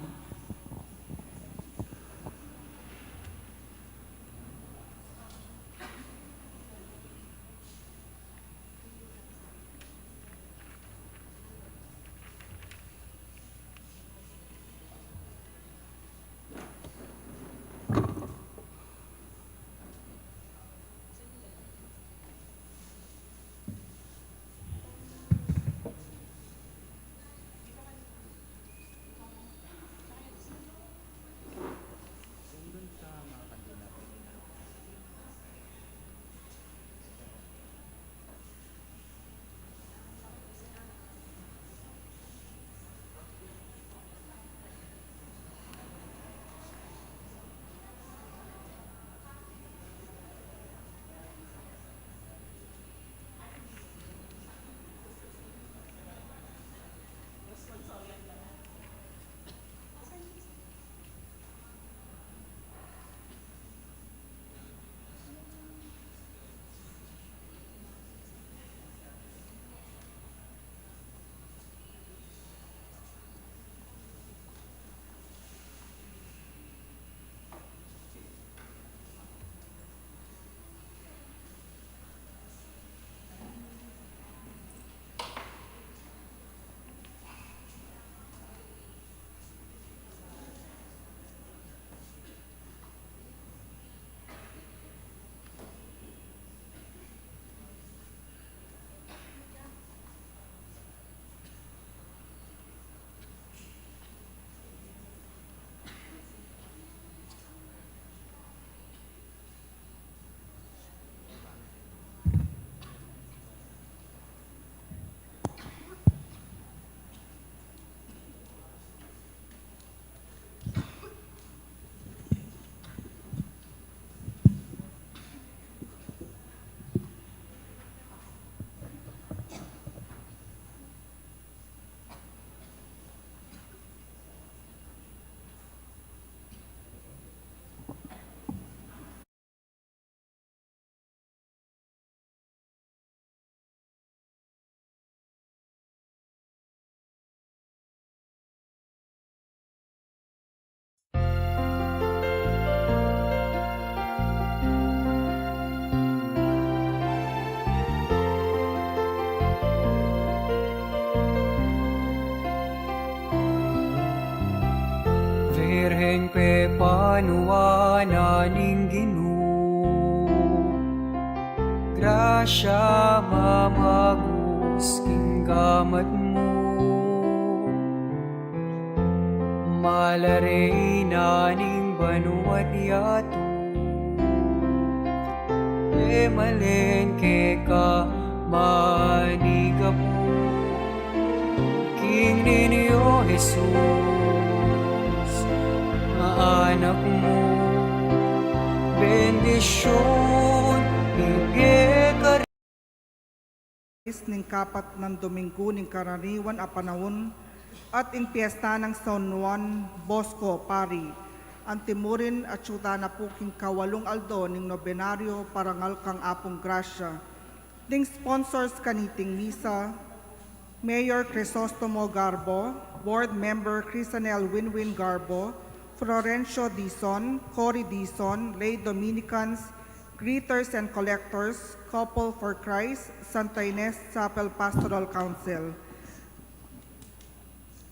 Virgen, pepanuan na ning Ginu, grasya mamagus king gamat mu. Mala Reyna ning banua't yatu, e malen keka manigapu. King Niño Jesus, a anak mu, bendisyun ibie ka rin. Ning kapat nang Domingo ning karaniwan a panaun, at ing piesta nang San Juan Bosco Pari. Antimurin atyu ta na pu king kawalung aldo ning nobenaryo parangal kang Apung Grasya. Ding sponsors kaniting misa, Mayor Crisostomo Garbo, Board Member Crisanel Winwin Garbo, Florencio Dizon, Cory Dizon, lay Dominicans, greeters and collectors, Couple for Christ, Santa Ines Chapel Pastoral Council.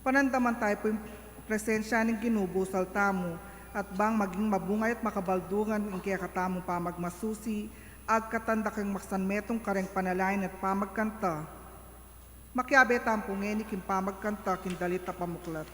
Panandaman tamu pu ing presensya ning Ginu, busal tamu, at bang maging mabunga at makabaldungan ing kekatamung pamagmasusi, agkatan da keng masanmetung kareng panalangin at pamagkanta. Makiabe tamu pu ngeni king pamagkanta king dalit a pamuklat.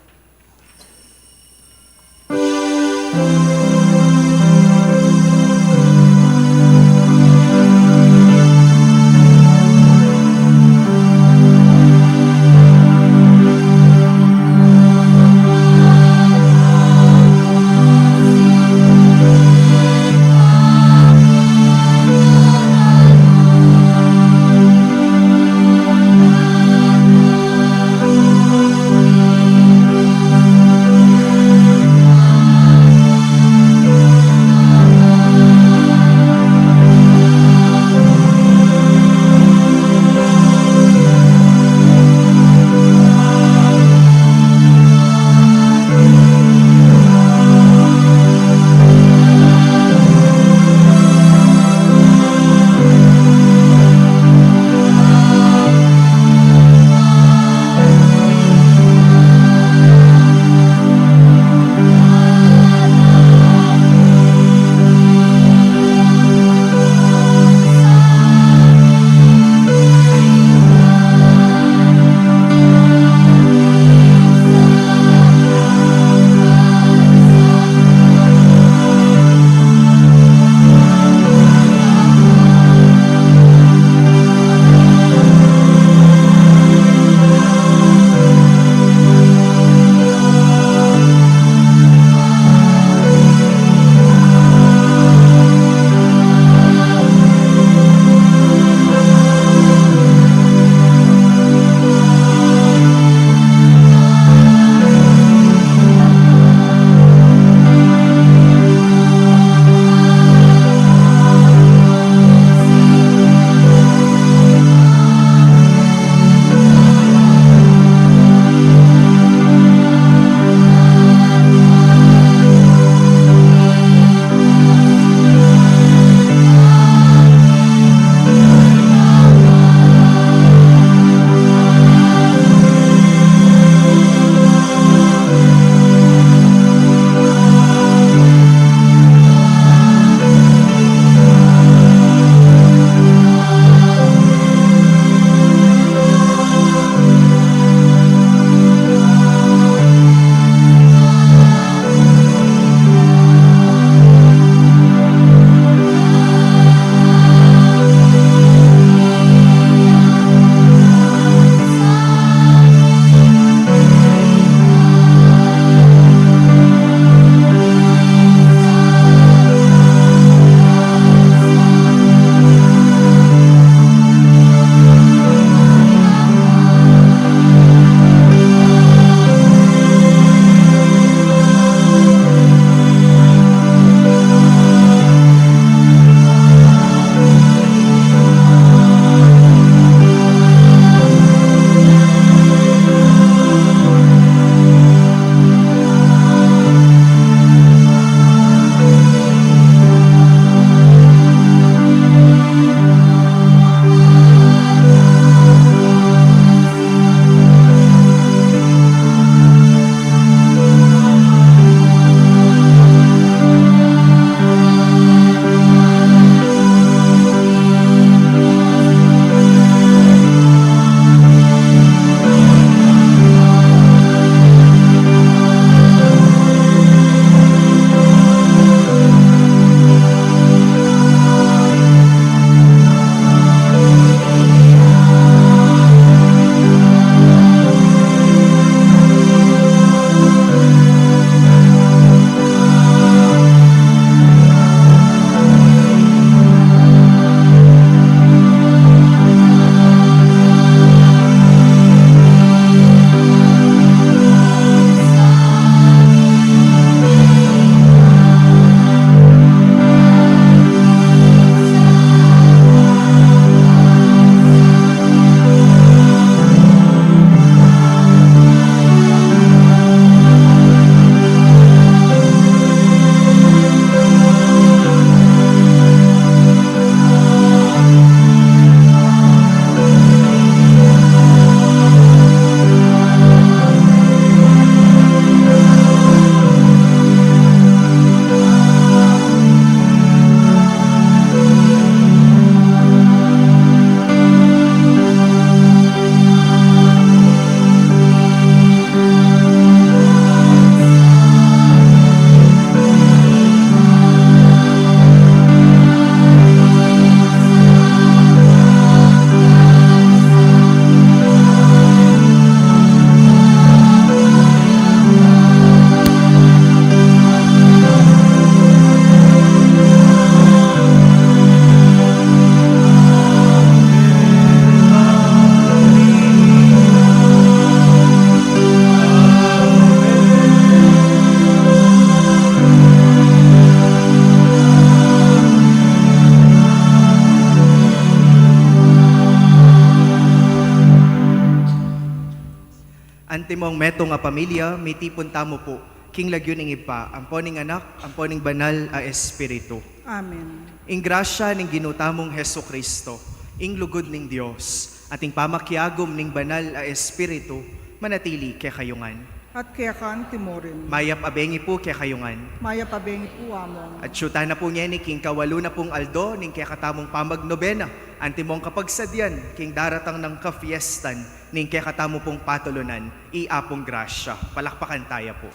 Antimong metung a pamilya, mitipun tamu pu king lagyu ning Ibpa, ampo ning Anak, ampo ning Banal a Espiritu. Amen. Ing grasya ning Ginu tamung Jesucristo, ing lugud ning Dios, at ing pamakiagum ning Banal a Espiritu, manatili kekayu ngan. At keka antimurin. Mayap a bengi pu kekayu ngan. Mayap a bengi pu, Among. At atsu tana pu ngeni king kawalu na pung aldo ning kekatamung pamagnobena, antimong kapagsadyan king daratang nang kafiestan ning kekatamu pung patulunan, i Apung Grasya. Palakpakan taya pu.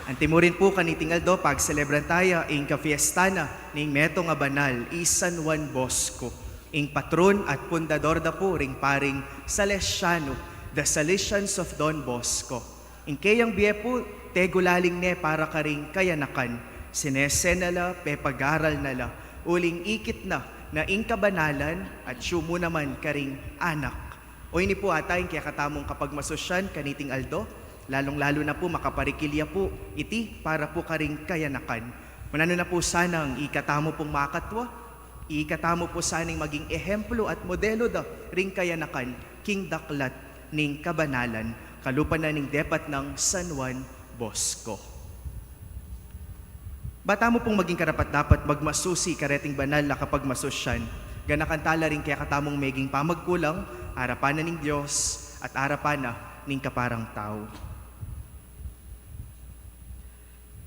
Antimurin pu kaniting aldo, pagselebran taya ing kafiesta na ning metung a banal, i San Juan Bosco, ing patron at pundador da pu ring paring Salesiano, the Salesians of Don Bosco. Ing keyang bie pu, tegulaling ne para karing kayanakan, sinese na la, pepagaral na la, uling ikit na, na ing kabanalan, at atsu mu naman karing anak. O ini pu ata ing kekatamung kapagmasusyan kaniting aldo, lalung-lalu na pu makaparikil ya pu iti para pu karing kayanakan. Mananu na pu sanang ikatamu pung makatwa, ikatamu pu sanang maging ehemplu at modelu da ring kayanakan king daklat ning kabanalan, kalupa na ning depat nang San Juan Bosco. Ba tamu pung maging karapat-dapat magmasusi kareting banal a kapagmasusyan, ganakan tala ring kekatamung meging pamagkulang, arapan na ning Dios at arapan na ning kaparang tau.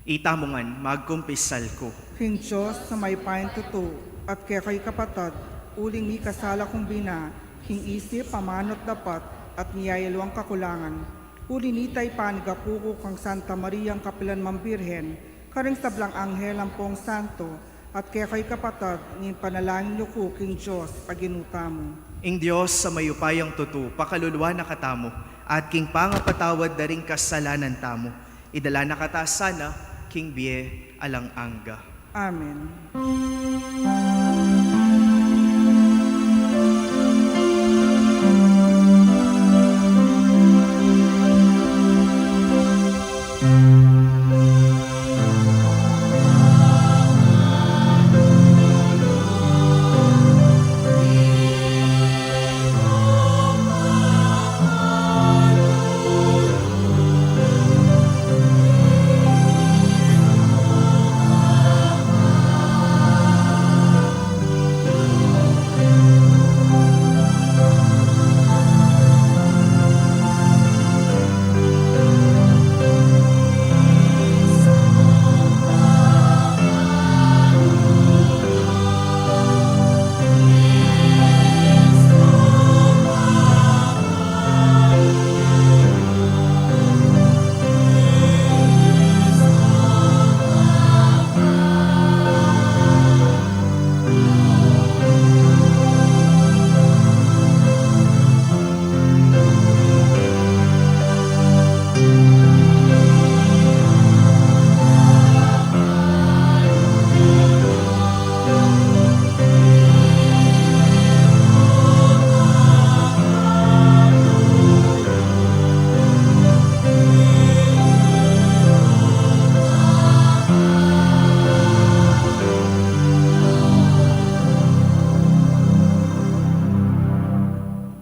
Itamu ngan, magkumpisal ku. King Dios a mayupayang tutu, at kekayu kapatad, uling mikasala kung bina, king isip, amanu at dapat, at miyayaluang kakulangan. Uli nita ipanigaku ku kang Santa Mariang kapilan mang Birhen, karing sablang anghel ampong santo, at kekayu kapatad, ngeni ipanalangin yu ku king Dios a Ginu tamu. Ing Dios a mayupayang tutu, pakaluluan na katamu, at king pangapatawad da ring kasalanan tamu, idala na kata sana king bie alang angga. Amen.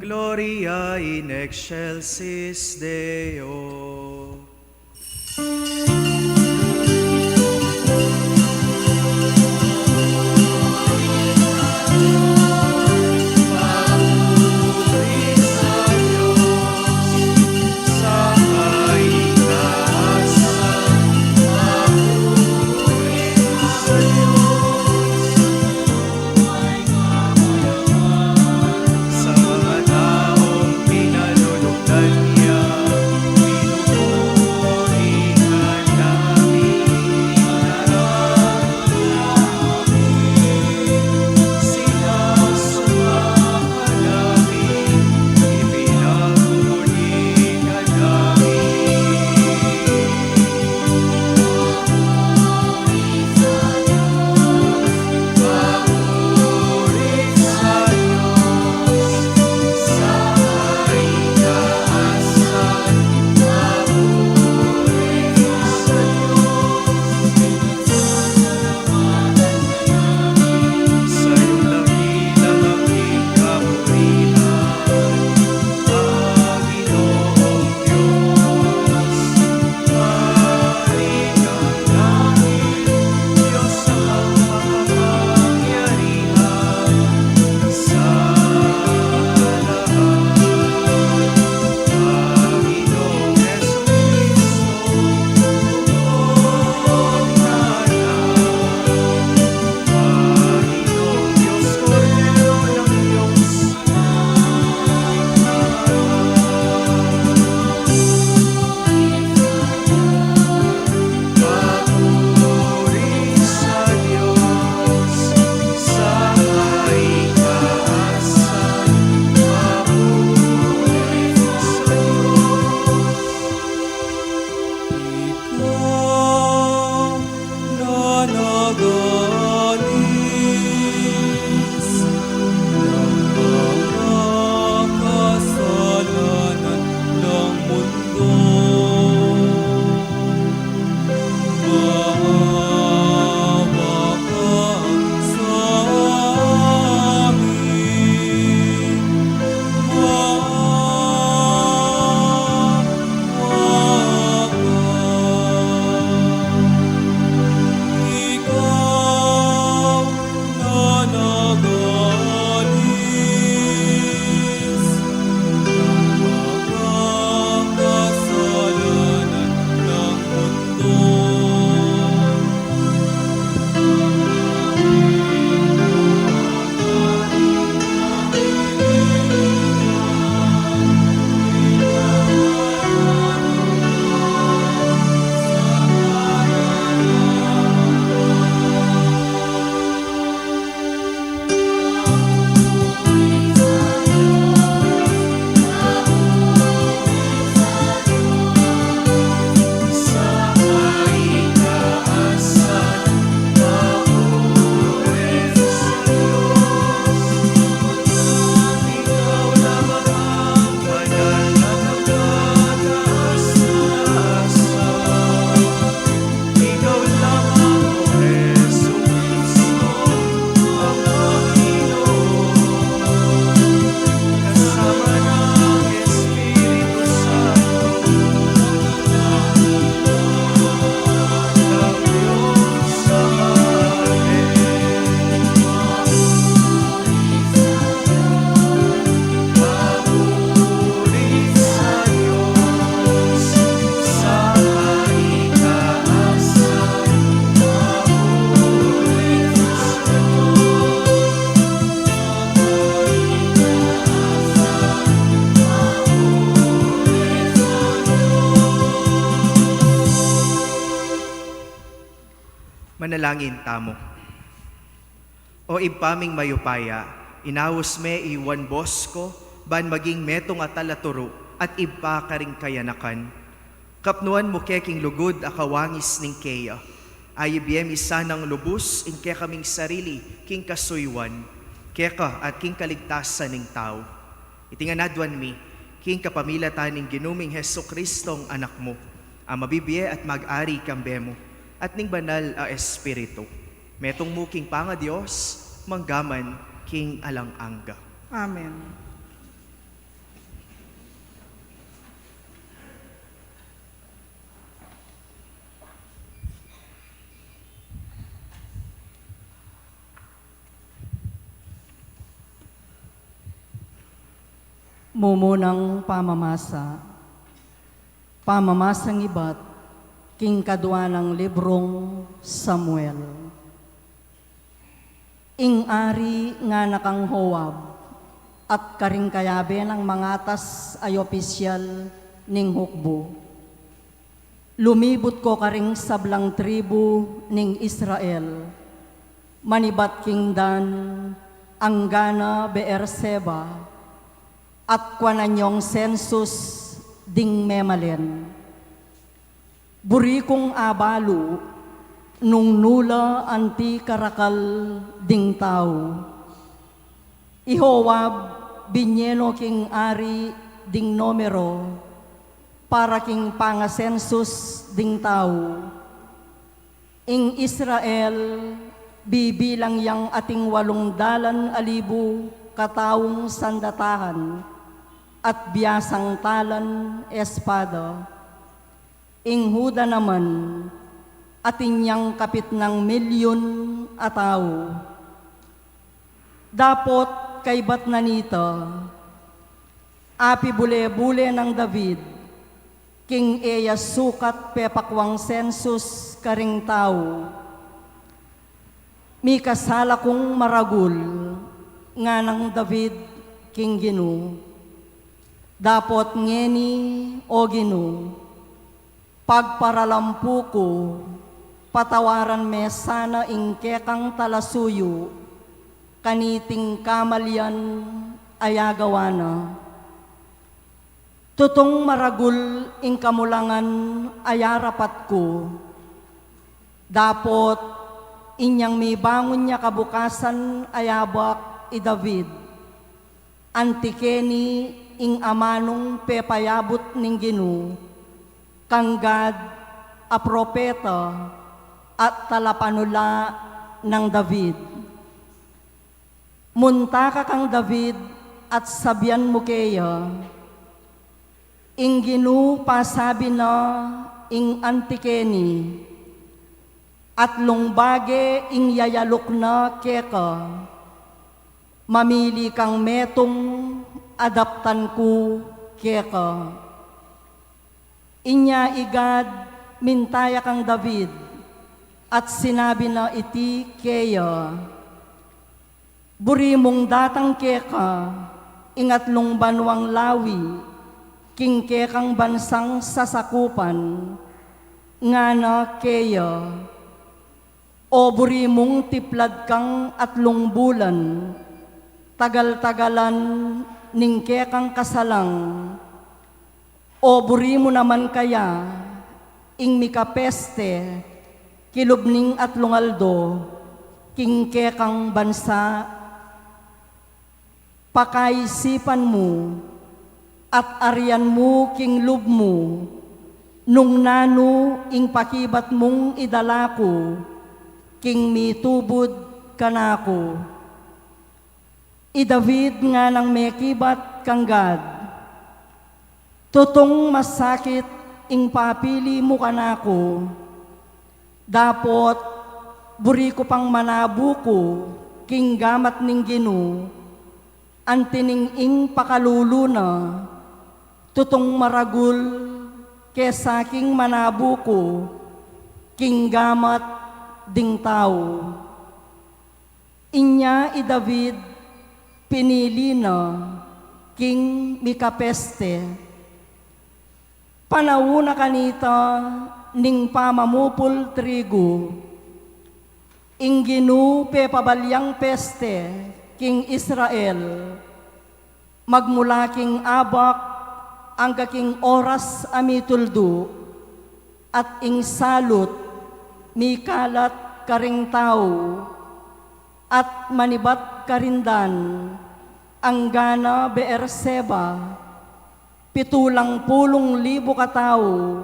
Gloria in excelsis Deo. Manalangin tamu. O Ibpa ming mayupaya, inaus me i Juan Bosco ban maging metung a talaturu at ibpa karing kayanakan. Kapnuan mu ke king lugud a kawangis ning keya, ayibie mi sanang lubus ing kekaming sarili king kasuyuan, keka at king kaligtasan ning tau. Iti ngan aduan mi king kapamilatan ning Ginu ming Jesucristong Anak mu, a mabibie at mag-ari kambe mu at ning Banal a Espiritu, metung mu king pangaDios, mangga man king alang angga. Amen. Mumunang pamamasa. Pamamasang ibat king kadua nang librung Samuel. Ing ari ngana kang Joab at karing kayabe nang mangatas a opisyal ning hukbu, "Lumibut ko karing sablang tribu ning Israel, manibat king Dan anggana Beer-seba, at kuanan yong sensus ding memalen. Buri kung abalu nung nu la anti karakal ding tau." I Joab binye no king ari ding numero para king pangasensus ding tau. Ing Israel bibilang yang ating walung dalan a libu kataung sandatahan at biasang talan espada. Ing Juda naman atin yang kapitnang milyun a tau. Dapot kaybat na nita, apibule-bule nang David king e ya sukat pepakuang sensus karing tau. "Mikasala kung maragul," nganang David king Ginu. "Dapot ngeni, O Ginu, pagparalampu ku, patawaran me sana ing kekang talasuyu kaniting kamalian a yagawa na. Tutung maragul ing kamulangan a yarapat ku." Dapot inyang mibangun ya kabukasan a yabak i David anti keni ing amanung pepayabut ning Ginu kang Gad a propeta at talapanula nang David. Munta ka kang David at sabian mu keya, "Ing Ginu pasabi na ing anti keni, at lungbage ing yayaluk na keka, mamili kang metung a daptan ku keka." Inya i Gad minta ya kang David at sinabi na iti keya, "Buri mung datang keka ing atlung banuang lawi king kekang bansang sasakupan, ngana keya, o buri mung tiplad kang atlung bulan, tagal-tagalan ning kekang kasalang, o buri mu naman kaya ing mikapeste kilub ning atlung aldo king kekang bansa? Pakaisipan mu at arian mu king lub mu nung nanu ing pakibat mung idala ku king mitubud kanaku." I David nganang mekibat kang Gad, "Tutung masakit ing papili mu kanaku. Dapot buri ku pang manabu ku king gamat ning Ginu, anti ning ing pakalulu na tutung maragul kesa king manabu ku king gamat ding tau." Inya i David pinili na king mikapeste. Panaun a kanita ning pamamupul trigu, Ing Ginu pepabalyang peste king Israel, magmula king abak angga king oras a mituldu, at ing salut mikalat karing tau, at manibat karin Dan anggana Beerseba, pitulang pulung libu katau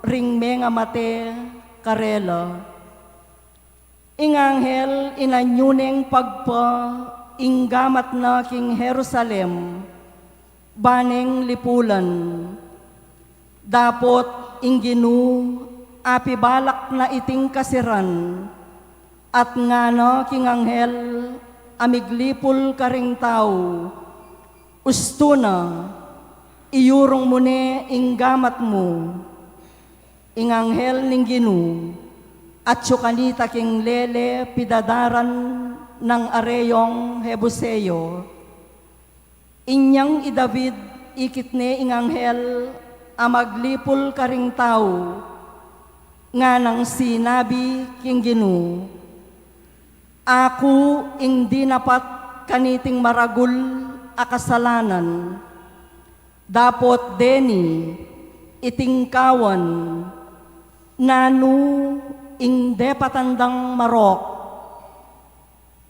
ring mengamate karela. Ing anghel inanyu neng pagpa ing gamat na king Jerusalem, ba neng lipulan. Dapot ing Ginu apibalak na iting kasiran, at ngana king anghel a miglipul karing tau, "Ustu na, iyurung mu ne ing gamat mu." Ing anghel ning Ginu atyu kanita king lele pidadaran nang areyong Jebuseo. Inyang i David ikit ne ing anghel a maglipul karing tau, nganang sinabi king Ginu, "Aku ing dinapat kaniting maragul a kasalanan." Dapot deni iting kawan, "Nanu ing depatan dang marok?"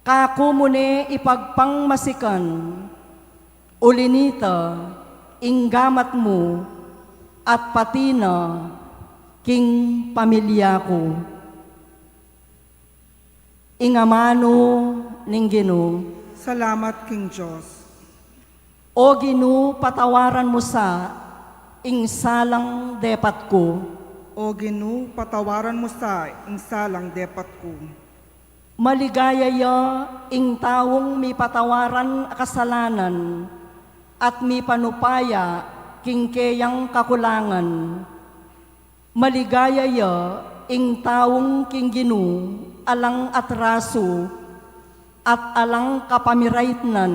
Kaku mu ne ipagpangmasikan, uli nita ing gamat mu at pati na king pamilya ku. Ing amanu ning Ginu. Salamat king Dios. O Ginu, patawaran mu sa ing salang depat ku. O Ginu, patawaran mu sa ing salang depat ku. Maligaya ya ing taung mipatawaran a kasalanan at mipanupaya king keyang kakulangan. Maligaya ya ing taung king Ginu alang atrasu at alang kapamiraitnan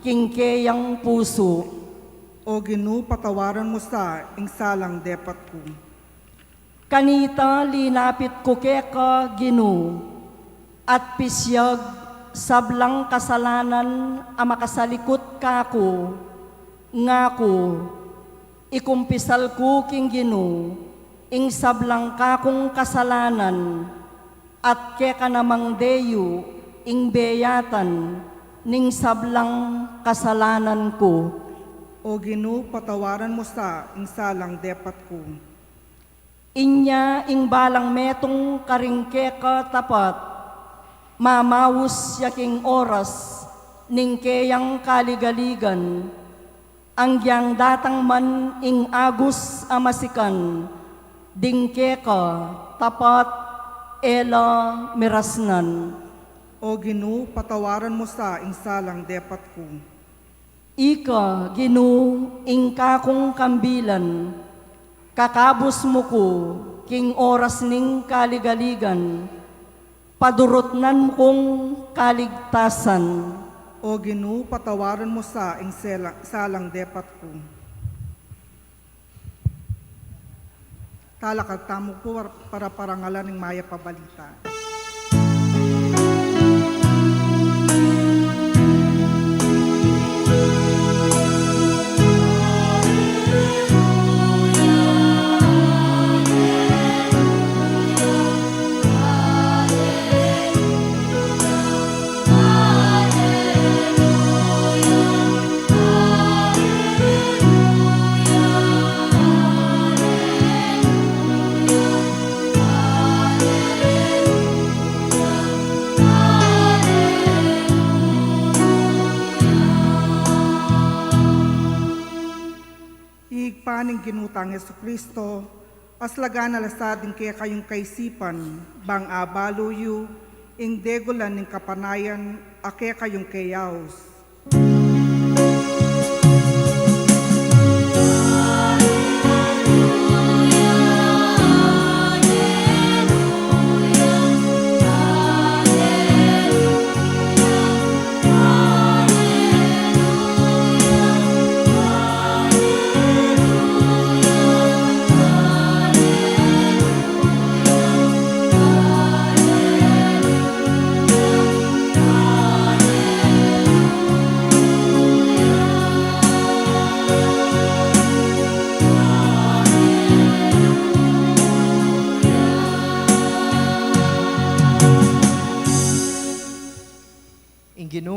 king keyang pusu. O Ginu, patawaran mu sa ing salang depat ku. Kanita linapit ku keka, Ginu, at pisyag sablang kasalanan a makasalikut kaku, ngaku, ikumpisal ku king Ginu ing sablang kakung kasalanan, at keka namang deyu ing beyatan ning sablang kasalanan ku. O Ginu, patawaran mu sa ing salang depat ku. Inya ing balang metung karing keka tapat, mamaus ya king oras ning keyang kaligaligan, anggyang datang man ing agus a masikan, ding keka tapat e la mirasnan. O Ginu, patawaran mu sa ing salang depat ku. Ika, Ginu, ing kakung kambilan, kakabus mu ku king oras ning kaligaligan, padurutnan mu kung kaligtasan. O Ginu, patawaran mu sa ing sela-, salang depat ku. Talakad tamu pu para parangalan ing mayap a balita. Ibpa ning Ginu tang Jesucristo, aslagan na la sa ding kekayung kaisipan, bang abalu yu ing degulan ning kapanayan a kekayung keyaus.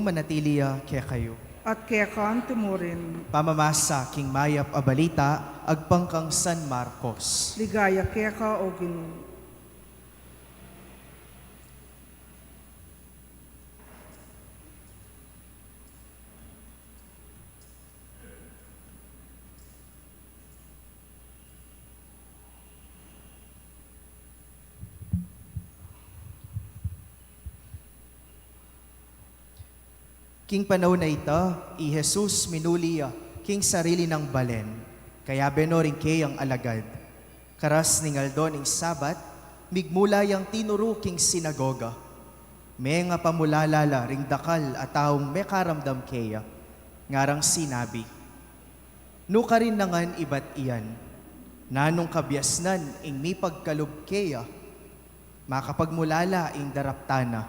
manatili ya kekayu. At keka mu rin. Pamamasa king mayap a balita agpang kang San Marcos. Ligaya keka, O Ginu. King panaun a ita, i Jesus minuli ya king sarili nang balen, kayabe no ring keyang alagad. Karas ning aldo ning Sabat, migmula yang tinuru king sinagoga. Mengapamulala la ring dakal a taung mekaramdam keya, ngarang sinabi, "Nukarin na ngan ibat iyan? Nanung kabiasnan ing mipagkalub keya? Makapagmulala ing daraptan na.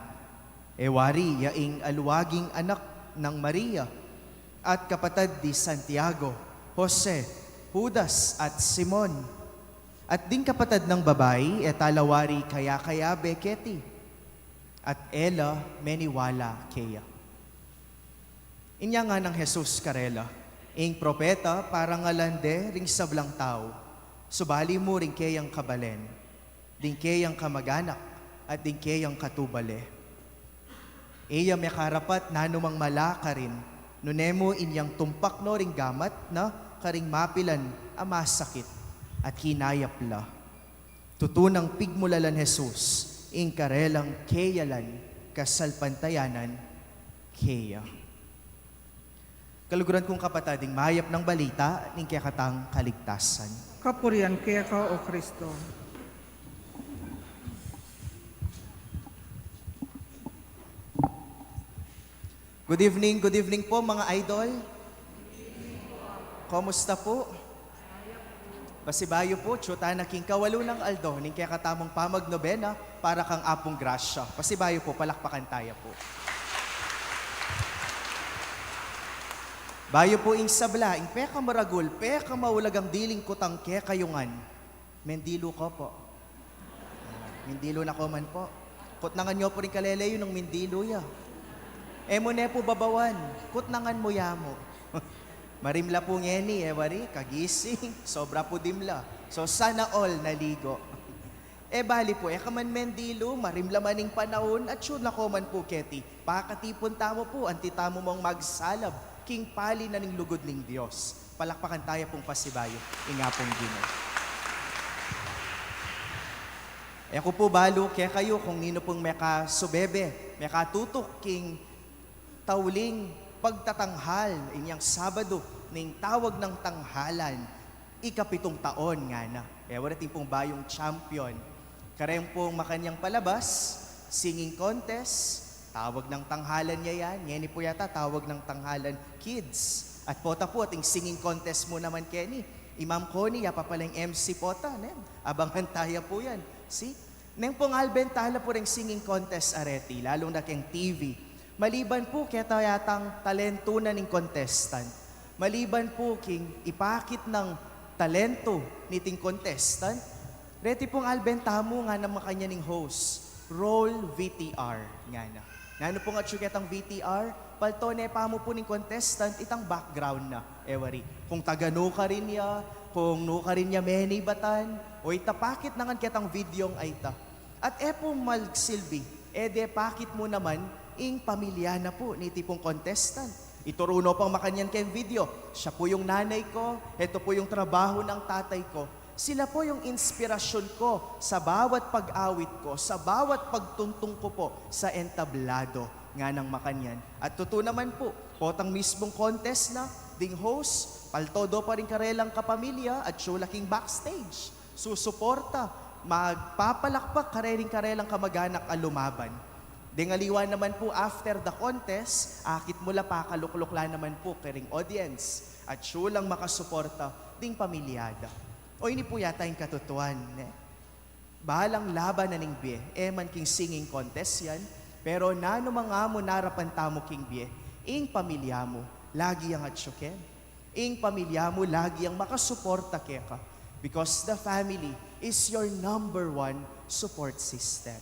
E wari ya ing aluaging anak nang Maria, at kapatad di Santiago, Jose, Judas, at Simon? At ding kapatad nang babai, e tala wari kaya-kayabe keti?" At e la meniwala keya. Inya nganang Jesus karela, "Ing propeta parangalan de ring sablang tau, subali mu ring keyang kabalen, ding keyang kamaganak, at ding keyang katubale. E ya mekarapat nanumang mala karin, nune mu inyang tumpak no ring gamat na karing mapilan a masakit, at kinayap la." Tutu nang pigmulalan Jesus ing karelang keyalan kasalpantayanan keya. Kaluguran kung kapatad, ing mayap nang balita ning kekatang kaligtasan. Kapurian keka, O Kristo. Good evening, good evening po, mga idol. Kumusta po? Pasibayu po, atyu tana king kawalu nang aldo ning kekatamung pamagnobena para kang Apung Grasya. Pasibayu po, palakpakan taya po. Bayu po ing sabla, ing pekamaragul, pekamaulagang dilingkutang kekayu ngan, mendilu ko po. Ah, mendilu na ko man po. Kutnangan yu po ring kalele yu nung mendilu ya. E mu ne po babawan, kutnangan mu ya mu. Marimla po ngeni, e wari, kagising, sobra po dimla. So, sana all naligo. E bali po, e ka man mendilu, marimla man ing panaun, atyu na ko man po keti. Pakatipun tamu po, anti tamu mung magsalab king pali na ning lugud ning Dios. Palakpakan taya pung pasibayu ing Apung Ginu. E ku po balu kekayu kung ninu pung mekasubebe, mekatutuk king tauling pagtatanghal inyang Sabadu ning Tawag ng Tanghalan, ikapitung taon ngana. E wari, atin pung bayung champion. Kareng pung makanyang palabas, singing contest, Tawag ng Tanghalan ya yan. Ngeni po yata, Tawag ng Tanghalan Kids. At pota po, ating singing contest mu naman keni. I Ma'am Connie, ya pa pala ing M C pota, ne? Abangan taya po yan. See? Neng pung albentala po reng singing contest a reti, lalung na keng T V. Maliban po keta yatang talentu na ning contestant, maliban po king ipakit nang talentu niting contestant, reti pung albentamu ngana makanyan ning host, roll V T R ngana. Nanu pung atyu ketang V T R? Palto ne pamu po ning contestant itang background na. E wari, kung taga nu karin ya, kung nu karin ya menibatan, o ita pakit na ngan ketang videong a ita. At e po magsilbi, e de pakit mu naman ing pamilya na po niti pung contestant. Ituru no pang makanyan keng video, "Siya po yung nanay ko, eto po yung trabaho ng tatay ko. Sila po yung inspirasyon ko sa bawat pag-awit ko, sa bawat pagtungtung ko po sa entablado," nganang makanyan. At tutu naman po, potang mismung contest na, ding host, palto do pa ring karelang kapamilya, atyu la king backstage, susuporta, magpapalakpak kareng karelang kamaganak a lumaban. Deng aliwa naman po, after the contest, akit mu la, pakalukluk la naman po karing audience, atyu lang makasuporta ding pamilya da. O ini po yata ing katutuan, ne? Balang laban na ning bie, e man king singing contest yan, pero nanu mang amu narapan tamu king bie, ing pamilya mu lagi yang atyu ken. Ing pamilya mu lagi yang makasuporta keka, because the family is your number one support system.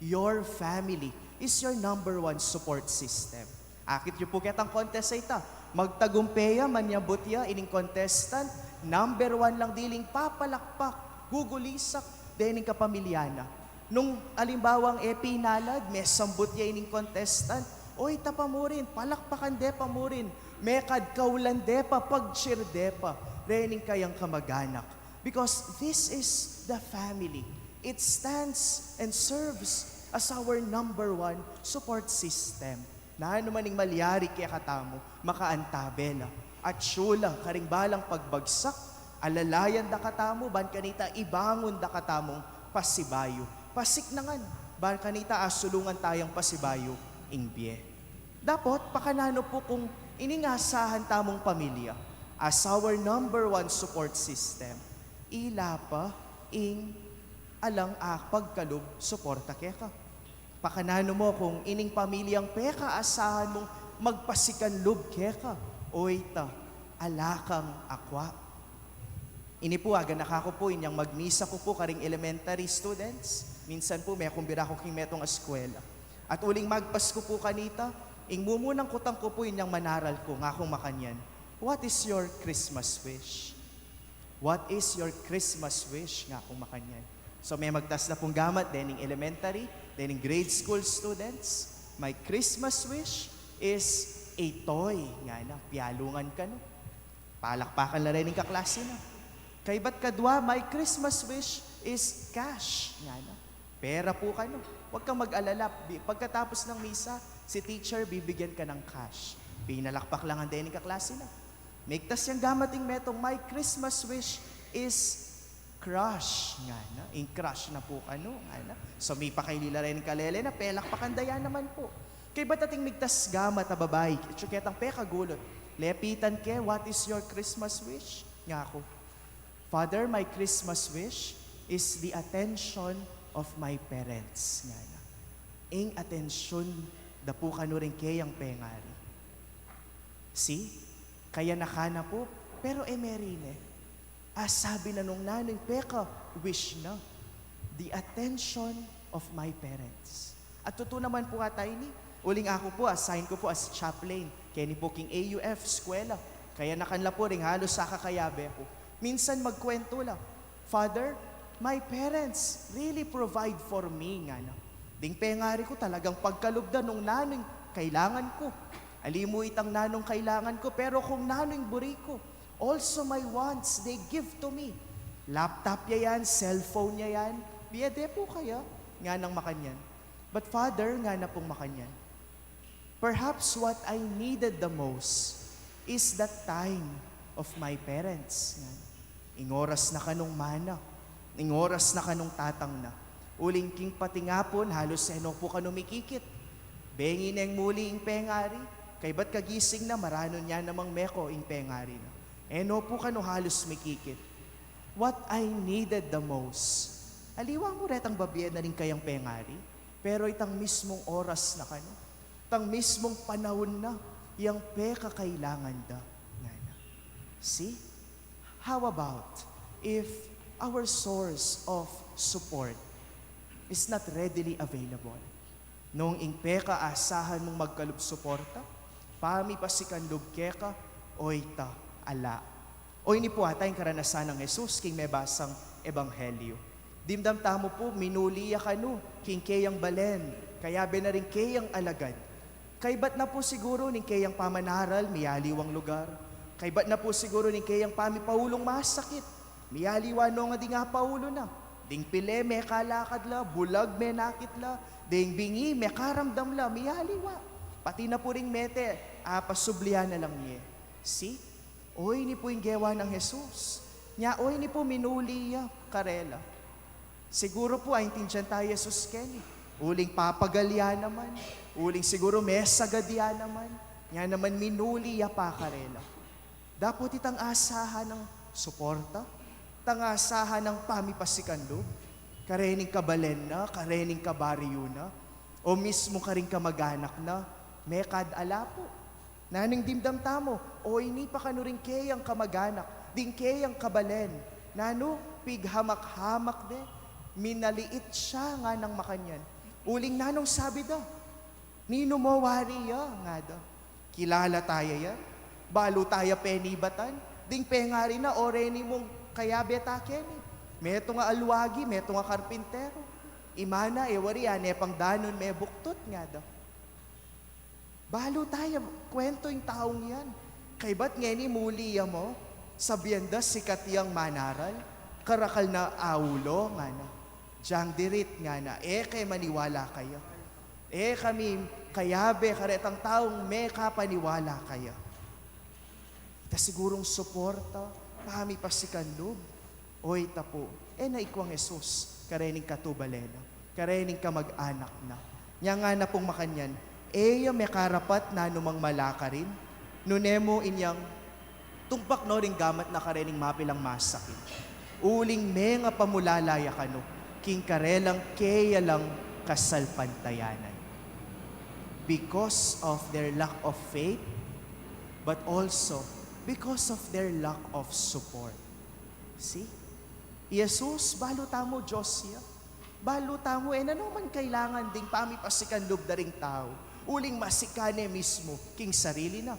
Your family is your number one support system. Akit yu pu ketang contest a ita. Magtagumpe ya, manyabut ya ining contestant number one lang diling papalakpak, gugulisak dening kapamilya na. Nung alimbawang e pinalad, mesambut ya ining contestant, o ita pa murin, palakpakan de pa murin, mekad kaulan de pa, pag-cheer de pa rening kayang kamaganak. Because this is the family. It stands and serves as our number one support system. Nanu man ing malyari kekatamu, makaantabe la. Atsu la karing balang pagbagsak, alalayan da katamu, ban kanita ibangun da katamung pasibayu. Pasiknangan, ban kanita asulungan tayang pasibayu ing bie. Dapot, pakananu pu kung ining asahan tamung pamilya as our number one support system, ila pa ing alang a pagkalub suporta keka? Pakananu mu kung ining pamilyang pekaasahan mung magpasikanlub keka, o ita, ala kang akwa? Ini pu, aganaka ku pu inyang magmisa ku pu karing elementary students. Minsan pu, mekumbira ku king metung a eskwela. At uling magpas ku pu kanita, ing mumunang kutang ku pu inyang manaral ku, ngakung makanyan, "What is your Christmas wish? What is your Christmas wish?" ngakung makanyan. So, memagtas la pung gamat dening elementary, dening grade school students. "My Christmas wish is a toy," ngana, pialungan kanu. Palakpakan la reng kaklase na. Kaybat kadwa, "My Christmas wish is cash," ngana. Pera pu kanu. Huwag kang mag-alala. Bi-, pagkatapos ng misa, si teacher bibigyan ka ng cash. Pinalakpak la ngan dening kaklase na. Migtas yang gamat ing metung, "My Christmas wish is crush," ngana. Ing crush na pu kanu, ngana. So, mipakaili la reng kalele na, pelakpakan da ya naman pu. Kaybat ating migtas gamat a babai, itsu ketang pekagulut. Lepitan ke, "What is your Christmas wish?" ngaku, "Father, my Christmas wish is the attention of my parents," ngana. Ing atensyun da pu kanu ring keyang pengari. See? Kayanakan na pu, pero e meri ne. Asabi na nung nanu ing peka-wish na, "The attention of my parents." At tutu naman pu ata ini, uling aku pu, assign ku pu as chaplain keni pu king A U F eskwela. Kayanakan la pu ring halus akakayabe ku. Minsan magkwentu la, "Father, my parents really provide for me," ngana. "Ding pengari ku talagang pagkalub da nung nanu ing kailangan ku. Ali mu itang nanung kailangan ku, pero kung nanu ing buri ku, also my wants, they give to me. Laptop ya yan, cellphone ya yan, bie de pu kaya?" nganang makanyan. "But Father," ngana pung makanyan, "perhaps what I needed the most is the time of my parents," ngana. Ing oras na kanung mana, ing oras na kanung tatang na. Uling king pating apun, halus e no pu kanu mikikit. Bengi neng muli ing pengari, kaybat kagising na, maranun ya namang meko ing pengari na. E no pu kanu halus mikikit. "What I needed the most." Aliwa mu retang babie na ring kayang pengari, pero itang mismung oras na kanu, itang mismung panaun na, yang pekakailangan da, ngana. See? How about if our source of support is not readily available? Nung ing pekaasahan mung magkalub suporta, pamipasikanlub keka, o ita, ala. O ini pu ata ing karanasan nang Jesus king mebasang ebanghelyu. Dimdam tamu pu, minuli ya kanu king keyang balen, kayabe na ring keyang alagad. Kaybat na pu siguru ning keyang pamanaral, miyaliwang lugar. Kaybat na pu siguru ning keyang pamipaulung masakit, miyaliwa no nga ding apaulu na. Ding pile, mekalakad la, bulag, menakit la. Ding bingi, mekaramdam la, miyaliwa. Pati na pu ring mete, apasublian na lang ye. See? O ini pu ing gewa nang Jesus. Nya o ini pu minuli ya karela. Siguru pu aintindian ta i Jesus keni. Uling papagal ya naman, uling siguru mesagad ya naman, nya naman minuli ya pa karela. Dapot itang asahan nang suporta, itang asahan nang pamipasikanlub, karening kabalen na, karening kabaryu na, o mismu karing kamaganak na, mekad ala pu. Nanu ing dimdam tamu, o ini pa kanu ring keyang kamaganak, ding keyang kabalen, nanu, pighamak-hamak de, minaliit ya nganang makanyan. Uling nanung sabi da, "Ninu mo wari ya?" ngada. Kilala taya yan. Balu taya penibatan. Ding pengari na, o reni mung kayabe ta keni. Metung a alwagi, metung a karpintero. Imana, e wari, ane pang danun me buktut ngada. Balu taya kwentu ing taung yan. Kaybat ngeni muli ya mu, sabian da sikat yang manaral, karakal na aulo, ngana. Jang dirit, ngana, e ke maniwala kaya. E kami kayabe karetang taung mekapaniwala kaya. Ita sigurung suporta, pamipasikan lub. Oy, tapu, e na ikwang Jesus karening katubale na, karening kamag-anak na. Nya ngana pung makanyan, e ya mekarapat nanumang mala karin, nune mu inyang tumpak no ring gamat na karening mapilang masakit. Uling mengapamulala ya kanu king karelang keya lang kasalpantayanan. Because of their lack of faith, but also because of their lack of support. See? I Jesus, balu tamu Dios ya. Balu tamu, e na no man kailangan ding pamipasikan lub da ring tau. Uling masikan ne mismu king sarili na.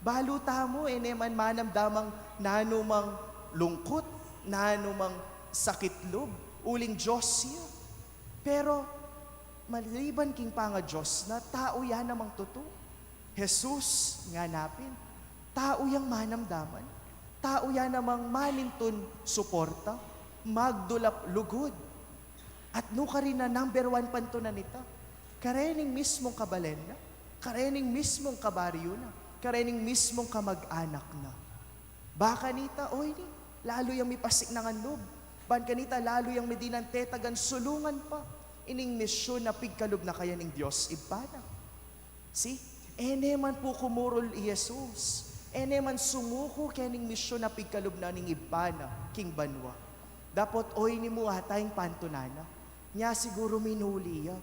Balu tamu, e ne man manamdamang nanumang lungkut, nanumang sakit lub, uling Dios ya. Pero, maliban king panga-Dios na, tau ya namang tutu. Jesus, ngana pin, tau yang manamdaman, tau ya namang manintun suporta, magdulap lugud. At nukarin na number one pantunan nita, karening mismung kabalen na, karening mismung kabaryu na, karening mismung kamag-anak na. Ba kanita, oy ni, lalu yang mipasiknangan lub. Ban kanita, lalu yang midinan tetagan sulungan pa ining misyun a pigkalub na kaya ning Dios Ibpa na. See? E ne man pu kumurul i Jesus. E ne man sumuku kening misyun a pigkalub na ning Ibpa na king banua. Dapot oy ni mu ata ing pantunan na. Nya siguru minuli ya.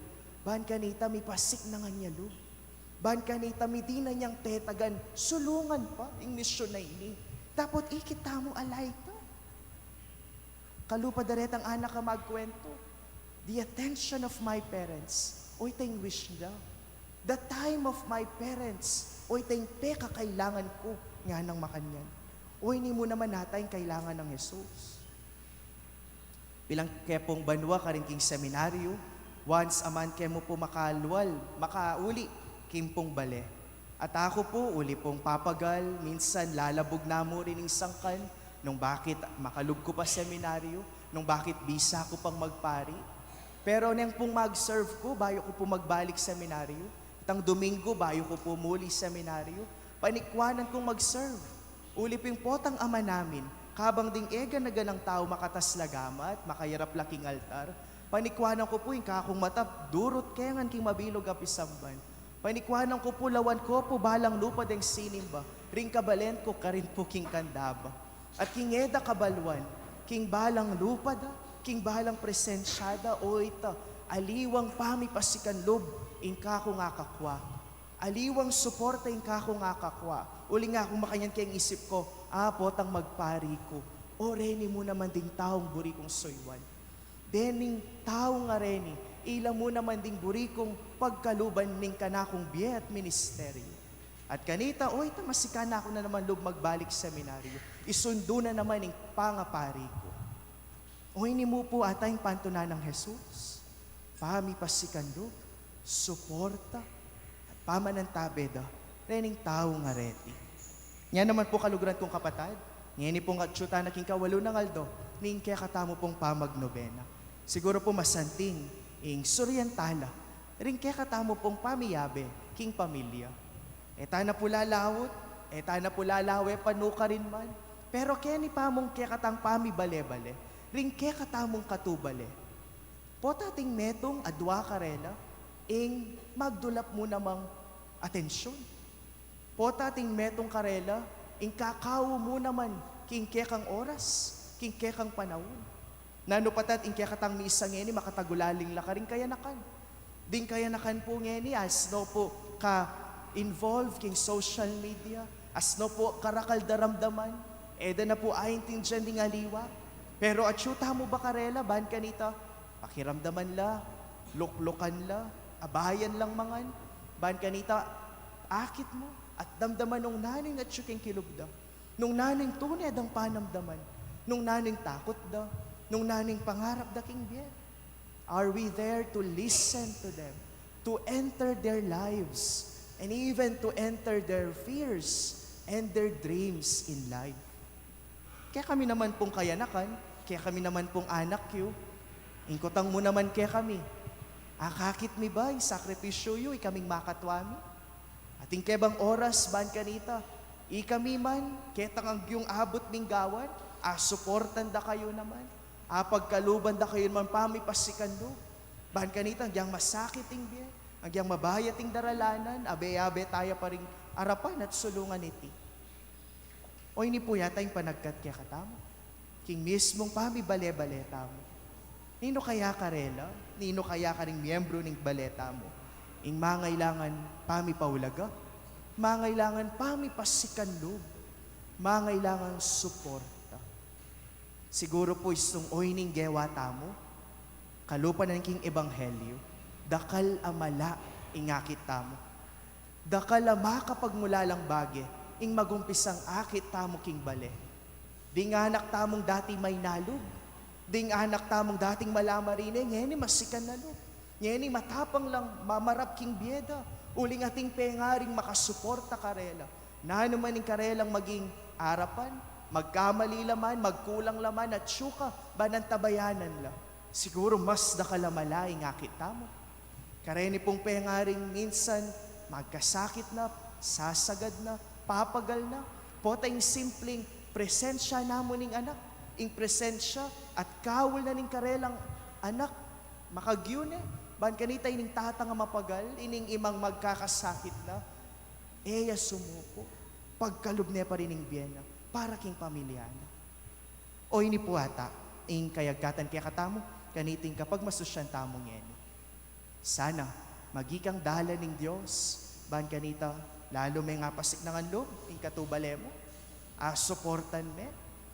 Ban kanita mipasiknangan ya lub. Ban kanita midinan yang tetagan sulungan pa ing misyun a ini. Dapot ikit tamu ala ita. Kalupa da retang anak a magkuwentu, the attention of my parents, oy ta ing wish da. The time of my parents, oy ta ing pekakailangan ku, nganang makanyan. Oy ni mu naman ata ing kailangan nang Jesus. Bilang ke pung banua karin king seminaryu, once a month ke mu pu makalual, makauli king pung bale. At aku pu, uli pung papagal, minsan lalabug na mu rin ing sangkan, nung bakit makalub ku pa seminaryu, nung bakit bisa ku pang magpari. Pero neng pung mag-serve ku, bayu ku pu magbalik seminaryu, itang Domingo, bayu ku pu muli seminaryu, panikwanan kung mag-serve. Uli ping potang ama namin, kabang ding e gana-ganang tau makatas la gamat, makayarap la king altar, panikwanan ku pu ing kakung mata, durut ke ngan king mabilug a pisamban. Panikwanan ku pu lawan ku pu balang lupad ing sinimba, ring kabalen ku karin pu king kandaba. At king e da kabaluan, king balang lupad da, king balang presensya da, oy ta, aliwang pamipasikan lub ing kakung akakwa. Aliwang suporta ing kakung akakwa. Uling aku makanyan keng isip ku, a, potang magpari ku. O reni mu naman ding taung buri kung suyuan. Dening taung a reni, ila mu naman ding buri kung pagkaluban ning kanakung bie at ministeryu. At kanita, oy ta, masikan na ku na naman lub magbalik seminaryu. Isundu na naman ing pangapari ku. Oy ni mu pu ata ing pantunan nang Jesus, pamipasikan lub, suporta, at pamanantabe da rening taung areti. Nya naman pu, kaluguran kung kapatad, ngeni pung atyu tana king kawalu nang aldo ning kekatamu pung pamagnobena. Siguru pu masanting ing surian tala ring kekatamu pung pamiyabe king pamilya. E tana pu lalaut, e tana pu lalawe pa nukarin man. Pero keni pa mung kekatang pamibale-bale ring kekatamung katubale, pota ating metung a dua karela ing magdulap mu namang atensyun. Pota ating metung karela ing kakau mu naman king kekang oras, king kekang panaun. Nanu pa tat ing kekatang misa ngeni makatagulaling la karing kayanakan. Ding kayanakan pu ngeni, asno pu ka-involve king social media, asno pu karakal da ramdaman, e da na pu aintindian ding aliwa. Pero atyu tamu ba karela ban kanita pakiramdaman la, luklukan la, abayan lang mangan, ban kanita akit mu, At damdaman nung nanu ing atyu king kilub da, nung nanu ing tune dang panamdaman, nung nanu ing takut da, nung nanu ing pangarap da king bie. Are we there to listen to them, to enter their lives, and even to enter their fears and their dreams in life? Kekami naman pung kayanakan, kekami naman pung anak yu, ing kutang mu naman kekami, akakit mi ba ing sakripisyu yu, ikaming makatua mi? At ing kebang oras ban kanita, ikami man, ketang agyung abut ming gawan, asuportan da kayu naman, apagkaluban da kayu naman pamipasikan lub. Ban kanita, agyang masakit ing bie, agyang mabayat ing daralanan, abe-abe taya pa ring arapan at sulungan iti. O ini pu yata ing panagkat kekatamu king mismung pamibale-bale tamu. Ninu kaya karela, ninu kaya karing miyembru ning bale tamu ing mangailangan pamipaulaga, mangailangan pamipasikan lub, mangailangan suporta? Siguru pu istung o ining gewa tamu, kalupa na ning king ebanghelyu, dakal a mala ing akit tamu. Dakal a makapagmulalang bage ing magumpisang akit tamu king bale. Ding anak tamung dati mainalub, ding anak tamung dating mala marine, ngeni masikan na lub. Ngeni matapang lang mamarap king bie da, uling ating pengaring makasuporta karela. Nanu man ing karelang maging arapan, magkamali la man, magkulang la man, atyu ka ban antabayanan la. Siguru mas dakal a mala ing akit tamu. Kareni pung pengaring minsan magkasakit na, sasagad na, papagal na, pota ing simpleng presensya na mu ning anak, ing presensya at kaul na ning karelang anak, makagyu ne, ban kanita ining tatang a mapagal, ining imang magkakasakit na, e ya sumuko, pagkalub ne pa rin ing bie na para king pamilya na. O ini pu ata ing kayagkatan kekatamu kaniting kapagmasusyan tamu ngeni. Sana maging kang dalan ning Dios ban kanita, lalu meng apasiknangan lub ing katubale mu, asuportan me,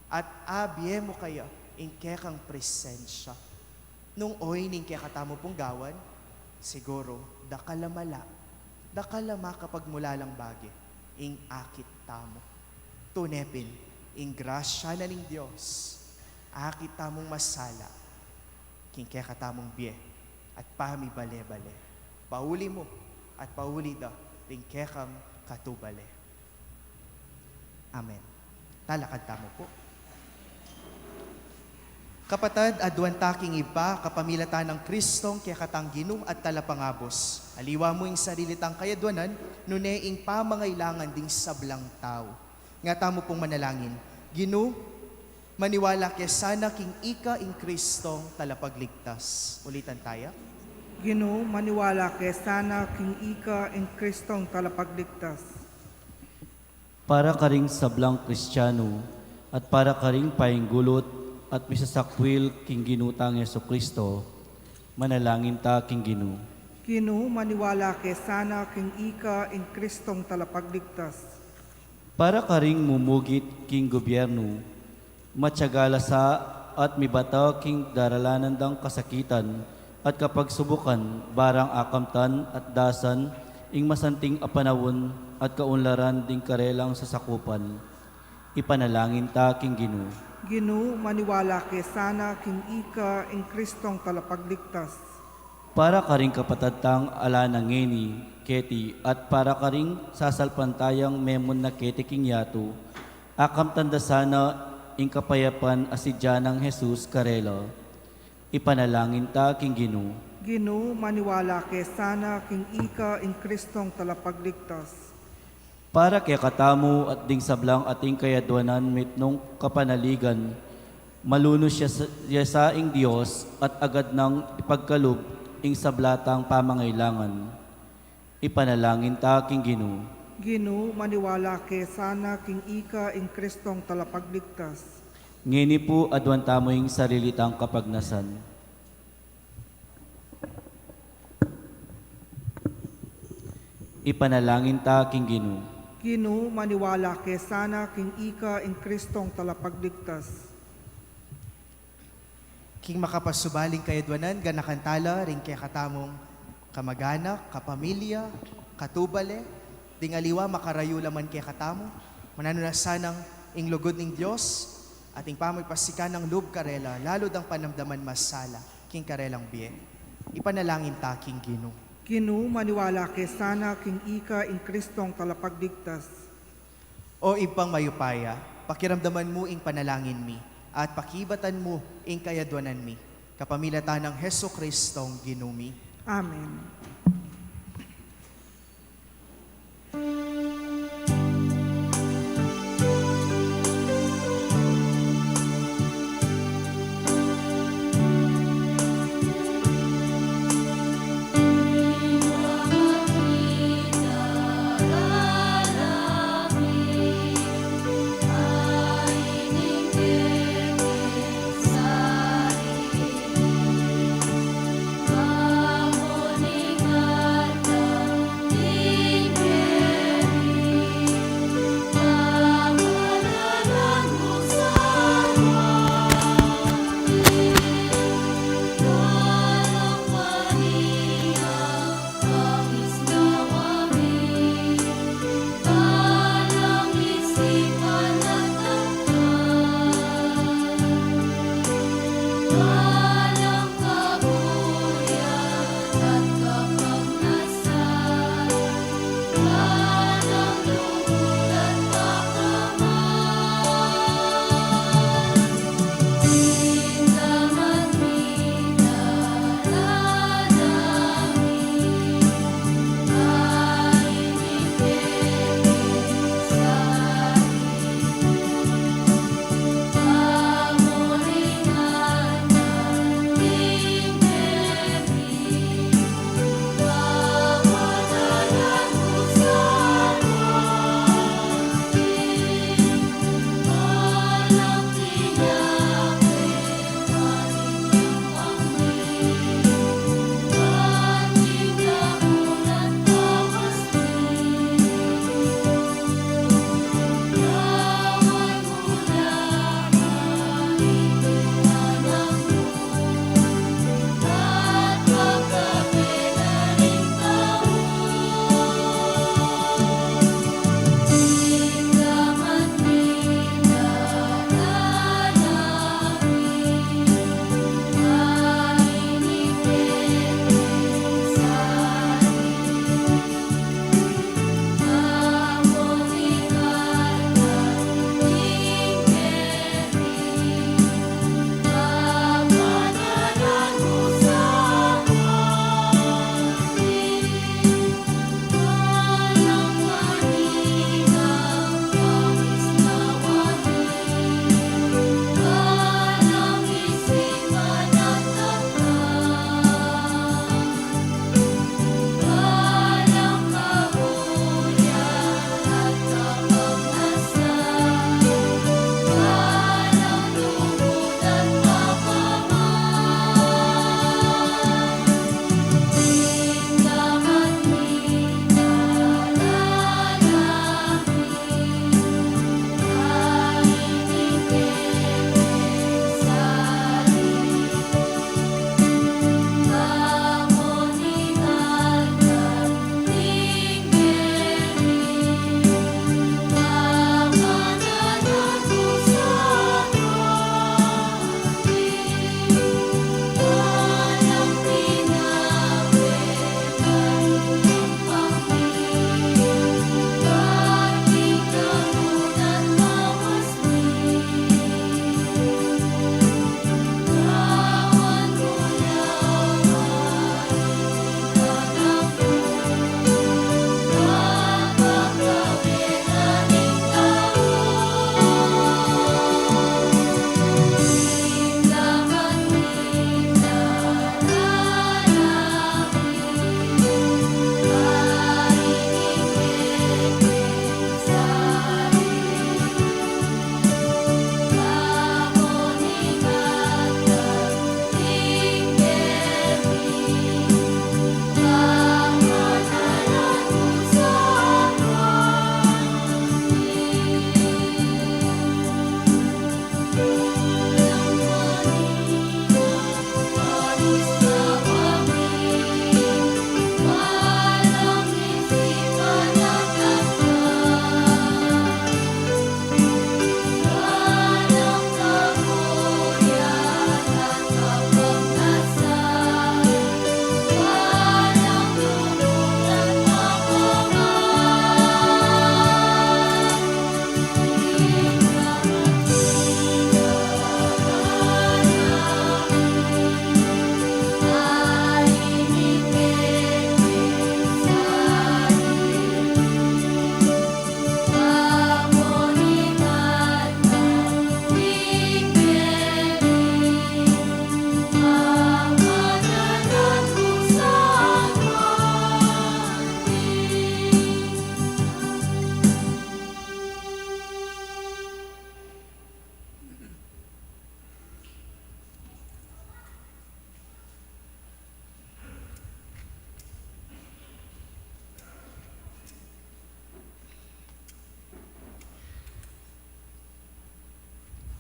at abie mu kaya ing kekang presensya. Nung o ining kekatamu pung gawan, siguru dakal a mala, dakal a makapagmulalang bage ing akit tamu. Tune pin, ing grasya na ning Dios, akit tamung masala king kekatamung bie at pamibale-bale, pauli mu at pauli da ring kekang katubale. Amen. Talakad tamu pu. Kapatad, aduan ta king Ibpa kapamilatan nang Kristong kekatang Ginu at Talapangabus. Aliwa mu ing sarili tang kayadwanan, nune ing pamangailangan ding sablang tau. Nga tamu pung manalangin, Ginu, maniwala ke sana king ika ing Kristong Talapagligtas. Ulitan taya. Ginu, maniwala ke sana king ika ing Kristong Talapagligtas. Para karing sablang Kristianu at para karing painggulut at misasakwil king Ginu tang Jesu-Kristo, manalangin ta king Ginu. Ginu, maniwala ke sana king ika ing Kristong Talapagligtas. Para karing mumugit king gobyernu, matiaga la sa at mibata king daralanan dang kasakitan at kapagsubukan, barang akamtan at dasan ing masanting a panaun at kaunlaran ding karelang sasakupan. Ipanalangin ta king Ginu. Ginu, maniwala ke sana king ika ing Kristong Talapagligtas. Para karing kapatad tang ala na ngeni keti at para karing sasalpantayang memun na keti king yatu, akamtan da sana ing kapayapan a sidya nang Jesus karela. Ipanalangin ta king Ginu. Ginu, maniwala ke sana king ika ing Kristong Talapagligtas. Para kekatamu at ding sablang ating kayadwanan mitmung kapanaligan, malunus ya sa, ya sa ing Dios at agad nang ipagkalub ing sabla tang pamangailangan. Ipanalangin ta king Ginu. Ginu, maniwala ke sana king ika ing Kristong Talapagligtas. Ngeni pu, aduan tamu ing sarili tang kapagnasan. Ipanalangin ta king Ginu. Ginu, maniwala ke sana king ika ing Kristong Talapagligtas. King makapasubaling kayadwanan, ganakan tala ring kekatamung kamaganak, kapamilya, katubale, Ding aliwa makarayu la man kekatamu, mananu na sanang ing lugud ning Dios at ing pamipasikan nang lub karela, lalu dang panamdaman masala king karelang bie. Ipanalangin ta king Ginu. Ginu, maniwala ke sana king ika ing Kristong talapagligtas. O Ibpang mayupaya, pakiramdaman mu ing panalangin mi, at pakibatan mu ing kayadwanan mi, kapamilatan nang Jesukristong Ginu mi. Amen.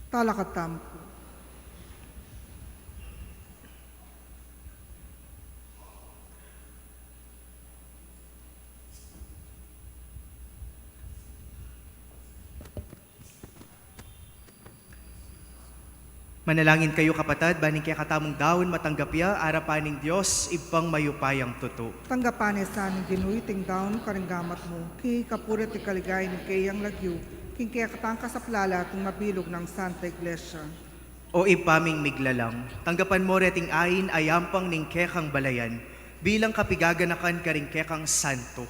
Talakad tamu pu. Manalangin kayu, kapatad, ban ing kekatamung daun matanggap ya arapan ning Dios, Ibpang mayupayang tutu. Tanggapan na sa ning Ginu iting daun karing gamat mu, king ikapuri at ikaligaya ning keyang lagyu, king kekatang kasaplalan at ning mabilug nang Santa Iglesia. O Ibpa ming miglalang, tanggapan mu reting ain a yampang ning kekang balayan, bilang kapigaganakan karing kekang santo.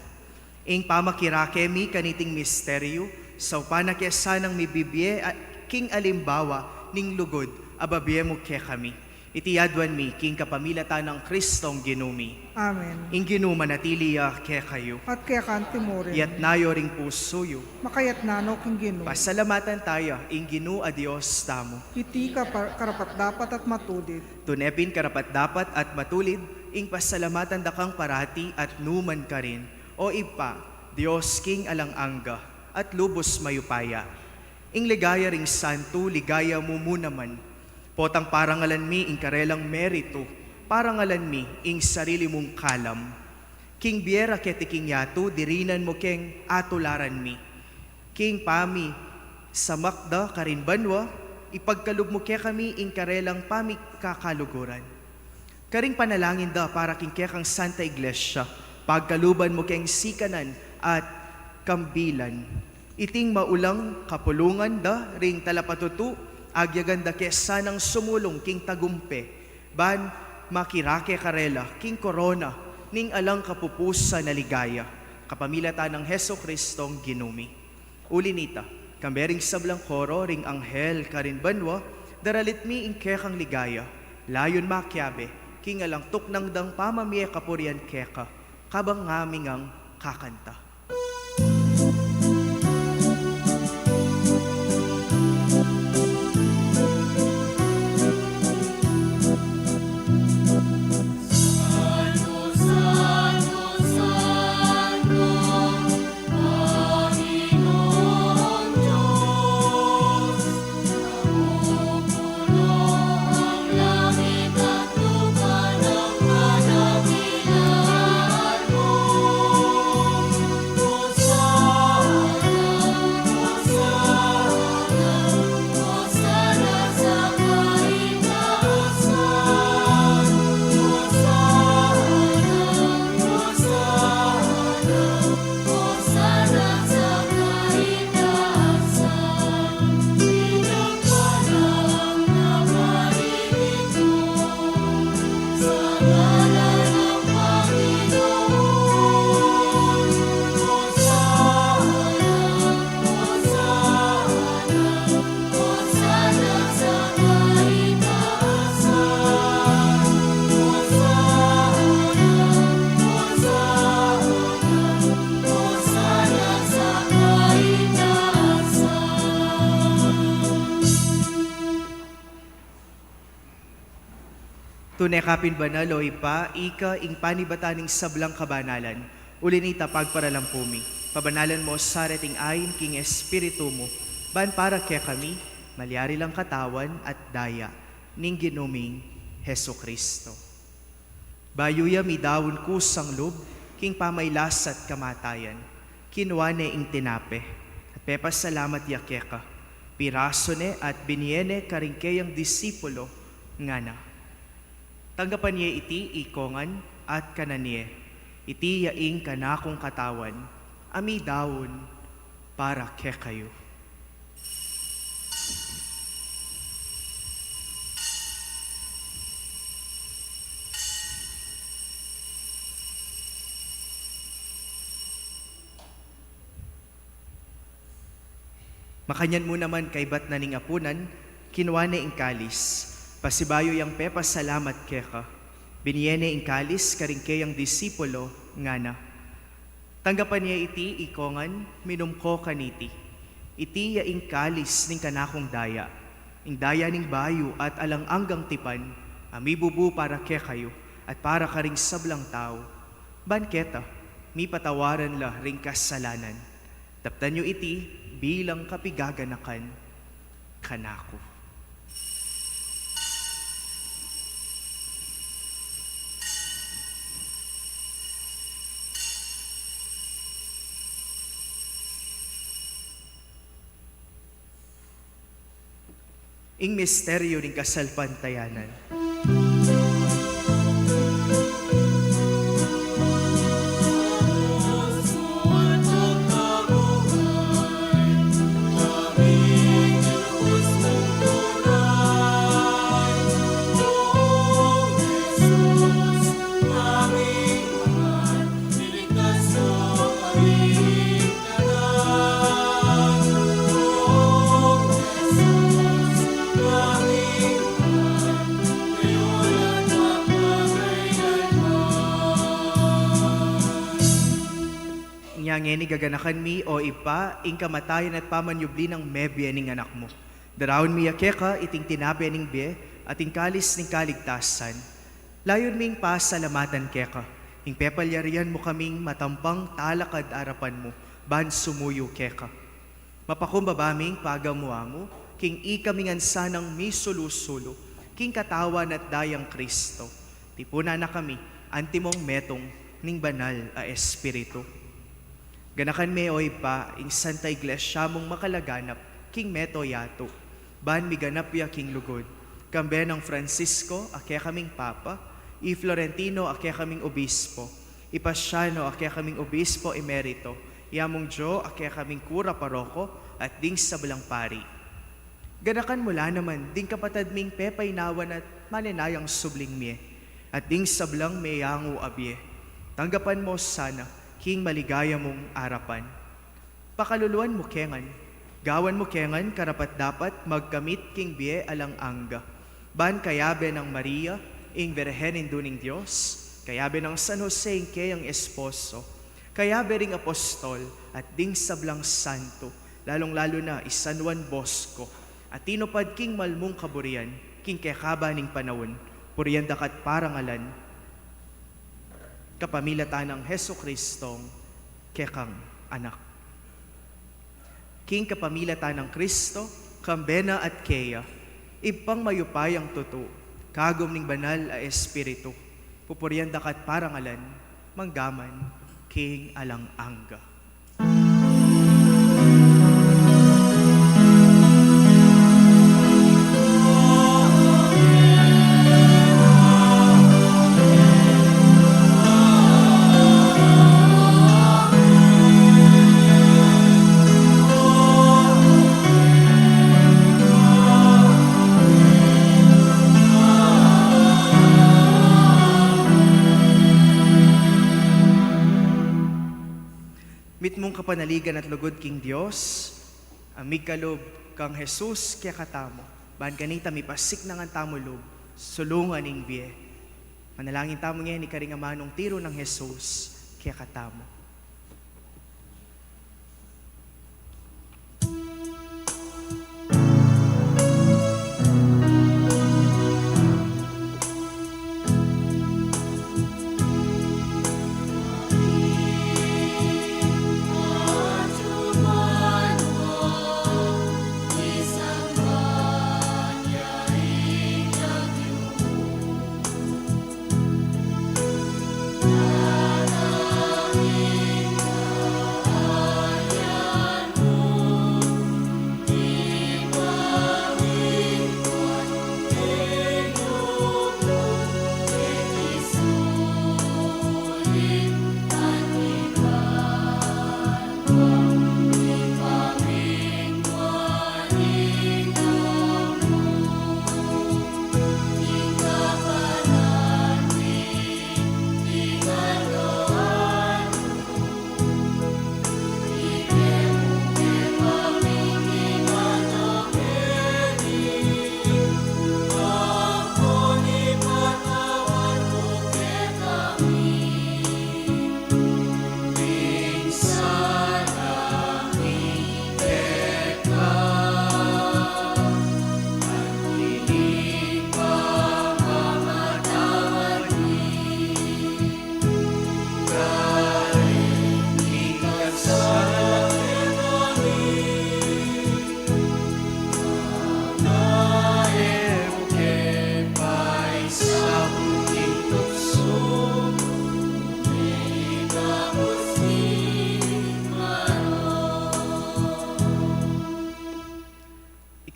Ing pamakirake mi kaniting misteryu, saupan na ke sanang mibibie a-, king alimbawa ning lugud a babie mu kekami. Iti aduan mi king kapamilatan nang Kristong Ginu mi. Amen. Ing Ginu manatili ya kekayu. At keka mu rin. Itas yu ring pusu yu. Makatas na no king Ginu. Pasalamatan taya ing Ginu a Dios tamu. Iti kapa-, karapat-dapat at matulid. Tune pin karapat-dapat at matulid ing pasalamatan da kang parati at nukarin man, O Ibpa, Dios king alang angga at lubus mayupaya. Ing ligaya ring santo, ligaya mu mu naman. Potang parangalan mi ing karelang meritu, parangalan mi ing sarili mung kalam. King bie ra keti king yatu, dirinan mu keng atularan mi. King pamisamak da karin banua, ipagkalub mu kekami ing karelang pamikakaluguran. Karing panalangin da para king kekang Santa Iglesia, pagkaluban mu keng sikanan at kambilan. Iting maulang kapulungan da ring talapatutu, agyagan da ke sanang sumulung king tagumpe, ban makirake karela king korona ning alang kapupusan a ligaya, kapamilatan nang Jesucristong Ginu mi. Uli nita, kambe ring sablang koro ring anghel karin banua, daralit mi ing kekang ligaya, layun makiabe king alang tuknang dang pamamie kapurian keka, kabang ngaming ngan kakanta. Tune ka pin banal, O Ibpa, ika ing panibatan ning sablang kabanalan. Uli nita pagparalampu mi, pabanalan mu sa reting ain king Espiritu mu, ban para kekami malyari lang katawan at daya ning Ginu ming Jesucristo. Bayu ya midaun kusang lub king pamailas at kamatayan, kinua ne ing tinape, at pepasalamat ya keka, pirasu ne at binie ne karing keyang disipulo, ngana: Tanggapan ye iti ikongan at kanan ye, iti ya ing kanakung katawan, a midaun para kekayu. Makanyan mu naman kaybat na ning apunan, kinua ne ing kalis, pasibayu yang pepasalamat keka, binie ne ing kalis karing keyang disipulo, ngana: Tanggapan ye iti ikongan, minum ko kaniti. Iti ya ing kalis ning kanakung daya, ing daya ning bayu at alang anggang tipan, a mibubu para kekayu at para karing sablang tau, ban keta mipatawaran la ring kasalanan. Daptan yu iti bilang kapigaganakan. kanaku. Ing misteryu ning kasalpantayanan. Inya ngeni gaganakan mi, O Ibpa, ing kamatayan at pamanyubli nang mebie ning Anak mu. Daraun mi ya keka iting tinape ning bie at ing kalis ning kaligtasan. Layun ming pasalamatan keka ing pepalyarian mu kaming matampang talakad arapan mu ban sumuyu keka. Mapakumbaba ming pagamu-amu king ikami ngan sanang misulu-sulu king katawan at dayang Kristo. Tipunan na kami antimong metung ning Banal a Espiritu. Ganakan me, O Ibpa, ing Santa Iglesia mung makalaganap king meto yatu, ban miganap ya king lugud, kambe nang Francisco a kekaming Papa, i Florentino a kekaming Obispo, i Pasiano a kekaming Obispo Emerito, i Among Jo a kekaming Kura Paroko, at ding sablang pari. Ganakan mu la naman ding kapatad ming pepainawan at malinayang subling mie, at ding sablang meyangu a bie. Tanggapan mu sana king maligaya mung arapan. Pakaluluan mu ke ngan, gawan mu ke ngan karapat-dapat magkamit king bie alang angga. Ban kayabe nang Maria, ing Birhen Indu ning Dios, kayabe nang San Jose, ing keyang esposo, kayabe ring apostol, at ding sablang santo, lalung-lalu na i San Juan Bosco, a tinupad king malmung kaburian king kekaba ning panaun, purian da ka at parangalan, kapamilatan nang Jesucristong kekang Anak. King kapamilatan nang Kristo, kambe na at keya, Ibpang mayupayang tutu, kagum ning Banal a Espiritu, pupurian da ka at parangalan, manggaman king alang angga. Mitmung kapanaligan at lugud king Dios, a migkalub kang Jesus kekatamu, ban kanita mipasiknangan tamu lub sulungan ing bie. Manalangin tamu ngeni karing amanung tiru nang Jesus kekatamu.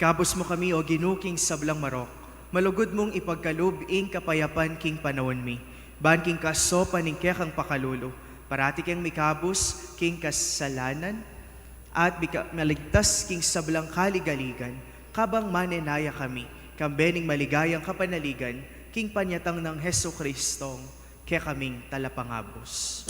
Ikabus mu kami, O Ginu, king sablang marok. Malugud mung ipagkalub ing kapayapan king panaun mi. Ban king kasaupan ning kekang pakalulu, parati keng mikabus king kasalanan at bika-, maligtas king sablang kaligaligan, kabang manenaya kami, kambe ning maligayang kapanaligan, king panyatang nang Jesucristong kekaming Talapangabus.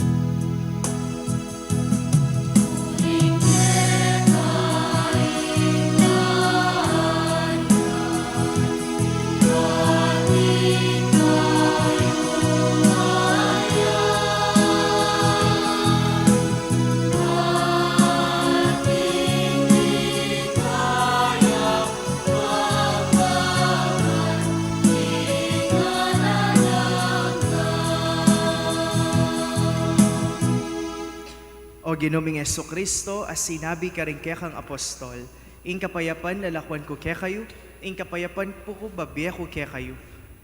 O Ginu ming Jesucristo, a sinabi karing kekang apostol, "Ing kapayapan lalakwan ku kekayu, ing kapayapan ku bibie ku kekayu."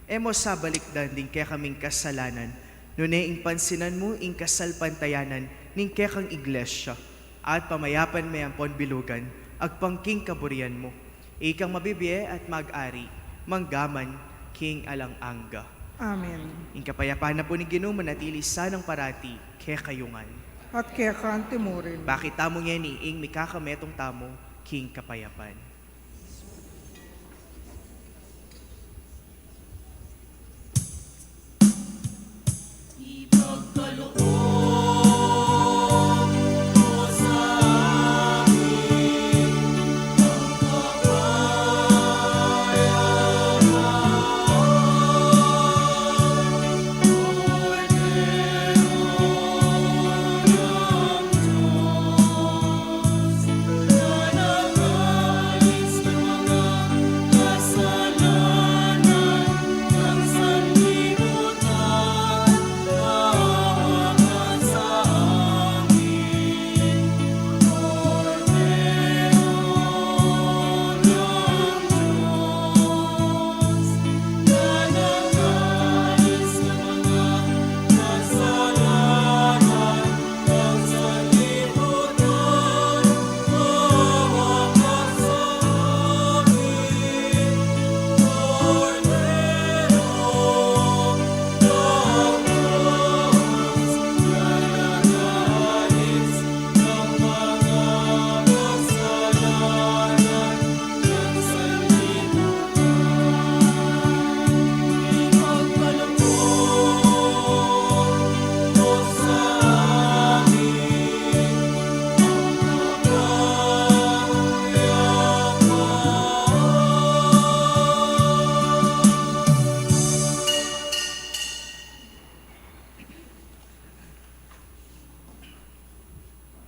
E mu sa balikdan ding kekaming kasalanan, nune ing pansinan mu ing kasalpantayanan ning kekang iglesia, at pamayapan me ampon bilugan agpang king kaburian mu. Ikang mabibie at mag-ari, manggaman king alang angga. Amen. Ing kapayapan na pu ning Ginu manatili sanang parati kekayu ngan. At keka mu rin. Bakit tamu ngeni ing mikakametung tamu king kapayapan.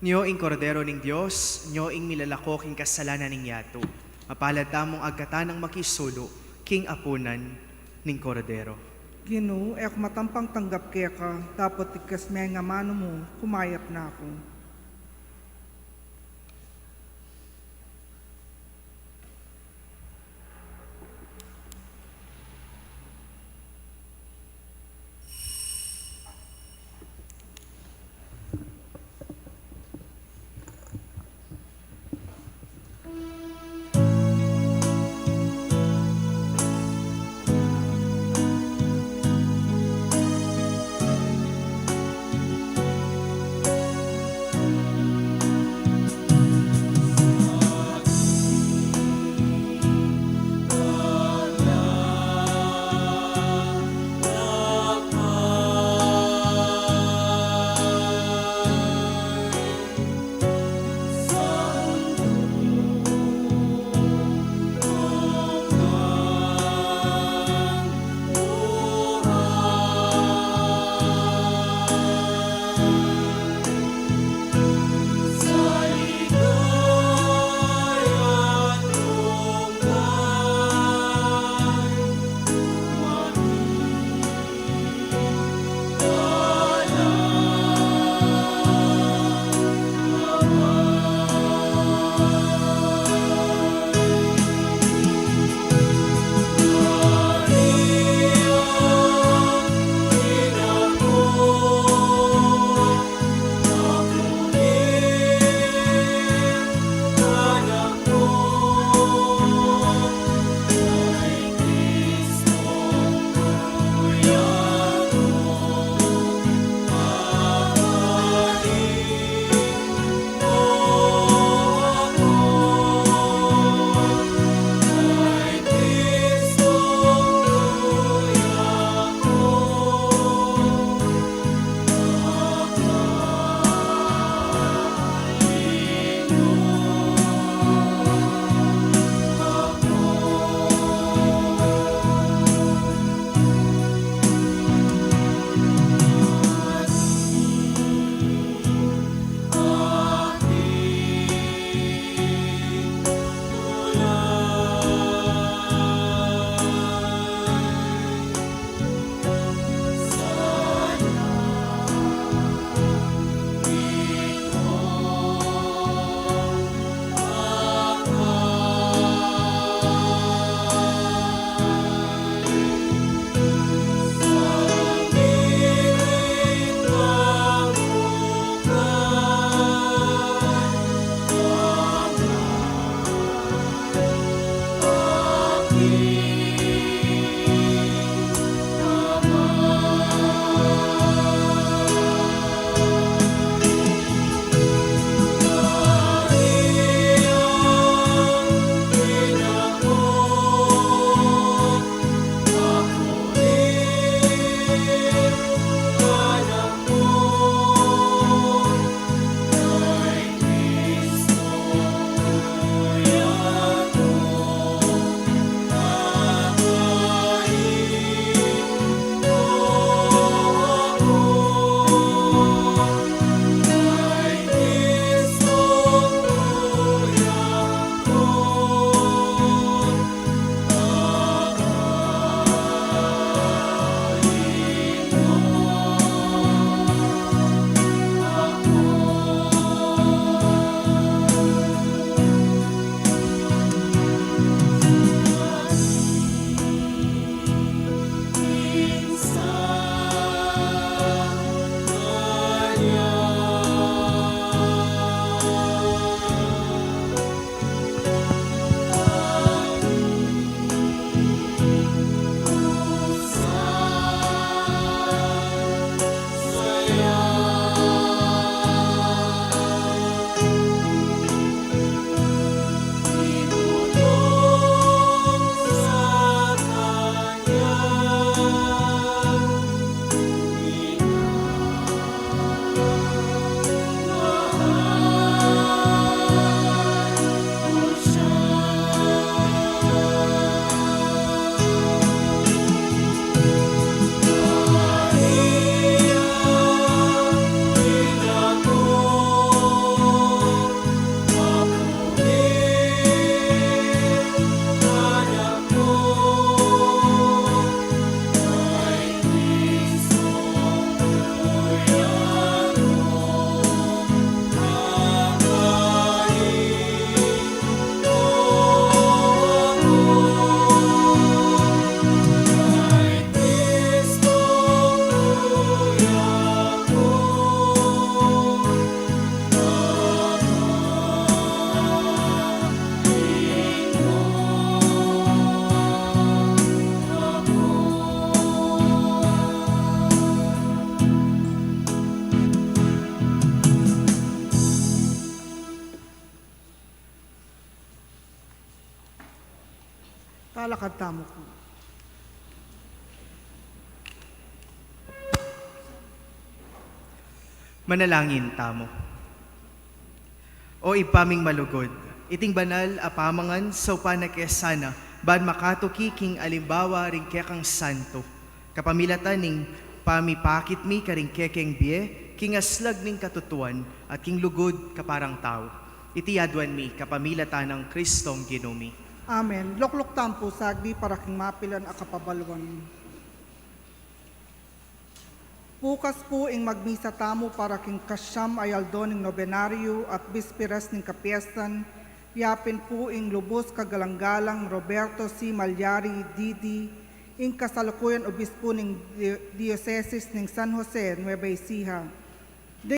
Nyo ing Kordero ning Dios, nyo ing milalako king kasalanan ning yatu. Mapalad tamung agkatan nang makisulu king apunan ning Kordero. Ginu, e ku matampang tanggap keka, dapot tigkas me ing amanu mu, kumayap na ku. Lakad tamu pu. Manalangin tamu. O Ibpa ming malugud, iting banal a pamangan saupan na ke sana, ban makatuki king alimbawa ring kekang santo, kapamilatan ning pamipakit mi karing kekeng bie, king aslag ning katutuan, at king lugud kaparang tau. Iti aduan mi kapamilatan nang Kristong Ginu mi. Amen. Lukluk tamu pu saglit para king mapilan a kapabaluan. Bukas pu ing magmisa tamu para king kasyam a aldo ning nobenaryo at bisperas ning kapiestan, yapin pu ing lubus kagalang-galang Roberto C. Malyari, D D, ing kasalukuyan obispo ning di-, Diosesis ning San Jose, Nueva Ecija.